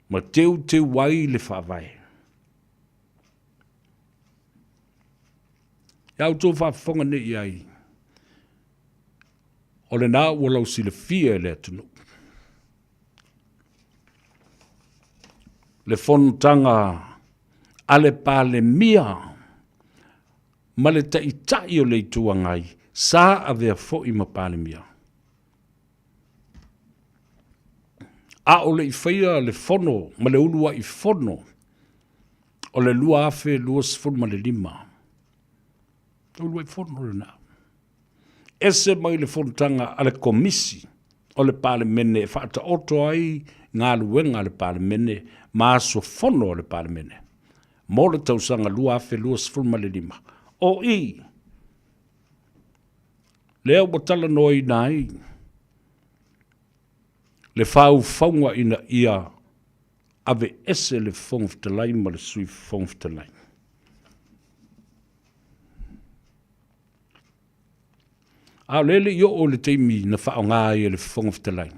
ma teuteu ai le Faavae. Ia outou faafofoga nei i ai, o lena ua lausilafia e le atunuu le fonotaga a le Palemia ma le Taitai o le Itu Agai sa avea foi ma Palemia. A o le i faia le fono ma le uluai fono o le 2025, uluai fono lena, ese mai le fonotaga a le Komisi o le Palemene e faataoto ai galuega a le Palemene ma aso fono a le Palemene mo le tausaga 2025. O i lea ua talanoaina ai le faufauga ina ia aveese le Fofoga Fetalai ma le Sui Fofoga Fetalai. A o lea e le i oo i le taimi na faaaoga ai e le Fofoga Fetalai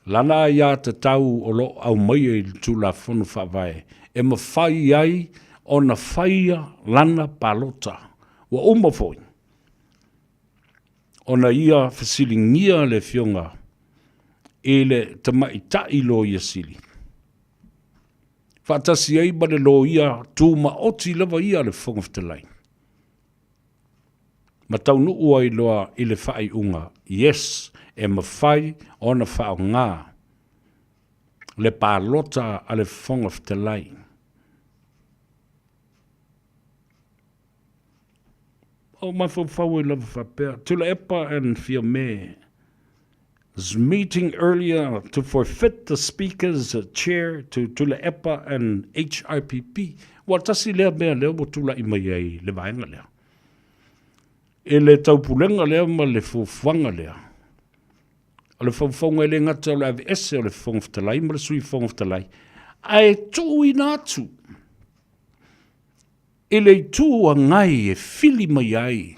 lana aiatatau o lo o aumaia i le Tulafono Faavae e mafai ai ona faia lana palota. Ua uma foi ona ia fesiligia le Afioga i le Tamaitai Loia Sili, faatasi ai ma le Loia Tumaoti lava ia a le Fofoga Fetalai, ma taunuu ai loa i le faaiuga, yes, e mafai ona faaaoga le palota a le Fofoga Fetalai. O mafaufau ai lava faapea, Tuilaepa and Fiame 's meeting earlier to forfeit the Speaker's chair to Tuilaepa and HRPP. Ua tasi lea mea lea ua tulai mai ai le vaega lea. I le taupulega lea ma le fuafuaga lea, o le faufauga e le gata o le aveese o le Fofoga Fetalai ma le Sui Fofoga Fetalai, ae tuuina atu i le Itu Agai e fili mai ai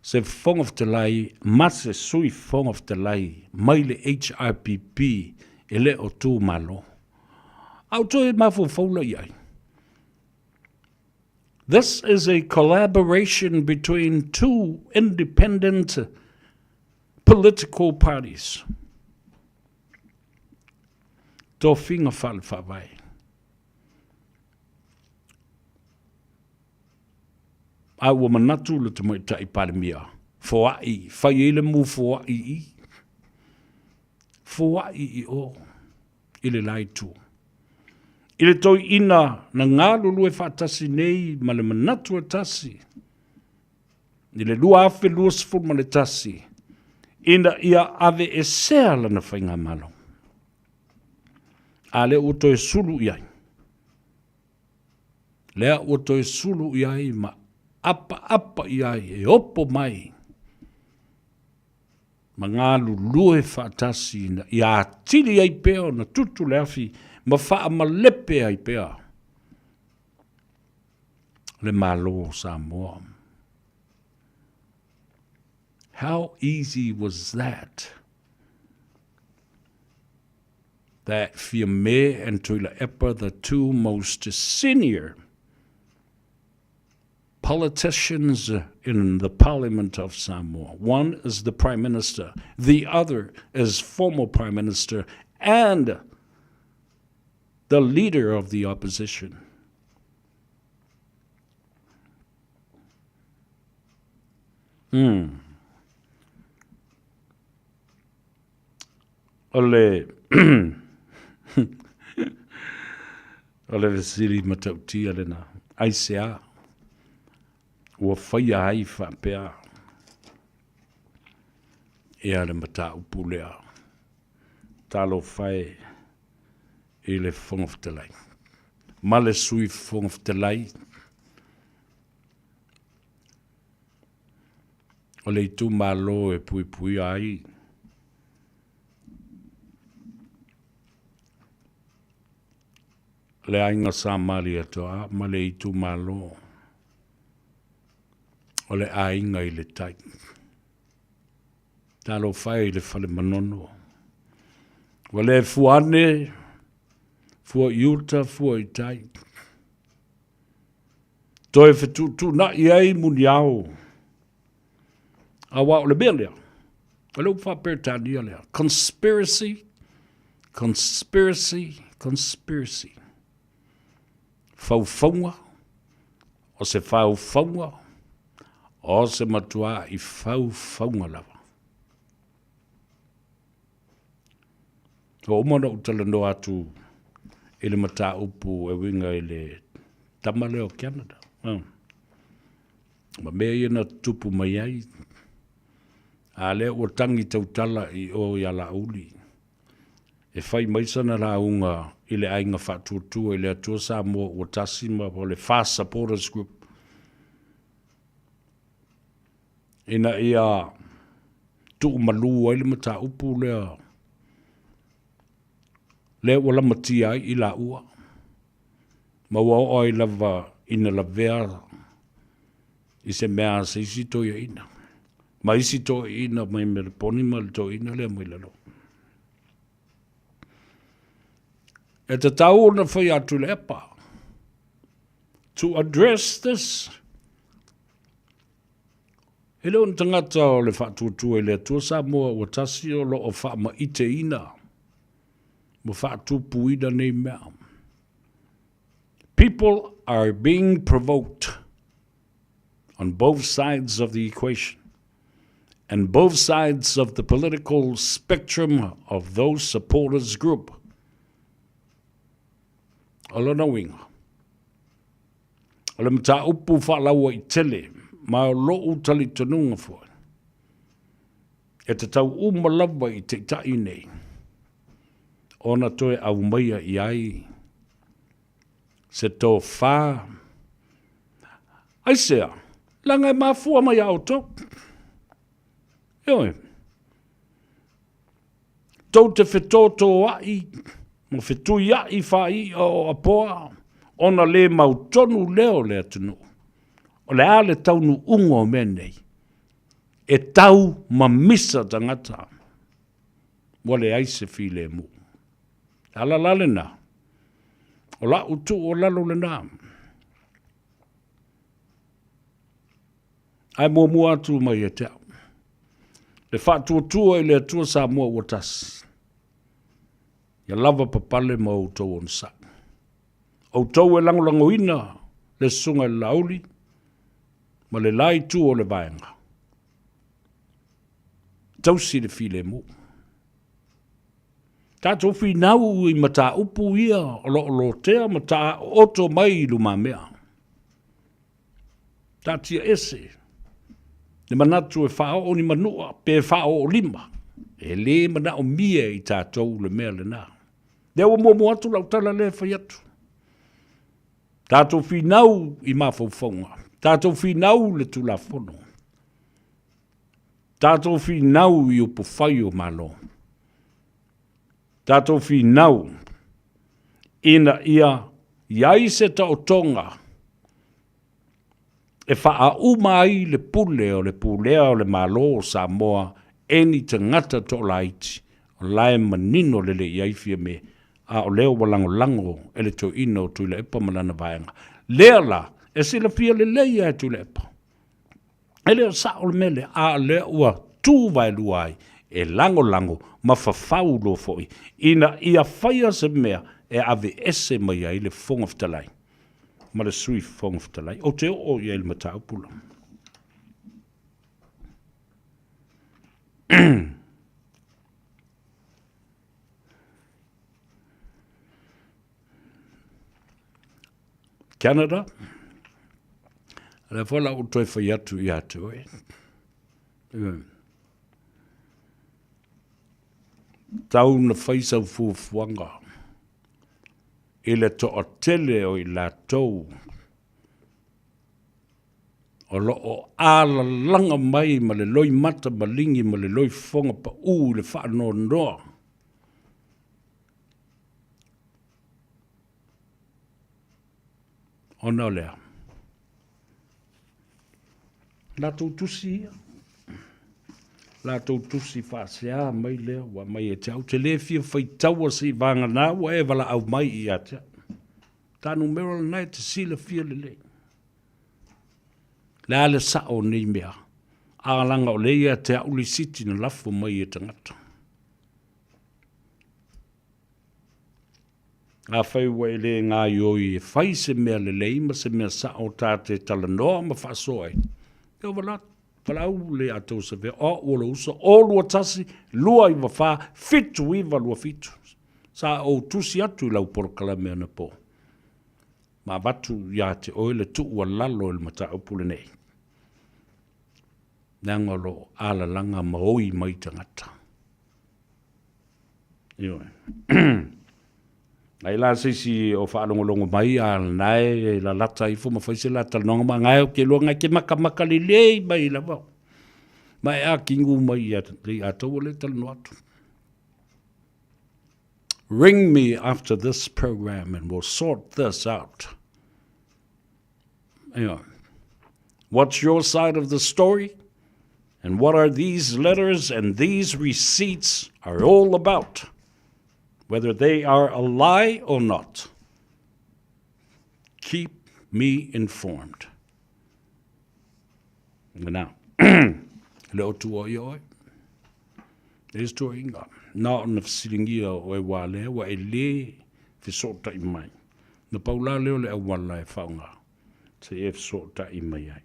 se Fofoga Fetalai ma se Sui Fofoga Fetalai mai le HRPP e le o tu malo. A o toe mafaufau la i ai. This is a collaboration between two independent political parties. Tofiga faale-faavae. A ua manatu le Tamaitai Palemia, foai, fai ai le mu foai i i, foai i o, i le la itu. I le toeaina na galulue faatasi nei ma le manatu e tasi, i le 2021, ina ia aveesea lana faigamalo. A lea ua toe sulu i ai. Lea ua toe sulu i ai ma apaapa i ai e opo mai ma galulue faatasi ina ia atili ai pea ona tutu le afi ma faamalepe ai pea le Malo o Samoa. How easy was that? That Fiame and Tuilaepa, the two most senior politicians in the Parliament of Samoa. One is the Prime Minister, the other is former Prime Minister and the leader of the opposition. O le o le fesili matautia lena. Aisea ua faia ai faapea ia le mataupu lea. Talofa e i le Fofoga Fetalai ma le Sui Fofoga Fetalai o le itumalo e puipuia ai le aiga Sa Malietoa ma le itumalo o le aiga i le tai. Talofa e i le fale manono. Ua le fua ane, fua i uta, fua i tai. Toe fetuutuunai ai muniao. Aua o le mea lea, o le upu faa-Peretania lea, conspiracy, conspiracy, conspiracy. Faufauga, o se faufauga, o se matuā i faufauga lava. Ua uma ona ou talanoa atu i le mataupu e uiga i le tama lea o Canada. Ma mea ia na tutupu mai ai. A lea ua tagi tautala i o ia Laauli e fai mai sana lauga i le Aiga Faatuatua i le Atua Samoa ua tasi ma o le FAST Supporters Group ina ia tuumalu ai le mataupu lea lea ua lamatia ai i laua ma ua oo ai lava ina lavea i se mea a se isi toeaina ma isi toeaina mai Meleponi ma le toeaina lea mai lalo. E tatau ona fai atu le epa to address this. E le o ni tagata o le Faatuatua i le Atua Samoa ua tasi o lo o faamaiteina ma faatupuina nei mea. People are being provoked on both sides of the equation and both sides of the political spectrum of those supporters group. O lona uiga, O le mataupu faalauaitele Ma o lo'u talitonuga foi, e tatau uma lava i taitai nei ona toe aumaia i ai se tofa. Aisea? Leaga e mafua mai ia outou. Ioe. Tou te fetōtōaʻi ma fetuiaʻi faaiʻa o Apoa ona le mautonu lea o le atunuu. O le a le taunuuga o mea nei? E tau mamisa tagata. Ua leai se filemu. Le ala la lena, o la'u tuualalo lena. Ae muamua atu mai ia te au, le faatuatua i le Atua Samoa ua tasi, ia lava papale ma outou onosai. Outou e lagolagoina le Susuga i le Laauli ma le la itu o le Vaega, tausi le filemu. Tatou finau i mataupu ia o lo o lotea ma taaooto mai i lumamea. Taatia ese le manatu e faaoo ni manua pe faaoo lima, e lē manaomia i tatou le mea lena. Lea ua muamua atu lau tala lea e fai atu. Tatou finau i mafaufauga, tatou finau i le Tulafono, tatou finau i upufai o Malo, tatou finau ina ia i ai se taotoga e faaauma ai le pule o le pulea o le Malo o Samoa e ni tagata toalaiti o la e manino lelei i ai Fiame, a o lea ua lagolago e le toeaina o Tuilaepa ma lana vaega. Lea la, e silafia lelei lava e Tuilaepa, e le o sao le mea lea, a o lea ua tu vaelua ai e lagolago ma fafau loa foi ina ia faia se mea e aveese mai ai le Fofoga Fetalai ma le Sui Fofoga Fetalai. Ou te oo i ai i le mataupu la. Canada, o lea foi la ua toe fai atu ia te oe. Tau na fai sau fuafuaga i le toatele o i latou o lo o alalaga mai ma le loimata maligi ma le loifofoga pau i le faanoanoa. Ona o lea, latou tusi ia, latou tusi faasea mai lea ua aumai ia te au, te le fia faitaua seivagana ua e valaau mai ia te au. Ta numera lena e te silafia lelei. Le a le sao o nei mea, a laga o lea ia te au lisiti na lafo mai e tagata. Afai ua e le gaioi e fai se mea lelei ma se mea sao ta te talanoa ma faasoa ai, ia ua valaau le a tou savea, o au o lou uso, o 21 294 7927. Sa ou tusi atu i lau polokalame anapo ma avatu ia te oe le tuualalo i le mataupu lenei, leaga o lo o alalaga ma oi mai tagata. Ioe. Ai la se isi o faalogologo mai a lena e lalata ifo ma fai se la talanoaga ma ngae o ke iloa ngae ke makamaka lelei mai lava. Ma e akigu mai ia le ia tau le talanoa atu. Ring me after this program and we'll sort this out. Ioe. What's your side of the story? And what are these letters and these receipts are all about? Whether they are a lie or not. Keep me informed. Now, le o tua i oe. E se toeaiga, na ona fesiligia o e wā lea, ua e lē fesootai mai. Na pau la lea o le auala e faaaoga seia e fesootai mai ai.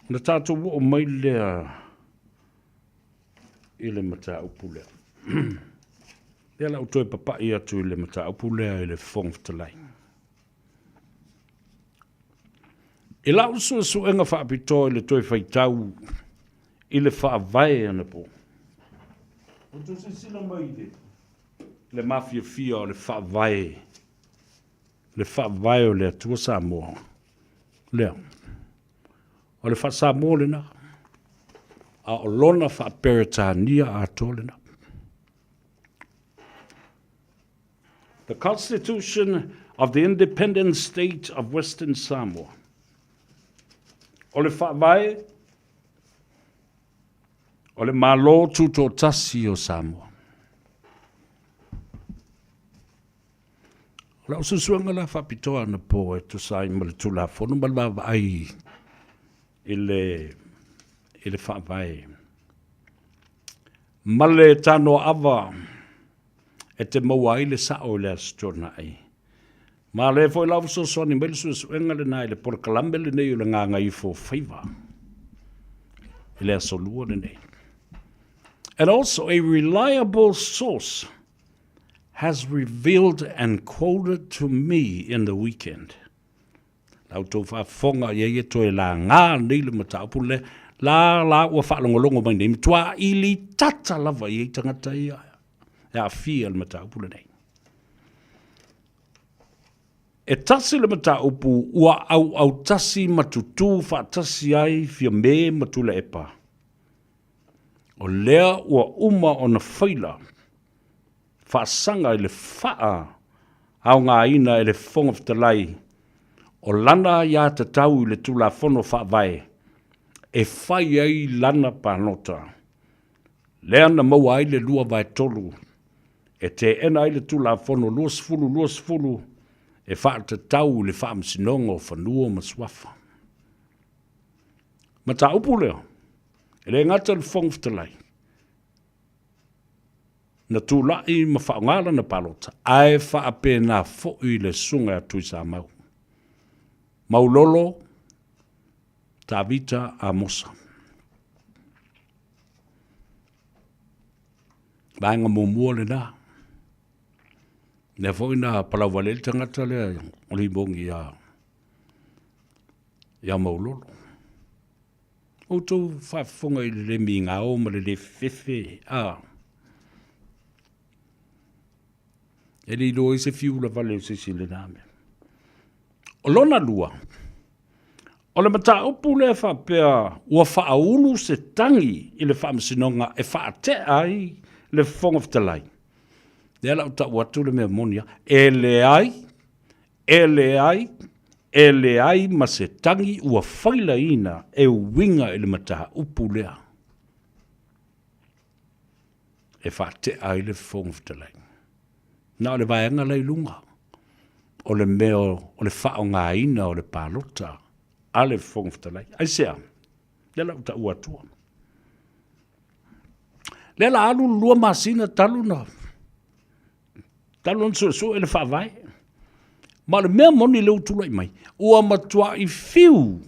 Ona tatou oo mai lea i le mataupu lea. Lea la ua toe papai atu i le mataupu lea i le Fofoga Fetalai. I lau suesuega faapitoa i le toe faitau i le Faavae anapo, ua toe silasila mai i le mafiafia o le Faavae, le Faavae o le Atua Samoa, lea, o le Faa-Samoa lena, a o lona Faa-Peretania atoa lena. The Constitution of the Independent State of Western Samoa. O le Faavae o le Malo Tutoatasi o Samoa. O lau suesuega la faapitoa anapo e tusa ai ma le Tulafono ma le vaavaai i le, i le Faavae. Ma le tanoaava e te maua ai le sao i le Aso Toonai. Ma o lea foi la ua fesoasoani mai le suesuega lena i le polokalame lenei o le Gagaifofaiva i le Aso Lua lenei. And also a reliable source has revealed and quoted to me in the weekend. La outou faafofoga i ai e toe laga nei le mataupu lea, la la ua faalogologo mai nei, matua ili tata lava i ai tagata ia e aafia le mataupu lenei. E tasi le mataupu ua auautasi ma tutū faatasi ai Fiame ma Tuilaepa, o lea ua uma ona faila faasaga i le faa aogaina e le Fofoga Fetalai o lana aiatatau i le Tulafono Faavae e fai ai lana palota, lea na maua ai le 2/3 e teena ai le Tulafono 2020 e faatatau i le Faamasinoga o Fanua ma Suafa. Mataupu lea, e le gata i le Fofoga Fetalai, na tulai ma faaaoga lana palota, ae faapena foi le susuga ia Tuisamau. Maulolo Tavita Amosa. Vaega muamua lena. Lea foi na palauvale ai le tagata lea o le imogi ia Maulolo. Outou faafofoga i le le migao ma le le fefe, a. E le iloa ai se fiula vale o se isi i lena mea. O lona lua, o le mataupu lea faapea ua faaulu se tagi i le faamasinoga e faatea ai le Fofoga Fetalai, lea la ua tau atu le mea moni lava, e leai E leai, e leai ma se tagi ua failaina e uiga i le mataupu lea e faatea ai le Fofoga Fetalai. Na o le vaega la i luga, o le mea o le faaaogaina o le palota a le Fofoga Fetalai. Aisea? Lea la ua taua atua. Lea la alu le 2 masina talu na Talu ona suesue le faavae. Ma o le mea moni lea ua tulai mai, ua matuai fiu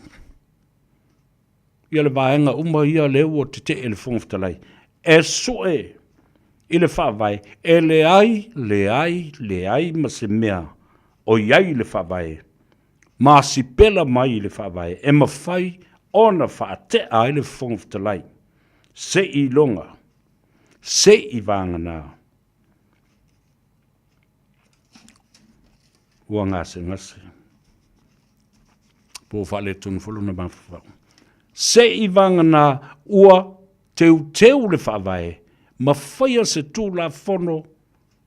ia le vaega uma ia lea ua tetee le Fofoga Fetalai e sue i le faavae, e leai, leai, leai ma se mea o i ai i le faavae ma sipela mai i le faavae e mafai ona faatea ai le Fofoga Fetalai seiloga, seivagana Ua gasegase. Po ua faaletonu foi lona mafaufau. Seivagana ua teuteu le Faavae ma faia se Tulafono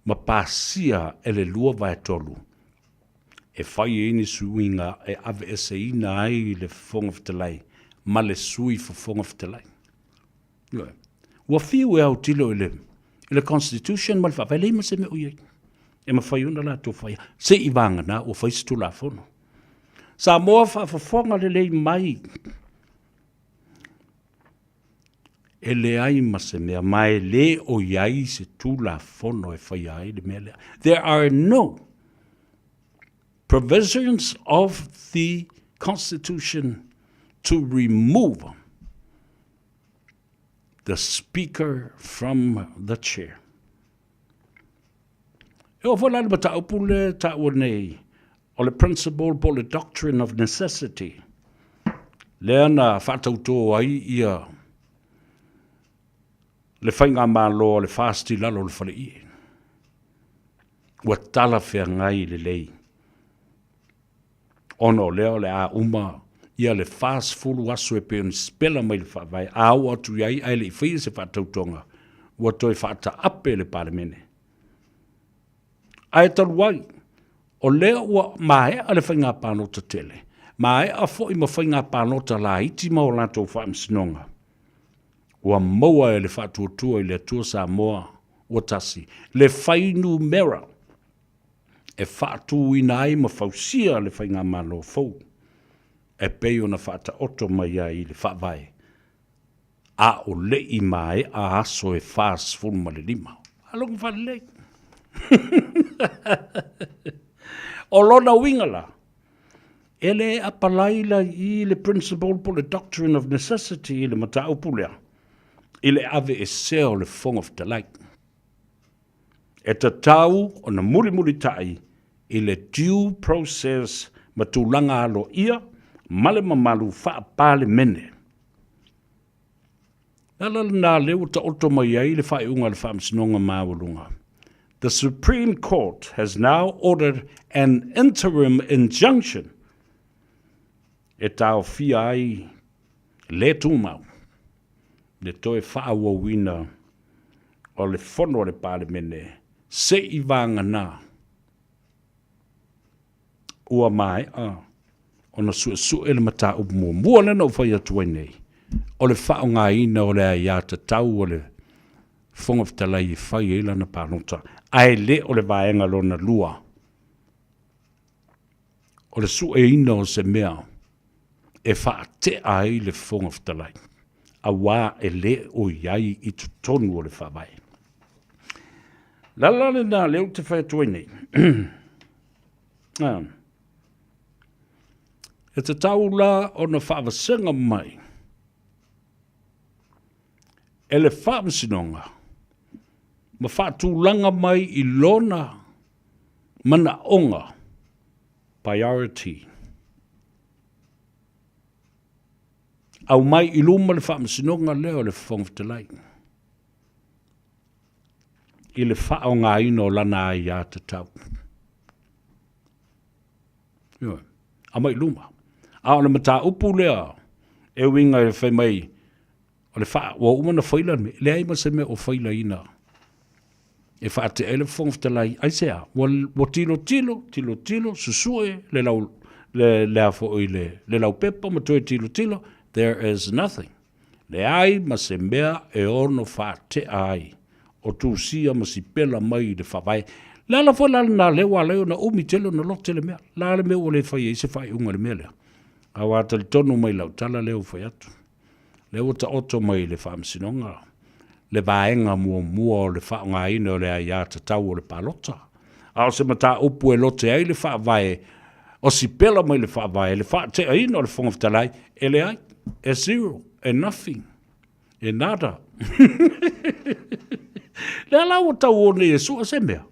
ma pasia e le 2/3 e fai ai ni suiga e aveeseina ai le Fofoga Fetalai ma le Sui Fofoga Fetalai. Ioe. Ua fiu e autilo i le, i le Constitution ma le Faavae, leai ma se mea o i ai. E mafai ona latou faia, se i vagana ua fai se Tulafono. Samoa faafofoga lelei mai, e leai ma se mea, ma e le o i ai se Tulafono e faia ai le mea lea. There are no provisions of the Constitution to remove the Speaker from the chair. E oo foi la i le mataupu lea e taua nei, o le principle po o le doctrine of necessity. Lea na faatautō ai ia le faigamalo a le FAST i lalo o le faleie. Ua talafeagai lelei ona o lea o le a uma ia le 40 aso e pei ona sipela mai le Faavae, a oo atu i ai ae le i faia se faatautoga, ua toe faataape le Palemene. Ae talu ai, o lea ua maea le faiga palota tele, maea foi ma faiga palota laiti ma o latou faamasinoga, ua maua e le Faatuatua i le Atua Samoa ua Tasi le fuainumera e faatuina ai ma fausia le faigamalo fou e pei ona faataoto mai ai i le Faavae, a o le i maea aso e 45. Faalogo faalelei. O lona uiga la, e le apalai la i i le principle po o le doctrine of necessity i le mataupu lea, i le aveesea o le Fofoga Fetalai. E tatau ona mulimulitai i le due process ma tulaga aloaia ma le mamalu faa-Palemene. O le ala lena lea ua taoto mai ai le faaiuga a le Faamasinoga Maualuga. The Supreme Court has now ordered an interim injunction e taofia ai le tumau le toe faaauauina o le Fono a le Palemene se i vagana ua maea ona suesue le mataupu muamua lea na ou fai atu ai nei, o le faaaogaina o le aiatatau a le Fofoga Fetalai e fai ai lana palota, ae le o le vaega lona lua, o le sueina o se mea e faatea ai le Fofoga Fetalai, auā e le o i ai i totonu o le Faavae. O le ala lena lea ou te fai atu ai nei, e tatau la ona faavasega mai e le Faamasinoga ma faatulaga mai i lona manaoga, priority. Aumai i luma le Faamasinoga lea o le Fofoga Fetalai i le faaaogaina o lana aiatatau. Ioe, aumai i luma. A o le mataupu lea e uiga e fai mai o le faa, ua uma ona faila le mea, leai ma se mea o failaina e faatea ai le Fofoga Fetalai. Aisea? Ua, ua tilotilo, tilotilo, susue le lau, le, le a foi le, le laupepa ma toe tilotilo, there is nothing. Leai ma se mea e ono faatea ai o tusia ma sipela mai i le Faavae. Le ala foi la lena lea ua ala ai ona umi tele ona lote le mea. La le mea ua le fai ai se faaiuga i le mea lea. Aua talitonu mai lau tala lea ua fai atu. Lea ua taoto mai i le Faamasinoga le vaega muamua o le faaaogaina o le aiatatau o le palota. A o se mataupu e lote ai le Faavae, o sipela mai le Faavae, le faateaina o le Fofoga Fetalai, e leai, e zero, e nothing, e nada. Lea la ua tau o nei e sua se mea.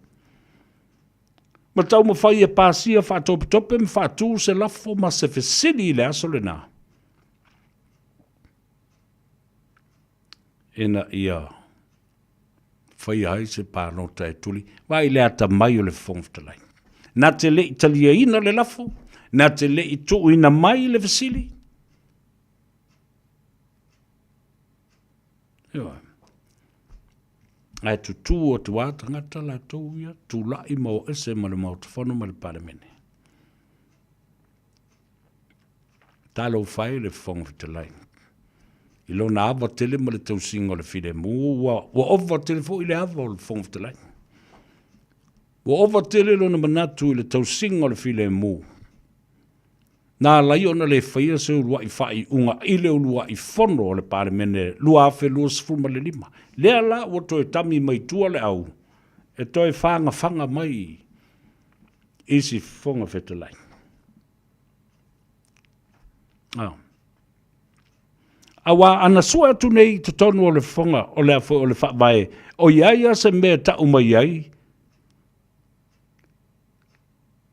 Ma taumafai e pasia faatopetope ma faatu se lafo ma se fesili i le aso lena. Ina ia faia ai se palota e tuli, vaai i le atamai o le Fofoga Fetalai. Na te le i taliaina le lafo, na te le i tuuina mai le fesili. Ioe. Ae tutū atu lava tagata latou ia, tulai ma o ese ma le Maota Fono ma le Palemene. Talofa e le Fofoga Fetalai i lona ava tele ma le tausiga o le filemu, ua, ua ova tele foi le ava o le Fofoga Fetalai. Ua ova tele lona manatu i le tausiga o le filemu. Na ala ai ona le faia se uluai faaiuga i le uluai fono o le Palemene 2025. Lea la ua toe tami mai tua le au e toe fagafaga mai i si Fofoga Fetalai. Ah. Auā ana sue atu nei i totonu o le fofoga o le a foi o le Faavae, o i ai a se mea e tau mai ai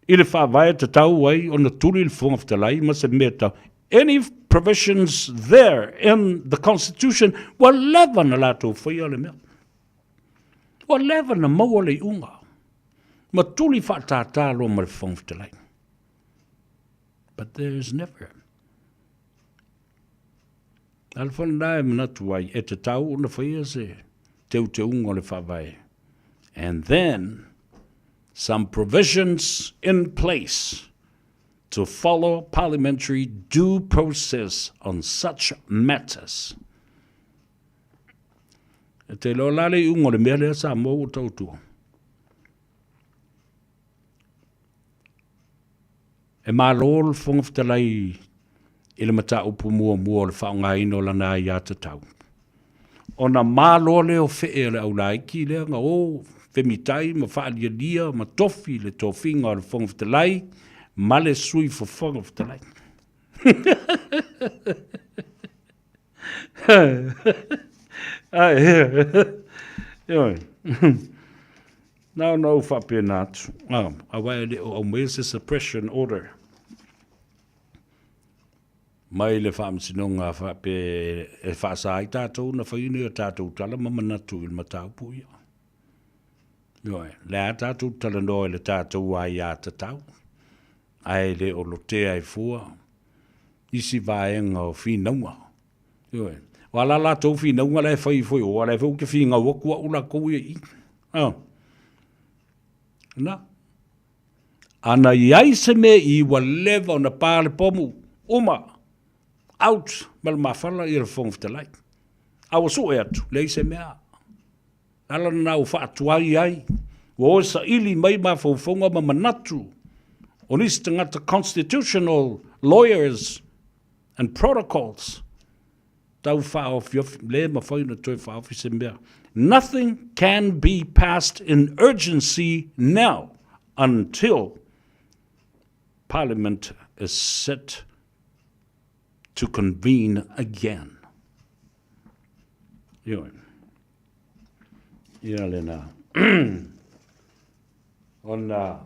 i le Faavae tatau ai ona tuli le Fofoga Fetalai ma se mea tau. Any provisions there in the constitution, ua leva na latou faia le mea. Ua leva na maua le iuga. Ma tuli faatātā loa ma le Fofoga Fetalai. But there is never. A le fana e manatu ai, e tatau ona faia se teuteuga o le Faavae. And then, some provisions in place to follow parliamentary due process on such matters. E te iloa la le iuga o le mea lea Samoa ua tautua. E malo le Fofoga Fetalai i le mataupu muamua o le faaaogaina o lana aiatatau. Ona malo lea o fee o le aulaiti lea na o femitai ma faalialia ma tofi le tofiga o le Fofoga Fetalai ma le Sui Fofoga Fetalai. Ai, na ona ou faapena atu, aua e le o aumaia se suppression order mai le faamasinoga faape e faasa ai tatou na fai nei o tatou tala ma manatu i le mataupu ia. Ioe, le a tatou talanoa i le tatou aiatatau, ae le o lotea ai fua isi vaega o finauga. Ioe. O a la latou finauga la e fai foi, o la e foi ou te finau atu au latou ia i i. Ah. Na. Ana i ai se mea i ua leva ona pa le pomu, uma, out ma le mafala ia le Fofoga Fetalai. A ua sue atu, leai se mea. Ala lena ua faatuai ai, ua o e saili mai mafaufauga ma manatu o nisi tagata constitutional lawyers and protocols tau faaofiofi, le mafai ona toe faaofi se mea. Nothing can be passed in urgency now until Parliament is set to convene again. Ioe. Ia lena. Ona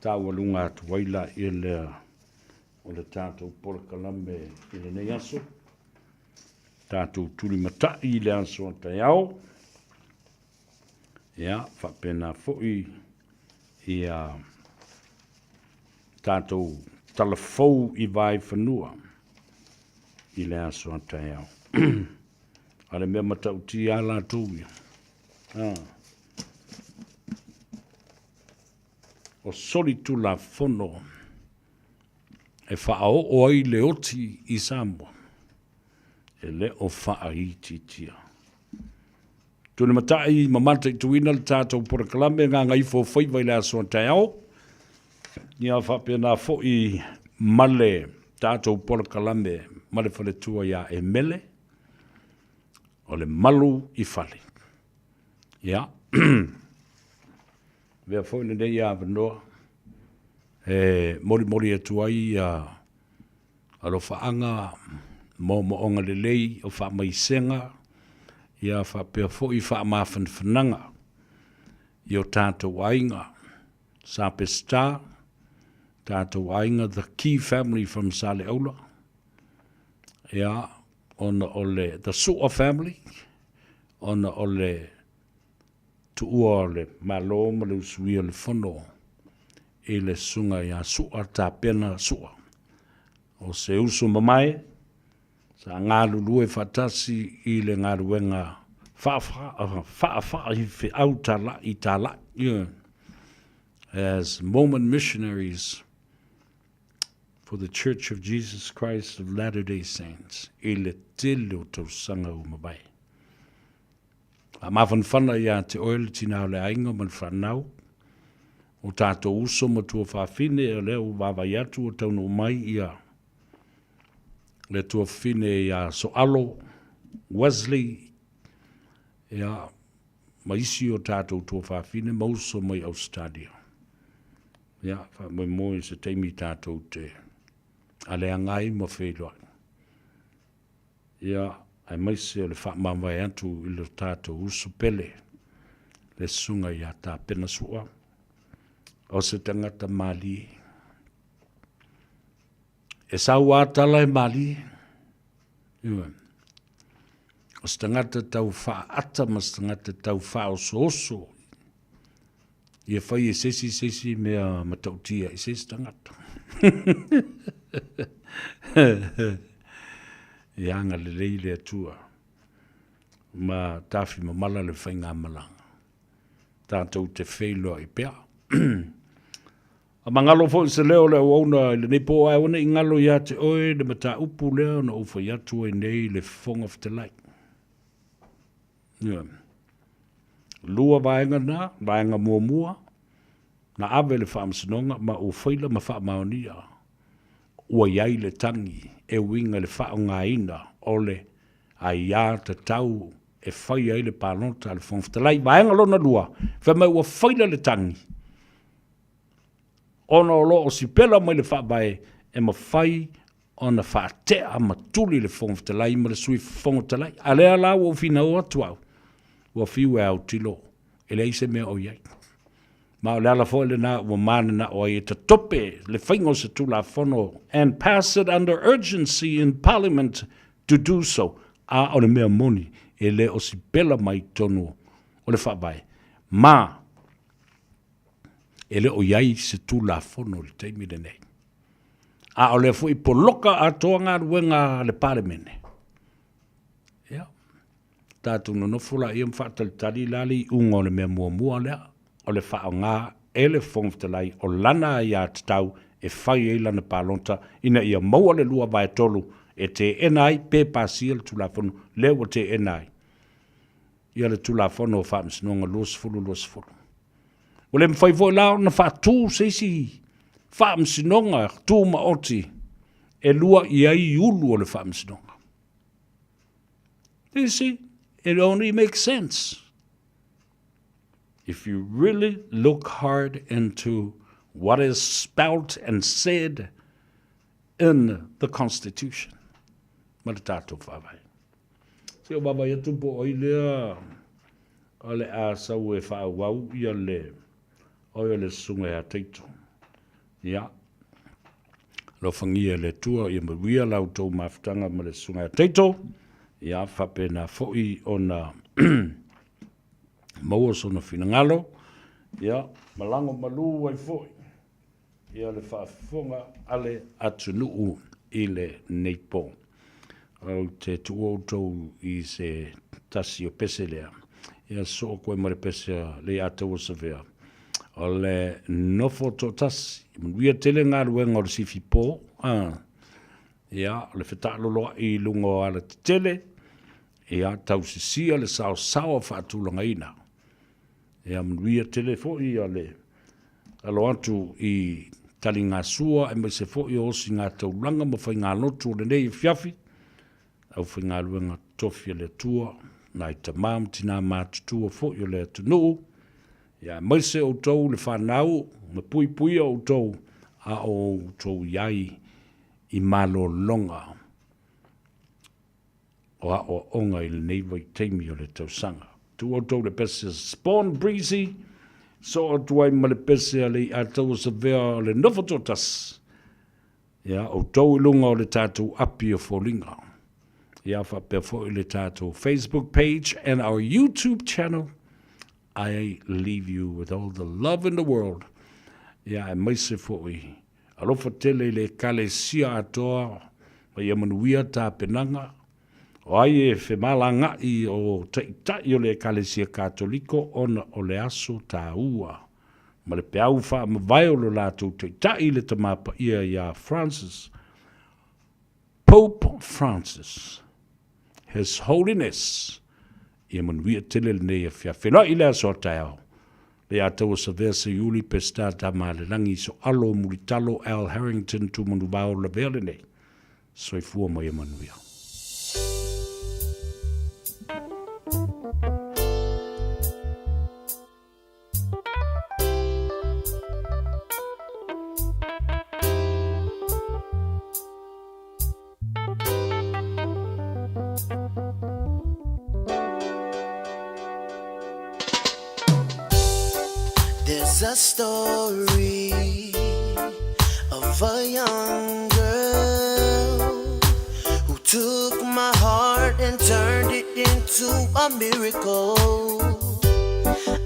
taualuga atu ai la ia lea o le tatou polokalame i lenei aso. Tatou tulimatai i le aso a taeao. Ia, faapena foi ia tatou talafou i Vaaifanua i le aso a taeao. A le mea matautia a latou ia. Ah. O solitulafono e faaoo ai le oti i Samoa, e le o faaitiitia. Tulimatai ma mataituina le tatou polokalame Gagaifo Faiva i le aso a taeao, ia faapena foi ma le tatou polokalame ma le faletua ia Emele, o le malu i fale. Ia, avea foi lenei avanoa e molimoli atu ai ia alofaaga, moomooga lelei o faamaisega, ia faapea foi faamafanafanaga i o tatou aiga, Sa Peseta, tatou aiga the key family from Saleaula, ia, ona o le the Sua family, ona o le tuua o le Malo ma le usuia o le Fono i le Susuga ia Sua Tapena Sua. O se uso mamae sa galulue faatasi i le galuega faafaifeau tala'i tala'i as Mormon missionaries for the Church of Jesus Christ of Latter-day Saints i le tele o tausaga ua mavae. Faamafanafana ia te oe le tina o le aiga ma le fanau, o tatou uso ma tuafafine, o lea ua vaavaai atu ua taunuu mai ia le tuafafine ia Soalo Wesley, ia, ma isi o tatou tuafafine ma uso mai Ausetalia. Ia, faamoemoe i se taimi tatou te aleaga ai ma feiloai. Ia, aemaise o le faamavae atu i lo tatou uso pele, le Susuga ia Tapena Sua, o se tagata malie. E sau a tala e malie. Ioe. O se tagata tau faaata ma se tagata tau faaosooso ia fai e se isi se isi mea matautia i se isi tagata. Ia agalelei le Atua ma tafimamala le faigamalaga. Tatou te feiloai pea. A magalo foi se leo o le auauna i lenei pō ae aua ne i galo ia te oe le mataupu lea na ou fai atu ai nei i le Fofoga Fetalai. Ioe. Lua vaega na, vaega muamua, na ave le faamasinoga ma ua faila ma faamaonia ua i ai le tagi e uiga i le faaaogaina o le aia tatau e fai ai le palota a le Fofoga Fetalai. Vaega lona lua, fai mai ua faila le tagi ona o lo o sipela mai le Faavae e mafai ona faatea ma tuli le Fofoga Fetalai ma le Sui Fofoga Fetalai. A lea la ua ou finau atu au, ua fiu e autilo, e leai se mea o i ai. Ma o le ala foi lena ua mananao ai e tatope le faiga o se Tulafono and pass it under urgency in Parliament to do so. A o le mea moni, e le o sipela mai totonu o le Faavae. Ma e le o i ai se Tulafono i le taimi lenei. A o lea foi poloka atoa galuega a le Palemene. Ia, tatou nonofo laia ma faatalitali la le iuga o le mea muamua lea, o le faaaoga e le Fofoga Fetalai o lana aiatatau e fai ai lana palota ina ia maua le 2/3 e teena ai pe pasia le Tulafono lea ua teena ai ia le Tulafono o Faamasinoga 2020. Ua le mafai foi la ona faatu se isi faamasinoga tumaoti e lua i ai ulu o le faamasinoga. You see, it only makes sense if you really look hard into what is spelt and said in the Constitution. Ma le tatou faavae. Se o vaavaai atu po o ai lea o le a sau e faaauau ia le oi o le susuga ia Taito. Ia, alofagia e le Atua ia manuia la outou mafutaga ma le susuga ia Taito. Ia, faapena foi ona maua sona finagalo. Ia, malago malu ai foi ia le faafofoga a le atunuu i lenei po. Ou te tuua outou i se tasi o pese lea. Ia soo koe ma le pese a Leiataua Savea. O le nofo toatasi, manuia tele galuega o le sifi po, a. Ia, o le fetaaloloai i luga o alatetele, ia, tausisia le saosaoa faatulagaina. Ia manuia tele foi ia le alo atu i taligasua aemaise foi o osigataulaga ma faigalotu o lenei afiafi, aufaigaluega totofi a le Atua, nai tama ma tina matutua foi o le atunuu, ia aemaise outou le fanau ma puipuia outou a o outou i ai i malologa o aoaoga i lenei vaitaimi o le tausaga. Tuu outou le pese a Spawn Breezy, soo atu ai ma le pese a Leiataua Savea o le nofo toatasi. Ia, outou i luga o le tatou api o foliga. Ia, faapea foi le tatou Facebook page and our YouTube channel. I leave you with all the love in the world. Ia, aemaise foi Alofa tele i le Ekalesia atoa ma ia manuia tapenaga. O ai e femalagaʻi o taitai o le Ekalesia Katoliko ona o le aso tāua ma le peau faamavae o lo latou taitai le Tama Paia iā Francis, Pope Francis. His Holiness, ia manuia tele lenei afiafi. Feiloai i le aso a taeao. Le Ataua Savea Seiuli Peseta Tamaalelagi Soalo Mulitalo Al Harrington Tumanuvao Lavea lenei. Soifua ma ia manuia. There's a story of a young girl. and turned it into a miracle.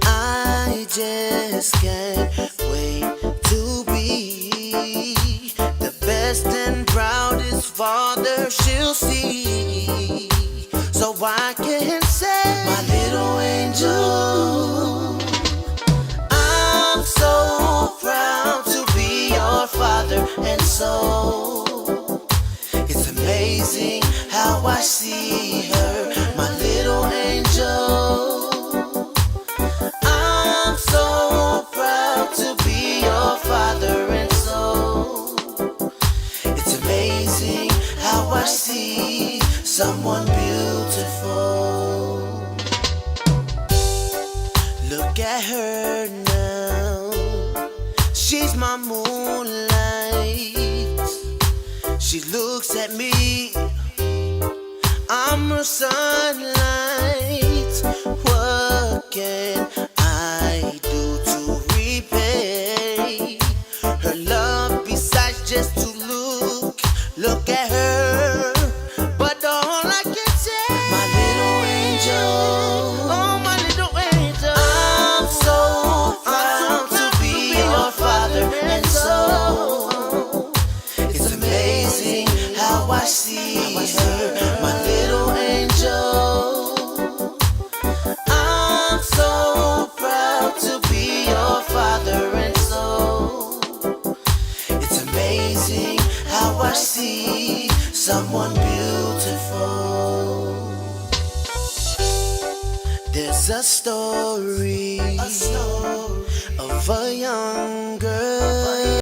I just can't wait to be the best and proudest father she'll see. So I can say, my little angel, I'm so proud to be your father, and so it's amazing how I see her, my little angel. I'm so proud to be your father, and so it's amazing how I see someone beautiful. Look at her now. She's my moonlight. She looks at me. I'm her sunlight. What can I do to repay her love besides just to look? Look at her. But all I can say, my little angel, oh my little angel, I'm so proud to be your father, and so it's amazing how I see her, my little angel. I'm so proud to be your father, and so it's amazing how I see someone beautiful. There's a story, of a young girl.